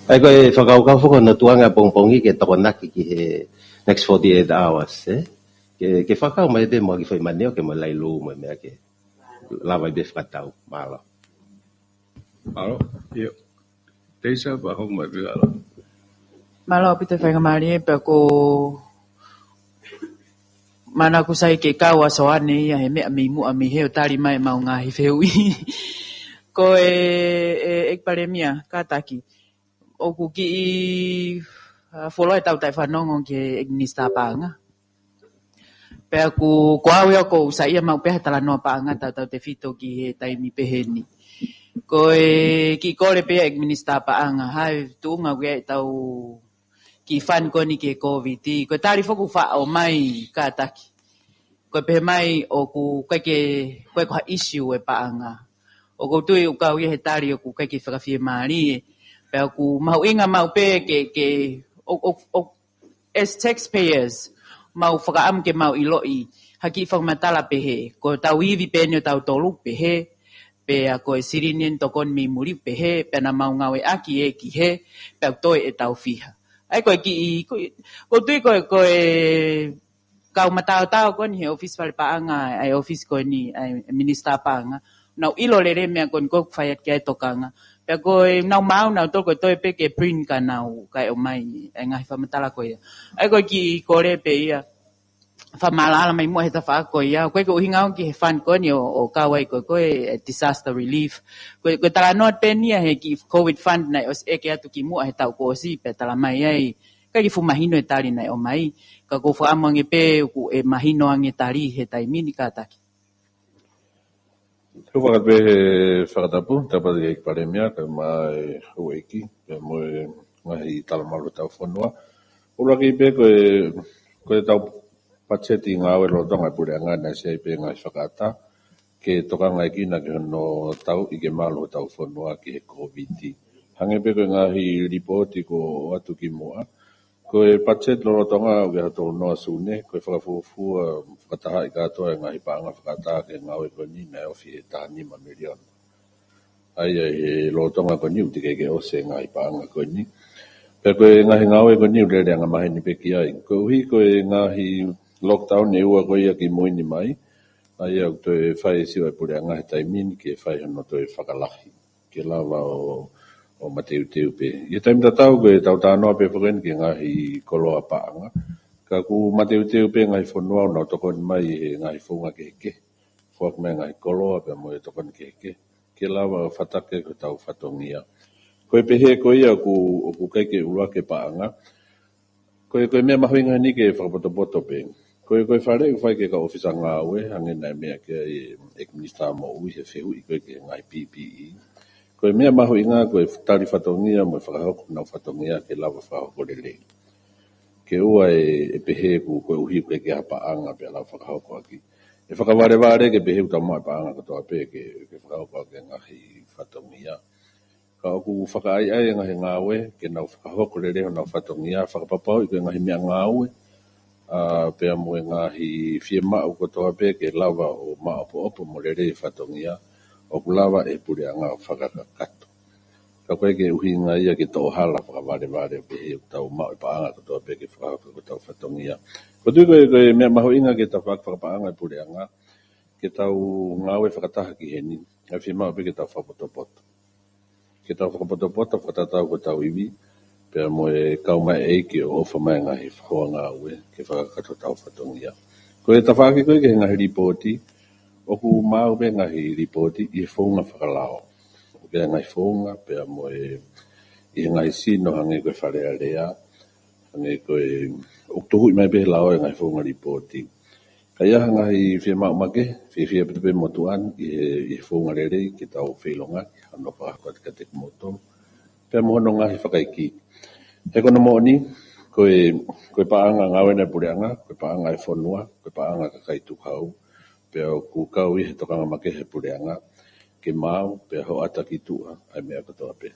ʻA ia ko e fakakaukau foki ʻoku tuʻu ange ʻapongipongi ke tokonaki ki he next forty-eight hours, ē? Ke, ke fakakau mai pē mo e kiʻi foʻi manioke mo e laʻi lū mo e meʻa ke lava ai pē fakatau. Mālō. Mālō. ʻIo. Teisa, pea hoko mai pē ʻAlo. Mālō ʻaupito faingamālie, pea ʻoku ou manako sai ke kau ʻa Soane ia he meʻa mei muʻa mei he ʻo tali mai ʻemau ngaahi fehuʻi. Ko e, e, ʻEiki Palēmia, kātaki. ʻOku kiʻi, ʻa, fuoloa ʻetau taʻefanongo ki he ʻEiki Minisitā Paʻanga. Pea ʻoku, ko au ia ʻoku ou saiʻia maʻu pē ha talanoa paʻanga tautautefito ki he taimi pehē ni. Ko e kiʻi kole pē ia ʻEiki Minisitā Paʻanga, hā e tuʻunga ʻoku ʻi ai ʻetau kiʻi fund ko eni ki he Kōviti. Ko e tali foki ʻoku faʻa ʻomai, kātaki, ko e pehē mai ʻoku ʻikai ke, ʻikai ko ha issue e paʻanga. ʻOku ou tui ʻoku kau ia he tali ʻoku ʻikai ke fakafiemālie. Pea ʻoku mahuʻinga maʻu pē ke, ke, ʻo, ʻo, ʻo, as taxpayers, mau fakaʻamu ke mau ʻiloʻi ha kiʻi fakamatala pehē. Ko ʻetau ivi pē eni ʻo tautolu pehē, pea ko e silini ʻeni tokoni mei muli pehē, pea naʻa mau ngāueʻaki ē ki hē, pea ʻoku toe ʻetau fiha. ʻA ia ko e kiʻi, ko, ʻoku ou tui ko e, ko e kau mataotao ko eni he ʻōfisi fale paʻanga, ʻa e ʻōfisi ko eni, ʻa e Minisitā Paʻanga. Nau ʻilo lelei e meʻa ko eni ʻoku fai atu ki ai e tokanga. Pea ko e nau maʻu nautolu ko e toe pē ke print ka nau kae ʻomai e ngaahi fakamatala ko ia. ʻA ia ko e kiʻi kole pē ia. Fakamaʻalaʻala mai muʻa he tafaʻaki ko ia. Ko e kiʻi ʻuhinga au ki he fund ko eni ʻo, ʻo kau ai ko e, ko e disaster relief. Ko e, ko e talanoa pē eni ia he kiʻi Covid fund naʻe ʻosi ʻeke atu kimuʻa he taʻu kuo ʻosi pea tala mai ai. ʻIkai ke fuʻu mahino e tali naʻe ʻomai. Ka ʻoku ou fakaʻamu ange pē ʻoku mahino ange e tali he taimi ni, kātaki. Ko e fakatapu pē he fakatapu, tapu ki he ʻEiki Palēmia, kae ʻumaʻā e houʻeiki, pea mo e ngaahi talamalu hotau fonua. ʻUluaki pē ko e, ko ʻetau patiseti ngāue lolotonga e puleʻanga naʻe ʻosi ʻi ai pē ngaahi fakaʻatā ke tokangaʻi kinautolu ke nau tauʻi ke malu hotau fonua ki he Kōviti. Hangē pē ko e ngaahi lipooti kuo ʻoatu kimuʻa, ko e patiseti lolotonga ʻo e ʻaho tolu noa Sune, ko e fakafuofua fakatahaʻi kātoa e ngaahi paʻanga fakaʻatā ki he ngāue ko eni naʻe ofi he taha nima miliona. ʻA ia he lolotonga ko eni ʻoku teʻeki ke ʻosi e ngaahi paʻanga ko eni. Pea ko e ngaahi ngāue ko eni ʻoku lele angamaheni pē ki ai. Koeʻuhi ko e ngaahi lockdown ʻe ua ko ia kimui ni mai, ʻa ia ʻoku toe fai e sio ʻa e puleʻanga he taimi ni ke fai hono toe fakalahi ke lava ʻo, ʻo mateuteu pē. ʻI he taimi tatau ko ʻetau talanoa pē foki eni ki he ngaahi koloa paʻanga. Ka ʻoku mateuteu pē ngaahi fonua ʻoku nau tokoni mai he ngaahi founga kehekehe. Foaki mai ngaahi koloa pea mo e tokoni kehekehe ke lava ʻo fataki hotau fatongia. Ko e pehē ko ia ʻoku, ʻoku ʻikai ke ʻuluaki e paʻanga. Ko e, ko e meʻa mahuʻinga eni ke fakapotopoto pē. Ko e, ko e faleʻi ʻoku fai ki he kau ʻōfisa ngāue, hangē naʻe meʻa ki ai e ʻEiki Minisitā Moʻui he fehuʻi ko ē ki he ngaahi P P E. Ko e meʻa mahuʻinga ko e tali fatongia mo e fakahoko honau fatongia ke lava fakahoko lelei. Ke ʻoua ʻe, ʻe pehē ʻoku, koeʻuhi ʻoku ʻikai ke ʻi ai ha paʻanga pea lava fakahoko ʻaki. ʻE fakavalevale ke pehē ʻoku tau maʻu e paʻanga kotoa pē ke, ke fakahoko ʻaki e ngaahi fatongia. Ka ʻoku fakaʻaiʻai e ngaahi ngāue ke nau fakahoko lelei honau fatongia, fakapapauʻi ko e ngaahi meʻangāue, ʻa, pea mo e ngaahi fiemaʻu kotoa pē ke lava ʻo maʻopoʻopo mo lelei e fatongia, ʻoku lava e puleʻanga ʻo fakakakato. Ka ʻoku ʻikai ke ʻuhinga ia ke toʻo hala fakavalevale ʻo pehē ʻoku tau maʻu e paʻanga kotoa pē ke fakahoko hotau fatongia. ʻOku ou tui ko e, ko e meʻa mahuʻinga ki he tafaʻaki fakapaʻanga e puleʻanga, ke tau ngāue fakataha ki heni, ʻa e fiemaʻu pē ke tau fakapotopoto. Ke tau fakapotopoto, fakatatau ki hotau ivi, pea mo e kau mai e ʻEiki ʻo ʻofa mai e ngaahi hoa ngāue ke fakakakato hotau fatongia. Ko e tafaʻaki ko ē ki he ngaahi lipooti, ʻoku maʻu pē ngaahi lipooti ʻi he founga fakalao. ʻOku ʻi ai e ngaahi founga, pea mo e, ʻi he ngaahi sino hangē ko e Fale Alea, hangē ko e, ʻoku tuhuʻi mai pē he lao e ngaahi founga lipooti. Ka ʻi ai ha ngaahi fiemaʻu makehe, fiefia pē pē motuʻa ni ʻi he, ʻi he founga lelei ke tau feilongaki, hano fakahoko atu kiate kimoutolu. Pea mo hono ngaahi fakaikiiki. He ko hono moʻoni, ko e, ko e paʻanga ngāue ʻa e puleʻanga, ko e paʻanga ʻa e fonua, ko e paʻanga ʻa e kakai tukuhau, Pea ʻoku kau ʻi he tokanga makehe ʻa e puleʻanga ke maau pea hoʻata ki tuʻa ʻa e meʻa kotoa pē.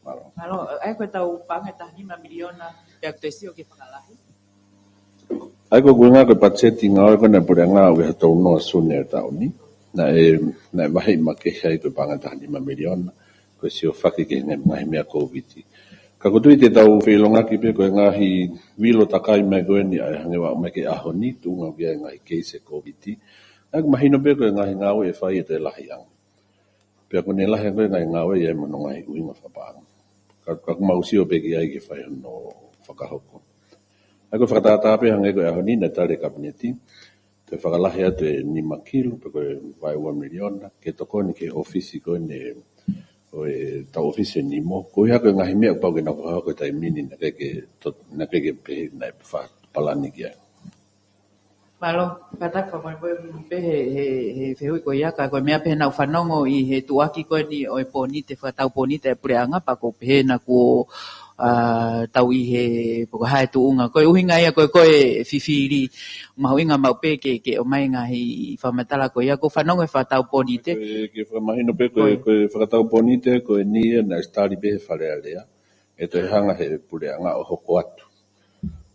Mālō. Mālō, ʻa ia ko e tau paʻanga ʻe taha nima miliona pea ʻoku te sio ke fakalahi? ʻA ia ko e ʻuhinga ko e patiseti ngāue ko eni ʻa e puleʻanga ʻoku ʻi he tolu noa Sune ʻo e taʻu ni. Naʻe, naʻe vaheʻi makehe ai ko e paʻanga ʻe taha nima miliona, ko e siofaki ki he ngaahi meʻa Kōviti. Ka ʻoku ou tui te tau feʻilongaki pē ko e ngaahi vilo takai mai ko eni ʻa e hangē ʻoku aʻu mai ki he ʻaho ni, tuʻunga ki ai e ngaahi keisi Kōviti. ʻA ia ʻoku mahino pē ko e ngaahi ngāue ʻe fai ʻe toe lahi ange. Pea ʻoku ne lahi ange ko e ngaahi ngāue ia mo hono ngaahi ʻuhinga fakapaʻanga. Ka, ka ʻoku mau sio pē ki ai ke fai hono fakahoko. ʻA ia ko e fakatātā pē hangē ko e ʻaho ni naʻe tali ʻe he Kapineti, toe fakalahi atu e nima kilu pe ko e vaeua miliona ke tokoni ki he ʻōfisi ko eni ʻo e tau ʻōfisi ʻo e nimo. Ko ia ko e ngaahi meʻa ʻoku pau ke nau fakahoko he taimi ni naʻe ʻikai ke to-, naʻe ʻikai ke pehē naʻe fa-, palani ki ai. Mālō, kātaki fakamolemole pē he, he, he fehuʻi ko ia ka ko e meʻa pē naʻa ku fanongo ʻi he tuʻuaki ko eni ʻo e pōnite, fakatau pōnite ʻa e puleʻanga pea ʻoku pehē naʻa kuo, ʻa, tau ʻi he, pe ko e hā e tuʻunga. Ko e ʻuhinga ia ko e, ko e fifili mahuʻinga maʻu pē ke, ke ʻomai ngaahi fakamatala ko ia ʻoku fanongo he fakatau pōnite. Ke, ke fakamahino pē ko e, ko e fakatau pōnite ko eni ia naʻe ʻosi tali pē he Fale Alea. ʻE toe hanga he puleʻanga ʻo hoko atu.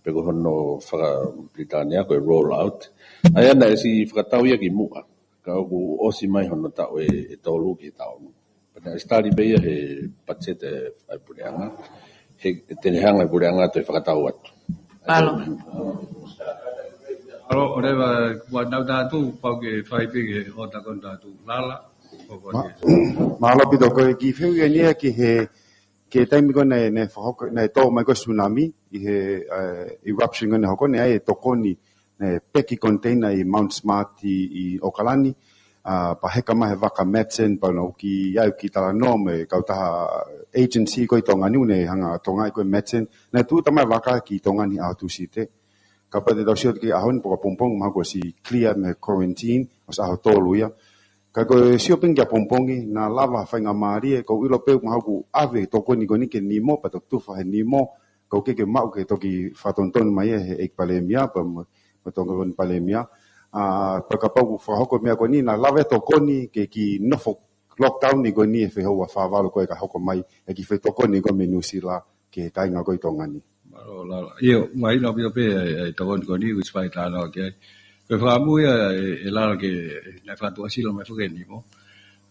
Pe ko hono faka-Pilitānia ko e roll out. ʻA ia naʻe ʻosi fakatau ia kimuʻa. Ka ʻoku ʻosi mai hono taʻu ʻe, ʻe tolu ki he taʻu ni. Pea naʻe ʻosi tali pē ia he patiseti ʻa e puleʻanga. He, te ne hanga he puleʻanga toe fakatau atu. Mālō. Mālō, ʻo leva, ʻoku nau tātu, pau ke fai pē ke ʻoua ʻe tātā Lala. Ma-, mālō ʻaupito ko e kiʻi fehuʻi eni ia ki he, ki he taimi ko ē naʻe, naʻe fakahoko, naʻe tō mai ko e tsunami, ʻi he, eh, eruption ko ē naʻe hoko, naʻe ʻi ai e tokoni, naʻe peki container ʻi Mount Smart ʻi, ʻi ʻOkalani, ʻa, pea heka mai he vaka Matson, pea naʻa ku ʻi ai ʻo kiʻi talanoa mo e kautaha agency ko ē ʻi Tonga ni, naʻe hanga ʻo tokangaʻi ko ē Matson, naʻe tūʻuta mai e vaka ki Tonga ni he ʻaho Tūsite. Kapau te tau sio ki he ʻaho ni pe ko e pongipongi mahalo kuo ʻosi clear mei he quarantine, ʻosi ʻaho tolu ia. Ka ko e sio pē ki he pongipongi, naʻa lava faingamālie, ʻoku ou ʻilo pē mahalo kuo ʻave e tokoni ko eni ki he nimo, pea toki tufa he nimo, ʻoku ʻikai ke maʻu ke toki fakatonutonu mai ia he ʻEiki Palēmia, pea mo, mo e Tokoni Palēmia. ʻA, pea kapau ʻoku fakahoko e meʻa ko eni, naʻa lava e tokoni ke kiʻi nofo lockdown ʻi ko eni he fehoua fā valu ko ē ka hoko mai, e kiʻi fetokoni ko ē mei Nuʻusila ki he kāinga ko ē ʻi Tonga ni. Mālō Lala. ʻIo, mahino ʻaupito pē ʻa e, ʻa e tokoni ko eni, which fai talanoa ki ai. Ko e fakaʻamu ia ʻe, ʻe Lala ke, naʻe fakatuʻasila mai foki e nimo.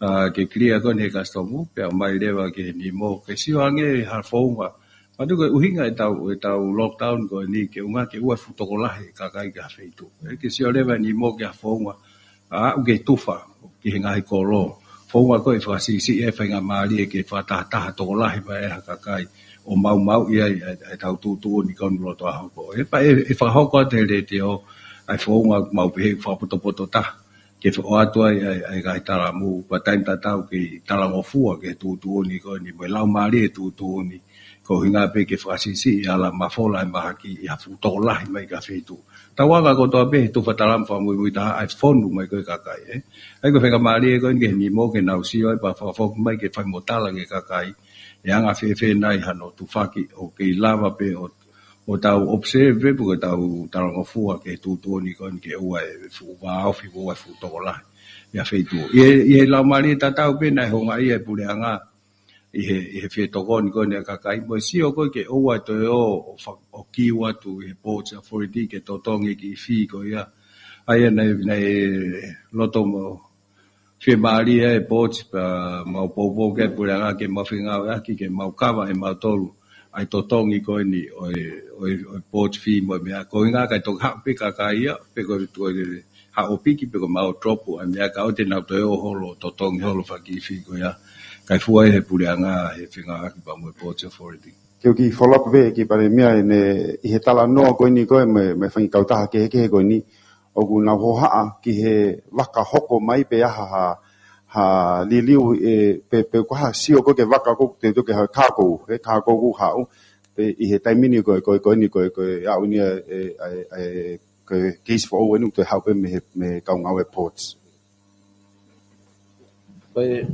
ʻA, ke clear ko eni he kasitomu, pea ʻomai leva ki he nimo, ke sio ange ha founga. Manatuʻi ko e ʻuhinga e tau, e tau lockdown ko eni ke ʻuhinga ke ʻoua ʻe fuʻu tokolahi e kakai ki ha feituʻu. ʻE, ke sio leva e nimo ki ha founga. ʻA, ʻoku ke tufa ki he ngaahi kolo. Founga ko ē ʻe fakasiʻisiʻi e faingamālie ke fakatahataha tokolahi mai e ha kakai ʻo maumauʻi ai e, e tau tuʻutuʻuni ko eni loto ʻaho ko ē. Pea ʻe, ʻe fakahoko atu he letiō ʻa e founga ʻoku mau pehē ʻoku fakapotopoto taha ke ʻoatu ai ʻa e, ʻa e ngaahi talamu, pea taimi tatau ke talangofua ki he tuʻutuʻuni ko eni mo e laumālie e tuʻutuʻuni. Ko e ʻuhinga pē ke fakasiʻisiʻi ala mafola e mahaki ʻi ha fuʻu tokolahi mai ki ha feituʻu. Tau anga kotoa pē he tufa talamu fakamuimui taha ʻa e fonu mai ko ē kakai, ē. ʻA ia ko e faingamālie ko eni ki he nimo ke nau sio ai pea fakafoki mai ke fai mo tala ki he kakai. ʻE anga fēfē nai hano tufaki ʻoku kei lava pē ʻo, ʻo tau observe pē pe ko e tau talangofua ki he tuʻutuʻuni ko eni ke ʻoua ʻe fuʻu vāofi, ʻoua ʻe fuʻu tokolahi ʻi ha feituʻu. ʻI he, ʻi he laumālie tatau pē naʻe houngaʻia e puleʻanga ʻi he, ʻi he fetokoni ko eni ʻa e kakai mo e sio ko ē ke ʻoua ʻe toe ō ʻo fa-, ʻo kiu atu ʻi he Ports Authority ke totongi e kiʻi fee ko ia. ʻA ia naʻe, naʻe loto mo fiemālie e Ports pea mau poupou ki he puleʻanga ke mau fengāueʻaki ke mau kava ʻe mautolu ʻa e totongi ko eni ʻo e, ʻo e, ʻo e Ports fee mo e meʻa. Ko e ʻuhinga kae toki haʻu pē kakai ia, pe ko e, ko e haʻu ʻo piki pe ko e mau drop ʻa e meʻa kae ʻoua te nau toe ō holo ʻo totongi holo fakakiʻi fee ko ia. Kae fua ia he puleʻanga he fengāueʻaki pea mo e Ports Authority. Ke u kiʻi follow up pē ki he Palēmia ʻi he, ʻi he talanoa ko eni ko ē mo e, mo e fanga kautaha kehekehe ko eni, ʻoku nau hohaʻa ki he vaka hoko mai pe ʻa ha, ha, ha liliu ʻe, pe, pe ko ha sio ko ē ki he vaka ko ē te, te ke ha kākou, he kākou ʻoku haʻu, pe ʻi he taimi ni ko ē, ko ē, ko eni ko ē, ko e aʻu ni ʻa e, ʻa e, ʻa e, ko e keisi foʻou eni ʻoku toe haʻu pē mei he, mei he kau ngāue Ports. Ko e,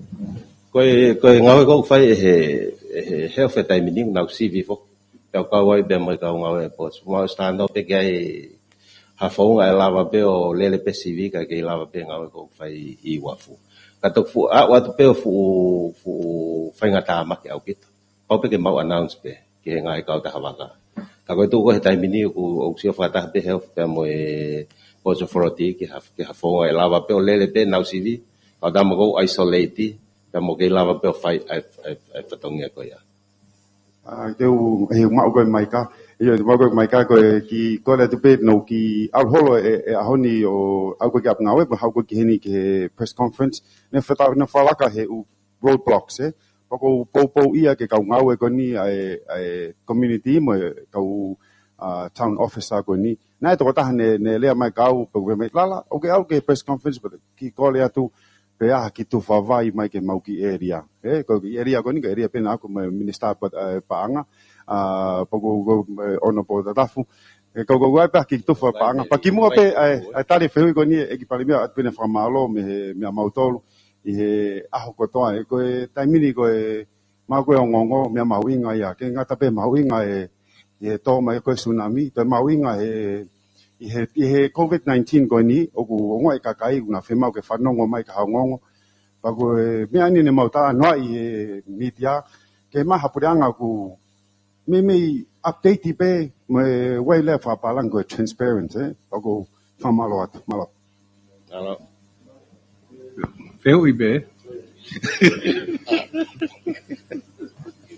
ko e, ko e ngāue ko ē ʻoku fai ʻe he, ʻe he health he taimi ni ʻoku nau sivi foki. Kau kau ai pē mo e kau ngāue Ports. Mau ʻosi talanoa pē ki ai ha founga ʻe lava pē ʻo lele pē sivi kae kei lava pē ngāue ʻoku fai ʻi uafu. Ka toki fuʻu, ʻa, ʻoatu pē ʻo fuʻu, fuʻu faingatāmaki ʻaupito. Pau pē ke mau announce pē ki he ngaahi kautaha vaka. Ka ko e tuʻu ko ē he taimi ni ʻoku, ʻoku sio fakataha pē Health pea mo e Ports Authority ki ha, ki ha founga ʻe lava pē ʻo lele pē nau sivi. Kau tama ʻoku isolate, pea mo kei lava pē ʻo fai ʻa e, ʻa e, ʻa e fatongia ko ia. ʻA, te u, he maʻu ko e maika, ʻio, te u maʻu ko e maika ko e kiʻi kole atu pē, no kiʻi ʻalu holo e, e ʻaho ni ʻo aʻu ko ē ki ʻapi ngāue, pea haʻu ko ē ki heni ki he press conference, ne feta, ne falaka he ʻū roadblocks, ē. Pea ʻoku ou poupou ia ki he kau ngāue ko eni ʻa e, ʻa e community mo e kau, ʻa, town officer ko eni. Naʻe tokotaha ne, ne lea mai kiate au, pea u pehē mai lala, ʻoku ke ʻalu ki he press conference, pea kiʻi kole atu, pe ʻi ai ha kiʻi tufa vai mai ki heʻemau kiʻi ʻēlia. Ē, ko e kiʻi ʻēlia ko eni, ko e ʻēlia pē naʻa ku mo e Minisitā pa-, ē, Paʻanga, ʻa, pea ko, ko, ē, ʻOnopō Tatafu. Ē, ko, ko, ko e pē ha kiʻi tufa paʻanga. Pea kimuʻa pē, ʻa e, ʻa e tali e fehuʻi ko eni, ʻEiki Palēmia, ʻoatu pē ʻa e fakamālō mei he, mei he mautolu, ʻi he ʻaho kotoa, ē, ko e taimi ni ko e, maʻu ko e ongoongo, meʻa mahuʻinga ia, ke ngata pē mahuʻinga ē, ʻi he tō mai ko e tsunami, pea mahuʻinga he, ʻi he, ʻi he COVID nineteen ko eni, ʻoku ongoʻi e kakai, ʻoku nau fiemaʻu ke fanongo mai ki ha ongoongo. Pea ko e meʻa eni ne mau talanoaʻi he media, ke maʻu ha puleʻanga ʻoku meimei update pē, mo e ʻai leva fakapālangi ko e transparent, ē? Pea ʻoku ou fakamālō atu, mālō. Mālō. Fehuʻi pē.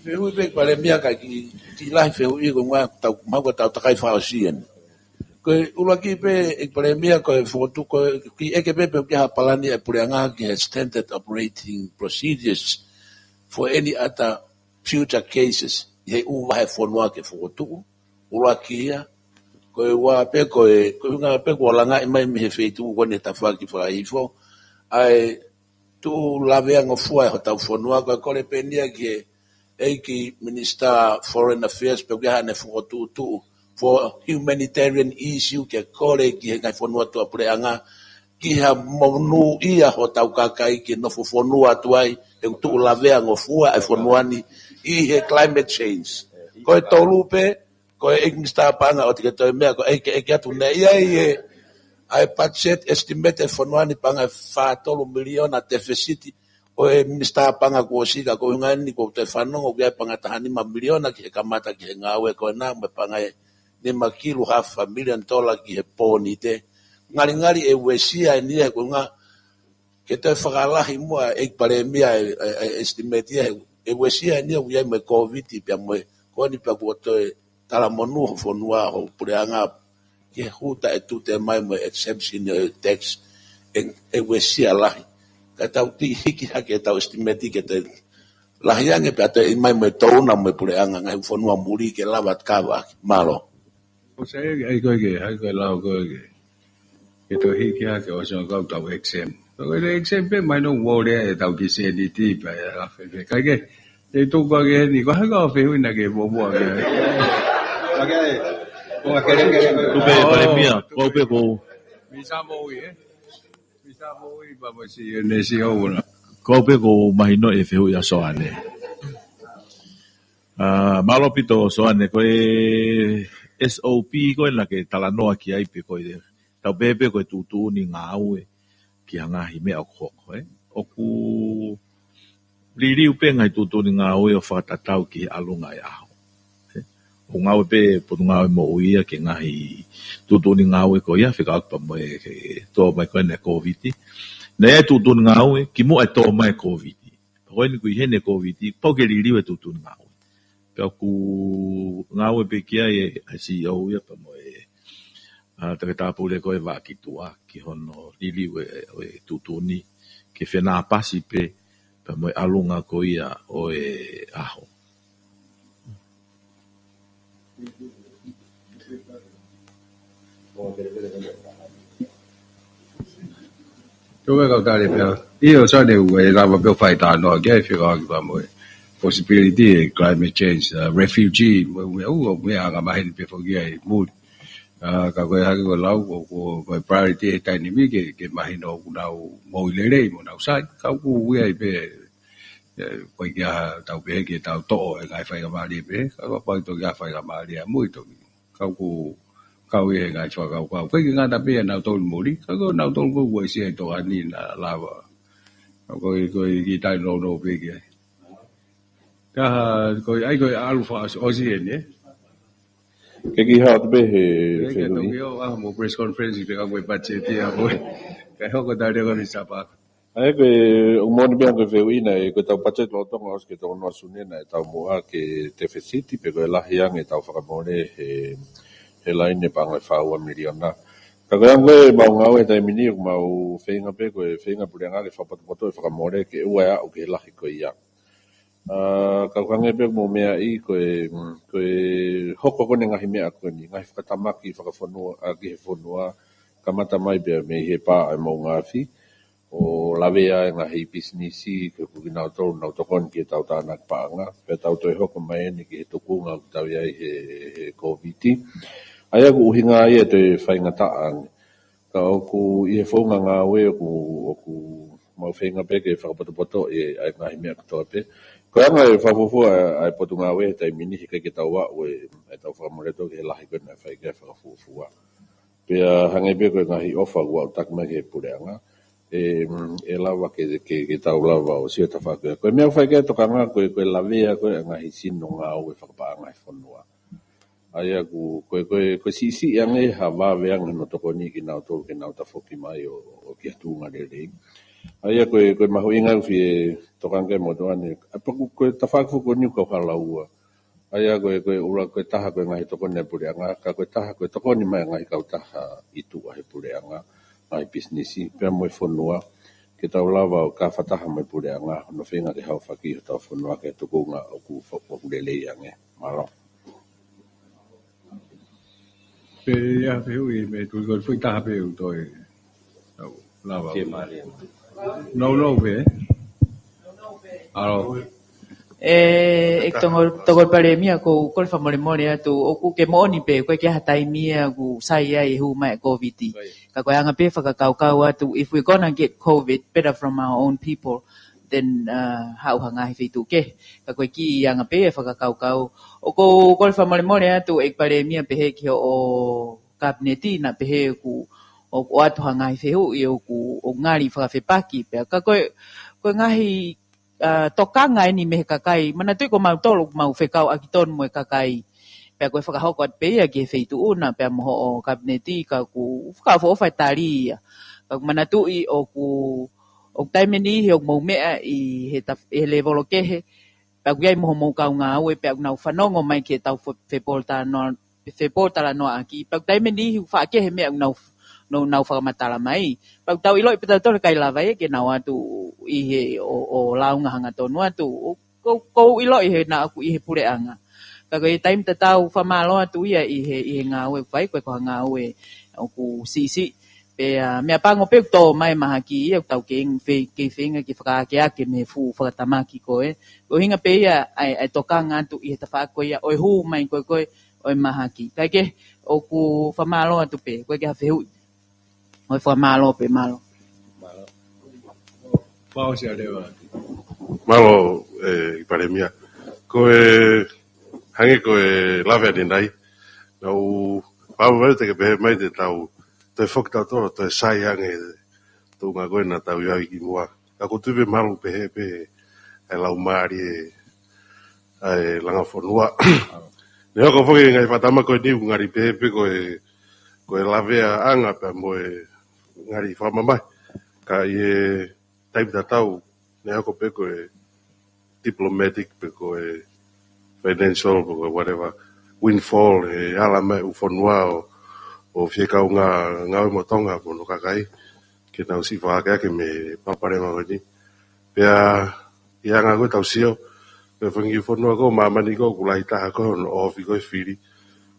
Fehuʻi pē, Palēmia, ka kiʻi, kiʻi lahi fehuʻi ko e ngaahi tau, maʻu ko e tau takai fakaʻosi eni. Ko e ʻuluaki pē, ʻEiki Palēmia, ko e fokotuʻu, ko e kiʻi ʻeke pē pe ʻoku ʻi ai ha palani ʻa e puleʻanga ki he standard operating procedures for any other future cases, ʻi he ʻū vahe fonua ke fokotuʻu, ʻuluaki ia, ko e ua pē ko e, ko e ʻuhinga pē kuo langaʻi mai mei he feituʻu ko eni he tafaʻaki fakahihifo, ʻa e tuʻu laveangofua ʻe hotau fonua, ko e kole pē eni ia ki he ʻEiki Minisitā Foreign Affairs, pe ʻoku ʻi ai haʻane fokotuʻutuʻu for humanitarian issue ke kole ki he ngaahi fonua tuʻapuleʻanga, ki ha monūʻia hotau kakai ke nofo fonua atu ai, he ʻoku tuʻu laveangofua e fonua ni ʻi he climate change. Ko e tolu pē, ko e ʻEiki Minisitā Paʻanga ʻoku ke toe meʻa, ko e ʻeke, ʻeke atu naʻe ʻi ai e, ʻa e budget estimate e fonua ni paʻanga ʻe fā tolu miliona deficit, ʻo e Minisitā Paʻanga kuo ʻosi, ka ko e ʻuhinga eni ʻoku ou toe fanongo ʻoku ʻi ai paʻanga taha nima miliona ke kamata ki he ngāue ko ena, mo e paʻanga ʻe nima kilu hafa miliona tola ki he pōnite. Ngalingali ʻe uesia eni ia he ko e ʻuhinga ke toe fakalahi muʻa ʻEiki Palēmia e, e, e estimate ia he ʻe uesia eni ia ʻoku ʻi ai mo e COVID pea mo e ko eni pea kuo toe talamonū ho fonua ho puleʻanga ki he hū taʻetute mai mo e exemption ʻo e tax ʻe, ʻe uesia lahi. Ka tau kiʻi hiki hake ʻetau estimate ke toe lahi ange pea toe ʻi mai mo e touna mo e puleʻanga ngaahi fonua muli ke lava ʻo kava ʻaki. Mālō. ʻOku sai ʻai ko ē ke, ʻai ko ē lau ko ē ke, ke toe hiki hake ʻo sio kau tau exempt. Ko e exempt pē mai no wole ʻetau kiʻi seniti pea ʻe afe fe. Kai ke, te tuku ake heni, ko hai ka fehuʻi naʻa ke muʻomuʻa ke. Oke. Ko ake, ko ake. Tupe, Palēmia, ko au pē ko. Misa Moʻui, ē? Misa Moʻui, pea mo si, ne si o una. Ko au pē ko mahino e fehuʻi ʻa Soane. ʻA, mālō ʻaupito Soane, ko e S O P ko ē naʻa ke talanoa ki ai pē ko e, tau pehē pē ko e tuʻutuʻuni ngāue ki ha ngaahi meʻa ʻoku hoko, ē? ʻOku liliu pē ngaahi tuʻutuʻuni ngāue ʻo fakatatau ki he ʻalunga e ʻaho. Ē? ʻOku ngāue pē Potungāue Moʻui ia ki he ngaahi tuʻutuʻuni ngāue ko ia, fekauʻaki pea mo e, e tō mai ko ē ʻa e COVID. Naʻe ʻi ai e tuʻutuʻuni ngāue, kimuʻa e tō mai e COVID. Pea ko eni kuo ʻi heni e COVID, pau ke liliu e tuʻutuʻuni ngāue. Pea ʻoku ngāue pē ki ai e, e C E O ia pea mo e, ʻa, Toketā Pule ko ē Vaʻa Kituʻa ki hono liliu e, e tuʻutuʻuni ke fenāpasi pē pea mo e ʻalunga ko ia ʻo e ʻaho. Tō e kau tali pē. ʻIo, Soane, ʻoku ʻi ai e lava pē ʻo fai talanoa ki ai fekauʻaki pea mo e possibility e climate change, ʻa, refugee, mo e, mo e, mo e anga maheni pē foki ia ʻi muli. ʻA, ka ko e hangē ko e lau, ko, ko, ko e priority he taimi ni ke, ke mahino ʻoku nau moʻui lelei mo nau sai. Ka ʻoku ʻi ai pē, ē, ko e ʻikai ke tau pehē ke tau toʻo e ngaahi faingamālie pē, ka ʻoku ʻi ai toki ʻa e faingamālie ʻamui toki. Ka ʻoku kau ʻi he ngaahi fakakaukau. Ko e kiʻi ngata pē ʻa nautolu muli, ka ko nautolu ko ua isi ai toka ni naʻa lava. Ko e, ko e kiʻi taʻe nounou pē ki ai. Ka, ko e, ʻai ko e ʻalu fakaʻosi ʻeni, ē? Ke kiʻi hā atu pē he Ke ke fehuʻi. Toki ō, ʻa, mo press conference, pe ka mo e budget ia mo e. Ka hoko tali ko ni sapa. ʻA ia ko e, ʻoku moʻoni pē ʻa ko e fehuʻi naʻe, ko e tau budget lolotonga ʻosi ke tau noa sune naʻe tau muʻa ke tefesiti pe ko e lahi ange tau fakamole he, he laine paʻanga ʻe fā ua miliona. Ka ko e anga ko e mau ngāue he taimi ni ʻoku mau feinga pē ko e feinga puleʻanga ke fakapotopoto e fakamole ke ʻoua ʻe aʻu ki he lahi ko ia. ʻA, ka ʻoku hangē pē ʻoku mou meaʻi ko e, ko e hoko ko eni ngaahi meʻa ko eni, ngaahi fakatamaki fakafonua, ʻa ki he fonua, kamata mai pea mei he pā ʻa e moʻunga afi, ʻo lavea e ngaahi pisinisi, ko kinautolu ʻoku nau tokoni ki he tau tānaki paʻanga, pea tau toe hoko mai eni ki he tukunga ʻoku tau ʻi ai he, he Kōviti. ʻA ia ʻoku ʻuhinga ia ʻe toe faingataʻa ange. Ka ʻoku ʻi he founga ngāue ʻoku, ʻoku mau feinga pē ke fakapotopoto ʻi ai ngaahi meʻa kotoa pē. Ko e anga e fakafuofua ʻa e, ʻa e potungāue he taimi ni he ʻikai ke tau aʻu ʻe, ʻe tau fakamole atu ki he lahi ko ē naʻe fai ki ai e fakafuofua. Pea hangē pē ko e ngaahi ʻofa ʻoku aʻutaki mai ki he puleʻanga. ʻE, ʻe lava ke, ke, ke tau lava ʻo sio tafaʻaki. Ko e meʻa ʻoku fai ki ai e tokanga ko e, ko e lavea ko e ngaahi sino ngāue fakapaʻanga he fonua. ʻA ia ʻoku, ko e, ko e, ko e siʻisiʻi ange ha vave ange hono tokoni kinautolu ke nau tafoki mai ʻo, ʻo ki ha tuʻunga lelei. ʻA ia ko e, ko e mahuʻinga ʻoku fie tokanga ki ai e motuʻa ni. ʻA ia pea ʻoku, ko e tafaʻaki foki ko eni ʻoku kau hala ua. ʻA ia ko e, ko e ʻuluaki ko e taha ko e ngaahi tokoni ʻa e puleʻanga, ka ko e taha ko e tokoni mai ngaahi kautaha ʻi tuʻa he puleʻanga, ngaahi pisinisi, pea mo e fonua, ke tau lava ʻo kau fakataha mo e puleʻanga, hono feinga ke haofaki hotau fonua ki he tukunga ʻoku fo-, ʻoku lelei ange. Mālō. Pea ia fehuʻi mei tuʻi ko e foʻi taha pē ʻoku toe. Tau lava. Ke mali. No, no, pē. ʻAlo. ʻE, ʻEiki Tongol-, Tongol Palēmia, ʻoku ou kole fakamolemole atu, ʻoku ke moʻoni pē, ko e ke ha taimi ia ʻoku sai ai e hū mai e Kōviti. Ka ko e anga pē fakakaukau atu, if we're gonna get COVID, better from our own people, then, uh, haʻu ha ngaahi feituʻu kehe. Ka ko e kiʻi anga pē e fakakaukau. ʻOku ou kole fakamolemole atu, ʻEiki Palēmia, pehē ki hoʻo kapineti, naʻa pehē ʻoku, ʻoku ʻoatu ha ngaahi fehuʻi, ʻoku, ʻoku ngali fakafepaki, pea ka ko e, ko e ngaahi, uh, tokanga eni mei he kakai, manatuʻi ko mautolu, ʻoku mau fekauʻaki tonu mo e kakai. Pea ko e fakahoko atu pē ia ki he feituʻu na, pea mo hoʻo kapineti, ka ʻoku fakaʻofoʻofa e tali ia. Ka ʻoku manatuʻi ʻoku, ʻoku taimi ʻe niʻihi ʻoku mou meʻa ʻi he taf-, ʻi he lēvolo kehe, pea ʻoku ʻi ai mo hoʻomou kaungāue, pea ʻoku nau fanongo mai ki he tau fe-, fepōtalanoa, fepōtalanoaʻaki, pea ʻoku taimi ʻe niʻihi ʻoku faʻa kehe meʻa ʻoku nau, nau, nau fakamatala mai. Pea ʻoku tau ʻiloʻi pē tautolu ʻikai lava ia ke nau atu ʻi he ʻo, ʻo lāunga hangatonu atu. ʻO, ʻoku, ʻoku ou ʻiloʻi he naʻa ku ʻi he puleʻanga. Ka ko e taimi tatau fakamālō atu ia ʻi he, ʻi he ngāue ʻoku fai, ko e ko ha ngāue ʻoku siʻisiʻi. Pea meʻapango pē ʻoku tō mai e mahaki ia ʻoku tau kei fe-, kei feinga ke fakaakeake mei he fuʻu fakatamaki ko ē. Ko e ʻuhinga pē ia ʻa e, ʻa e tokanga atu ʻi he tafaʻaki ko ia ʻo e hū mai ko ē ko ē ʻo e mahaki. Kae kehe, ʻoku fakamālō atu pē, ko e ke ha fehuʻi. ʻOi fakamālō pē, mālō. Mālō. Pau sia leva. Mālō, ʻEiki Palēmia. Ko e hangē ko e lave ʻanenai. Naʻa ku pau mai te ke pehē mai te tau, toe foki tautolu, toe sai ange tuʻunga ko ē naʻa tau ʻi ai kimuʻa. Ka ko e tuʻu pē malu pehē pē, ʻa e laumālie, ʻa e langa fonua. Neongo foki e ngaahi fakatamaki ko eni ʻoku ngali pehē pē ko e, ko e laveaʻanga pea mo e ngali fakamamahi. Ka ʻi he taimi tatau, neongo pē ko e diplomatic pe ko e financial pe ko e whatever, windfall, ʻe ala mai ʻū fonua ʻo, ʻo fie kaungā ngāue mo Tonga mo hono kakai, ke nau siʻi fakaakeake mei he palopalema ko eni. Pea, ʻi he anga ko ē ʻetau sio, ko e fanga kiʻi fonua ko ē ʻo māmani ko ē ʻoku lahi taha ko ē hono ʻohofi ko ē e fili.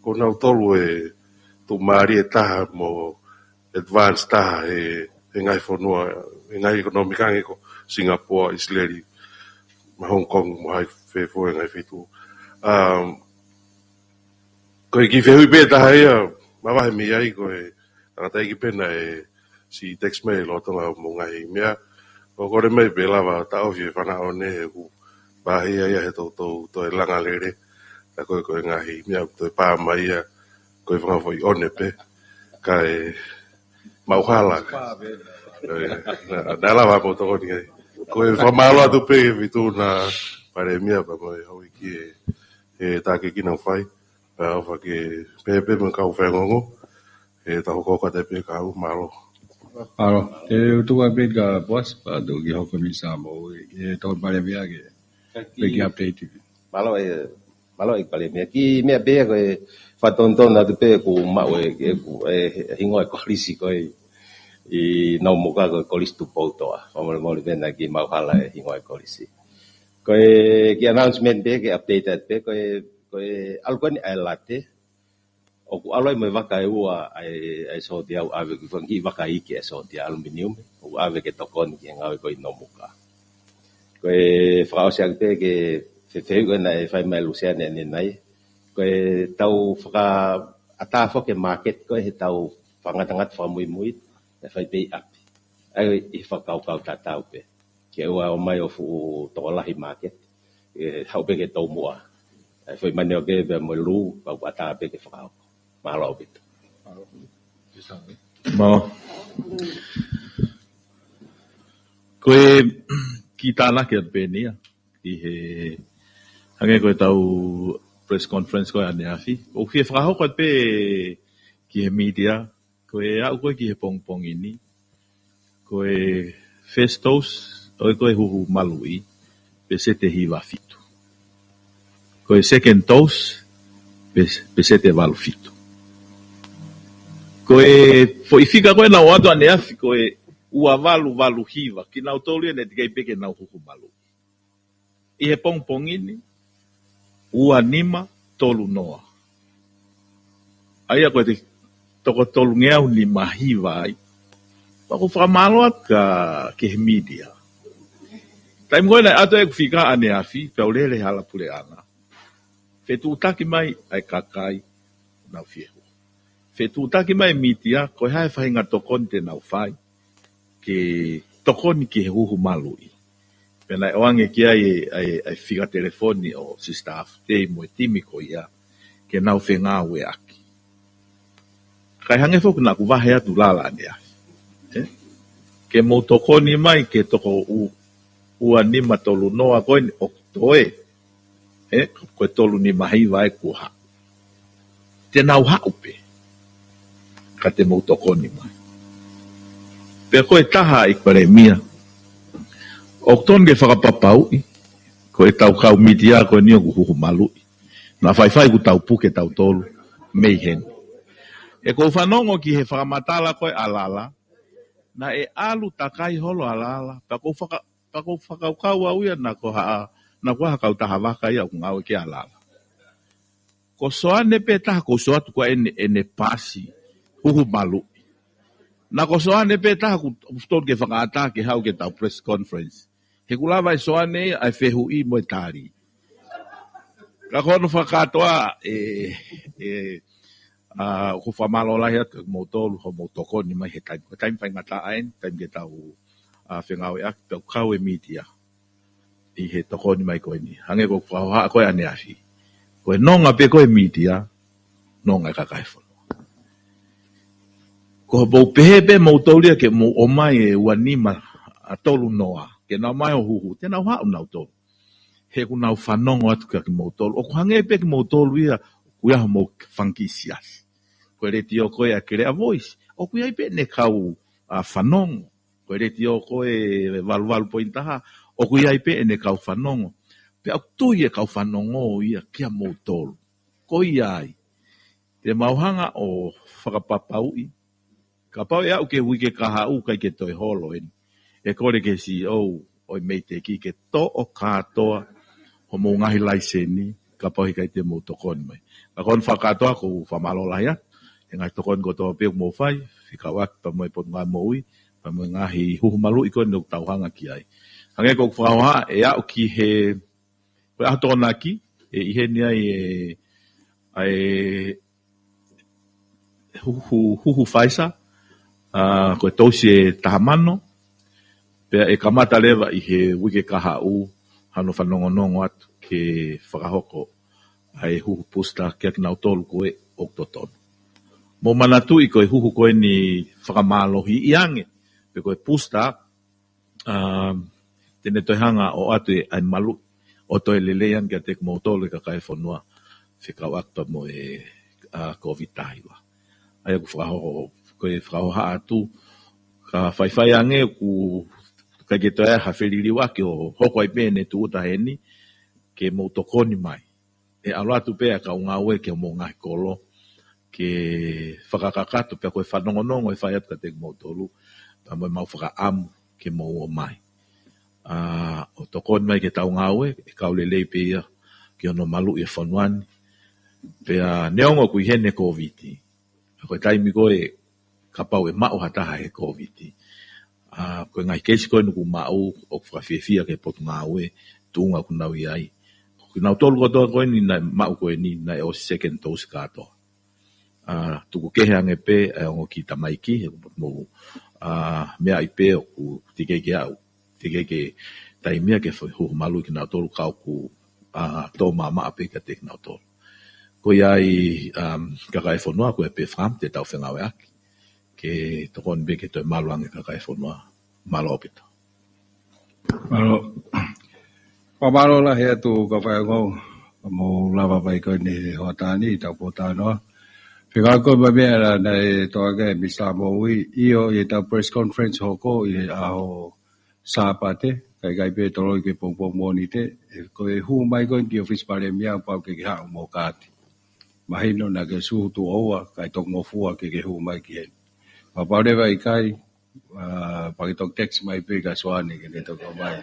Ko kinautolu ʻe tuʻumālie taha mo advance taha he, he ngaahi fonua, he ngaahi economic ange ko Singapore, ʻIsileli, mo Hong Kong, mo hai fē fua e ngaahi feituʻu. Um, ko e kiʻi fehuʻi pē taha ia, mavahe mei ai ko e tangataʻeiki pē naʻe siʻi text mai lolotonga hoʻomou ngaahi meʻa. ʻOku ou kole mai pē lava taʻofi e fānau ne he ʻoku pāhia ia he toutou toe langa lele. Ka ko e, ko e ngaahi meʻa ʻoku toe pā mai ia. ko e fanga foʻi ʻone pē, kae maʻu hala. Naʻe lava pē ʻo tokoni ai. Ko e fakamālō atu pē ki he Feituʻu na Palēmia pea mo e houʻeiki he takiekina ʻoku fai. Pea ʻofa ke pehē pē mo e kau faingongo, ʻe tau hokohoko atu pē kau mālō. Mālō. Te u tuku atu pē kia Boasi, pea toki hoko mai Samoa, ʻe tau Palēmia ke, pē ki update. Mālō ʻEiki, mālō ʻEiki Palēmia. Kiʻi meʻa pē ko e fakatonutonu atu pē ʻoku maʻu ʻe, ʻe, ʻe hingoa e kolisi ko ē ʻi Nomuka ko e Kolisi Tupoutoʻa. Fakamolemole pē naʻe kiʻi maʻu hala e hingoa e kolisi. Ko e kiʻi announcement pē ke update atu pē, ko e, ko e ʻalu ko eni ʻa e late, ʻoku ʻalu ai mo e vaka ʻe ua ʻa e, ʻa e sōtia ʻoku ʻave ki he fanga kiʻi vaka iiki ʻa e sōtia aluminium, ʻoku ʻave ke tokoni ki he ngāue ko ē ʻi Nomuka. Ko e fakaʻosi atu pē ki he fehuʻi ko ē naʻe fai mai ʻe Luseane ʻanenai. Ko e tau fakaʻatā foki e market ko ē he tau fakangatangata fakamuimui, naʻe fai pē ʻi ʻapi. ʻA ia ʻi he fakakaukau tatau pē ke ʻoua ʻe ʻomai ʻo fuʻu tokolahi market. ʻE haʻu pē ke tomuʻa. ʻE foʻi mane ʻo ke pea mo e lū, pea ʻoku ʻatā pē ke fakahoko. Mālō ʻaupito. Mālō. Ko e kiʻi tānaki atu pē eni ia. ʻI he hangē ko e tau press conference ko ē ʻaneafi. ʻOku fie fakahoko atu pē ki he media, ko e aʻu ko ē ki he pongipongi ni, ko e first dose, ʻo e ko e huhu maluʻi, peseti ʻe hiva fitu. Ko e second dose, pe-, peseti ʻe valu fitu. Ko e foʻi fika ko ē naʻe ʻoatu ʻaneafi, ko e ua valu valu hiva, kinautolu ia naʻe teʻeki ai pē ke nau huhu maluʻi. ʻI he pongipongi ni, ua nima tolu noa. ʻA ia ko e toko tolungeau nima hiva ai. Pea ʻoku ou fakamālō atu ki he media. Taimi ko ē naʻe ʻoatu ʻeku fika ʻaneafi, pea u lele he hala puleʻanga. Fetuʻutaki mai ʻa e kakai, nau fie huhu. Fetuʻutaki mai e media, ko e hā e faʻahinga tokoni te nau fai ke tokoni ki he huhu maluʻi. Pea naʻe ʻoange ki ai ʻa e, ʻa e, ʻa e fika telefoni ʻo Sister Afutei mo e timi ko ia, ke nau fengāueʻaki. Kae hangē foki naʻa ku vahe atu lala ʻaneafi. ʻE? Ke mou tokoni mai ke toko u-, ua nima tolu noa ko eni ʻoku toe. ʻE, ko e tolu nima hiva ʻe kuo haʻu. Te nau haʻu pē. Ka te mou tokoni mai. Pea ko e taha ʻEiki Palēmia. ʻOku tonu ke fakapapauʻi. Ko e tau kau media ko eni ʻoku huhu maluʻi. Naʻa faifai ʻoku tau puke tautolu. Mei heni. ʻE ʻoku ou fanongo ki he fakamatala ko ē ʻa Lala. Naʻe ʻalu takai holo ʻa Lala. Pea ʻoku ou faka-, pea ʻoku ou fakakaukau au ia naʻa ko ha, naʻa ko ha kautaha vaka ia ʻoku ngāue ki ai ʻa Lala. Ko Soane pē taha ʻoku ou sio atu ko ē ʻene, ʻene paasi huhu maluʻi. Naʻa ko Soane pē taha ʻoku, ʻoku tonu ke fakaʻatā ke haʻu ke tau press conference. He ʻoku lava ʻe Soane ia ʻa e fehuʻi mo e tali. Ka ko hono fakakātoa ē, ē, ʻa, ʻoku ou fakamālō lahi atu kiate kimoutolu hoʻomou tokoni mai he taimi. Ko e taimi faingataʻa eni, taimi ke tau, ʻa, fengāueʻaki, tau kau e media. ʻI he tokoni mai ko eni. Hangē ko e fakahohaʻa ko ē ʻaneafi. Ko e nonga pē ko ē media, nonga e kakai e fonua. Ko hoʻomou pehē pē moutolu ia ke mou ʻomai e ua nima ʻa tolu noa. Ke nau ōmai ʻo huhu, te nau haʻu nautolu. He ʻoku nau fanongo atu kiate kimoutolu. ʻOku hangē pē kimoutolu ia, ʻoku ʻi ai hoʻomou fanga kiʻi siasi. Ko e letiō ko ē ʻa Kelea Voice. ʻOku ʻi ai pē ʻene kau, ʻa, fanongo. Ko e letiō ko ē valuvalu poini taha. ʻOku ʻi ai pē ʻene kau fanongo. Pea ʻoku tui e kau fanongo ia kiate kimoutolu. Ko ia ai. Te mau hanga ʻo fakapapauʻi. Kapau ʻe aʻu ki he uike kahaʻu ʻikai ke toe holo eni. ʻE kole ki he C E O ʻo e MEIDECC ke toʻo kātoa hoʻomou ngaahi laiseni, kapau heʻikai te mou tokoni mai. Ka ko hono fakakātoa ʻoku ou fakamālō lahi atu. He ngaahi tokoni kotoa pē ʻoku mou fai, fekauʻaki pea mo e Potungāue Moʻui, pea mo e ngaahi huhu maluʻi ko eni ʻoku tau hanga ki ai. Hangē ko ʻeku fakahohaʻa, ʻe aʻu ki he Ko e ʻaho Tokonaki, ʻe ʻi heni ai e, ʻa e huhu, huhu Pfizer, ʻa, ko e tousi ʻe taha mano, pea ʻe kamata leva ʻi he uike kahaʻu, hano fanongonongo atu ke fakahoko ʻa e huhu booster kiate kinautolu ko ē ʻoku totonu. Mou manatuʻi ko e huhu ko eni fakamālohiʻi ange, pe ko e booster, um, te ne toe hanga ʻo ʻoatu e ʻai malu, ʻo toe lelei ange kiate kimoutolu e kakai e fonua, fekauʻaki pea mo e, uh, COVID taha hiva. ʻA ia ʻoku fakahoko, ko e fakahohaʻa atu, ka faifai ange ʻoku ʻikai ke toe ʻi ai ha feliliuaki ʻo hoko ai pē ʻene tūʻuta heni, ke mou tokoni mai. ʻE ʻalu atu pē ʻa e kau ngāue ki homou ngaahi kolo, ke fakakakato pea ko e fanongonongo ʻe fai atu kiate kimoutolu, pea mo ʻemau fakaʻamu ke mou ō mai. ʻA, ʻo tokoni mai ki heʻetau ngāue, ʻe kau lelei pē ia ki hono maluʻi e fonua ni. Pea neongo ʻoku ʻi heni e COVID, ko e taimi ko ē kapau ʻe maʻu ha taha he COVID, ʻa, ko e ngaahi keisi ko eni ʻoku maʻu, ʻoku fakafiefia ki he Potungāue, tuʻunga ʻoku nau ʻi ai. Ko kinautolu kotoa ko eni naʻe maʻu ko eni naʻe ʻosi second dose kātoa. ʻA, tuku kehe ange pē ʻa e ongo kiʻi tamaiki, he ʻoku mou, ʻa, meaʻi pē ʻoku teʻeki ke aʻu, teʻeki ke taimi ia ke fai huhu malu kinautolu ka ʻoku, ʻa, tō maʻamaʻa pē kiate kinautolu. Ko ia ai, um, kakai e fonua, ko e pē fam, te tau fengāueʻaki ke tokoni pē ke toe malu ange kakai e fonua. Mālō ʻaupito. Mālō. Fakamālō lahi atu kau faiongoongo, mou lava mai ko eni he hoʻatā ni ʻi heʻetau pōtalanoa. Fekau ko e meʻa naʻe toʻo ange ʻe Misa Moʻui, ʻio, ʻi heʻetau press conference hoko ʻi he ʻaho Sāpate, kae ʻikai pē toloi ki he pongipongi Mōnite, ʻe, ko e hū mai ko eni ki he ʻōfisi Palēmia, pau ke ke haʻu mo e kaati. Mahino naʻa ke sū tuʻo ua, kae tokongofua ke ke hū mai ki heni. Kapau leva ʻikai, ʻa, pea ke toki text mai pē kia Soane ke ne toki ʻomai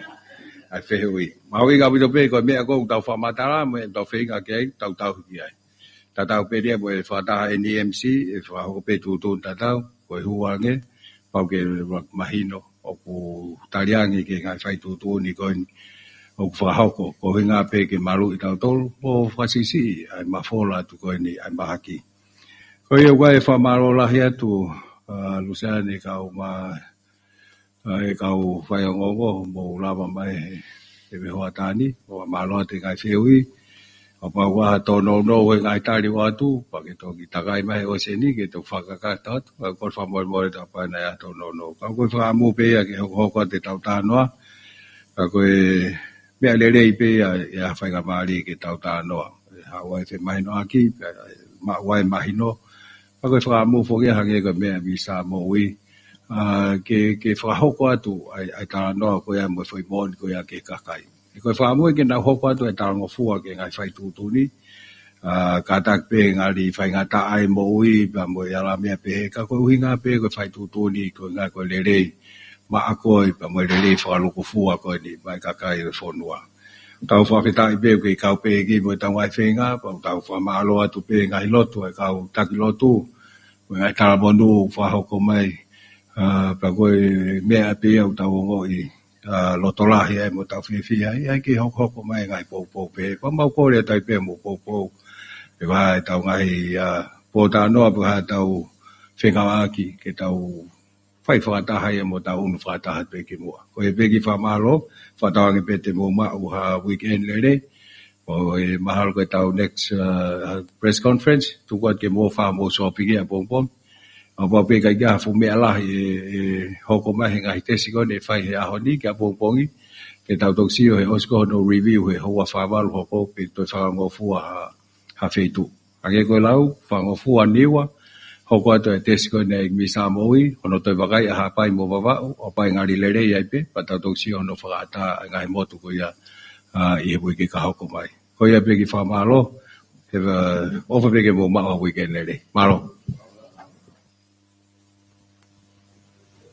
ʻa e fehuʻi. Mahuʻinga ʻaupito pē ko e meʻa ko ē ʻoku tau fakamatala, mo ʻetau feinga ki ai, tau tauhi ki ai. Tatau pē ia mo e fakataha NEMC, ʻe fakahoko pē tuʻutuʻuni tatau, ko e hū ange, pau ke mahino ʻoku tali ange ki he ngaahi fai tuʻutuʻuni ko eni ʻoku fakahoko, ko e ʻuhinga pē ke maluʻi kitautolu, mo fakasiʻisiʻi ʻa e mafola atu ko eni ʻa e mahaki. Ko ia ʻoku ʻai e fakamālō lahi atu, ʻa, Luseane, kau ma-, ʻa, e kau faiongoongo, mou lava mai he, he hoʻatā ni, ʻo mālō atu e ngaahi fehuʻi, kapau ʻoku ʻi ai ha tōnounou he ngaahi tali ʻoatu, pea ke toki takai mai he ʻōseni ke toki fakakakato atu, ʻa, ko e fakamolemole kapau naʻe ʻi ai ha tōnounou. Ka ko e fakaʻamu pē ia ke hokohoko atu ʻetau talanoa, ka ko e meʻa lelei pē ia, ʻi ha faingamālie ke tau talanoa. ʻE haʻu ai e femahinoʻaki, pea maʻu ai e mahino, ka ko e fakaʻamu foki ia hangē ko e meʻa ʻa Misa Moʻui, ʻa, ke, ke fakahoko atu ʻa e, ʻa e talanoa ko ia mo e foʻi moʻoni ko ia ki he kakai. ʻE ko e fakaʻamu ia ke nau hoko atu e talangofua ki he ngaahi fai tuʻutuʻuni, ʻa, kātaki pē ngali faingataʻa e moʻui, pea mo e ʻalu meʻa pehē, ka ko e ʻuhinga pē ko e fai tuʻutuʻuni, ko e ʻuhinga ko e lelei maʻa koe, pea mo e lelei fakalūkufua ko eni maʻa e kakai e fonua. Tau fakafetaʻi pē ke kau pē ki mo ʻetau ngaahi feinga, pea tau fakamālō atu pē ngaahi lotu, e kau taki lotu, mo e ngaahi talamonū fakahoko mai, ʻa, pea ko e meʻa pē ia ʻoku tau ongoʻi, ʻa, loto lahi ai mo tau fiefia ai, ʻa ia ke hokohoko mai ngaahi poupou pē, pea mau kole atu ai pē mo poupou, pe ko e hā ʻetau ngaahi, ʻa, pōtalanoa, pe ko e hā ʻetau fengāueʻaki, ke tau fai fakataha ia mo tau unu fakataha pē ki muʻa. Ko ia pē kiʻi fakamālō, fakatauange pē te mou maʻu ha weekend lelei, ʻo e mahalo ko ʻetau next, ʻa, press conference, tuku atu ke mou fai mo shopping ia pongipongi. ʻA, pau pē ʻikai ke ʻi ai ha fuʻu meʻa lahi ʻe, ʻe hoko mai he ngaahi tesi ko eni ʻe fai he ʻaho ni ki ʻapongipongi. Ke tau toki sio he ʻosi ko hono review he houa fā valu hoko pe toe fakangofua ha, ha feituʻu. Hangē ko e lau, fakangofua Niua, hoko atu e tesi ko eni ʻa Misa Moʻui, hono toe vakai ʻa Haʻapai mo Vavaʻu, ʻo pau ke ngali lelei ai pē, pea tau toki sio hono fakaʻatā ʻa e ngaahi motu ko ia, ʻa, ʻi he uike ka hoko mai. Ko ia pē kiʻi fakamālō, he, ʻa, ʻofa pē ke mou maʻu ha weekend lelei. Mālō.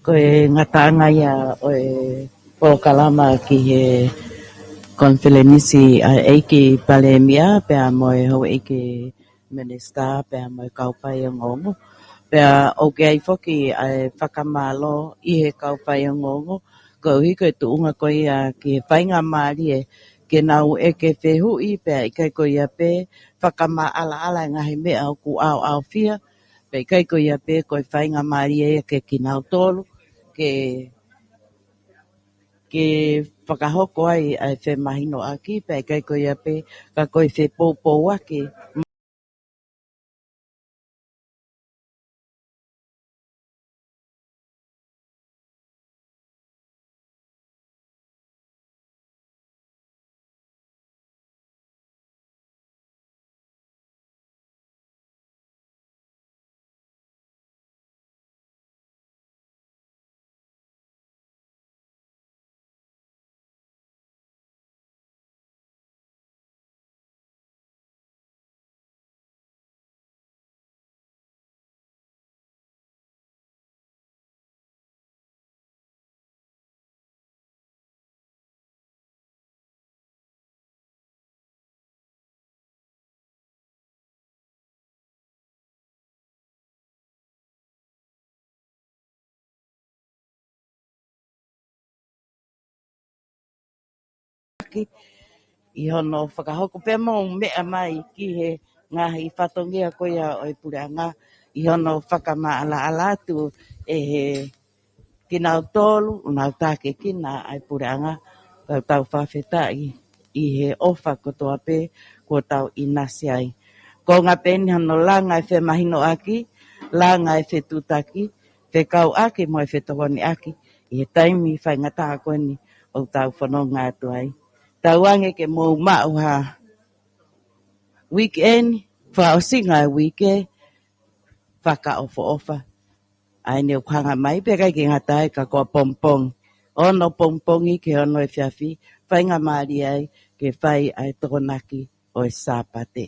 Ko e ngataʻanga ia ʻo e polokalama ki he konifelenisi ʻa e ʻEiki Palēmia, pea mo e Houʻeiki Minisitā, pea mo e kau faiongoongo. Pea ʻoku ʻi ai foki ʻa e fakamālō ʻi he kau faiongoongo, koeʻuhi ko e tuʻunga ko ia ki he faingamālie ke nau ʻeke fehuʻi, pea ʻikai ko ia pē fakamaʻalaʻala e ngaahi meʻa ʻoku ʻaoʻaofia, pea ʻikai ko ia pē ko e faingamālie ia ke kinautolu, ke, ke fakahoko ai ʻa e femahinoʻaki, pea ʻikai ko ia pē ka ko e fepoupouaki. ʻaki ʻi hono fakahoko pē mo meʻa mai ki he ngaahi fatongia ko ia ʻo e puleʻanga ʻi hono fakamaʻalaʻala atu ʻe he kinautolu, nau tākiekina ʻa e puleʻanga, tau tau fakafetaʻi ʻi he ʻofa kotoa pē kuo tau ʻinasi ai. Ko ngā peni hano langa e femahinoʻaki, langa e fetutaki, fekauʻaki mo e fetokoniʻaki, ʻi he taimi faingataʻa ko eni ʻoku tau fononga atu ai. Tauange ke mou maʻu ha weekend, fakaʻosinga e uike, fakaʻofoʻofa. ʻA eni ʻoku hanga mai pē kai ke ngata ai ka ko e pongipongi. Ono pongipongi ki he ono efiafi, faingamālie ai ke fai ʻa e tokonaki ʻo e Sāpate.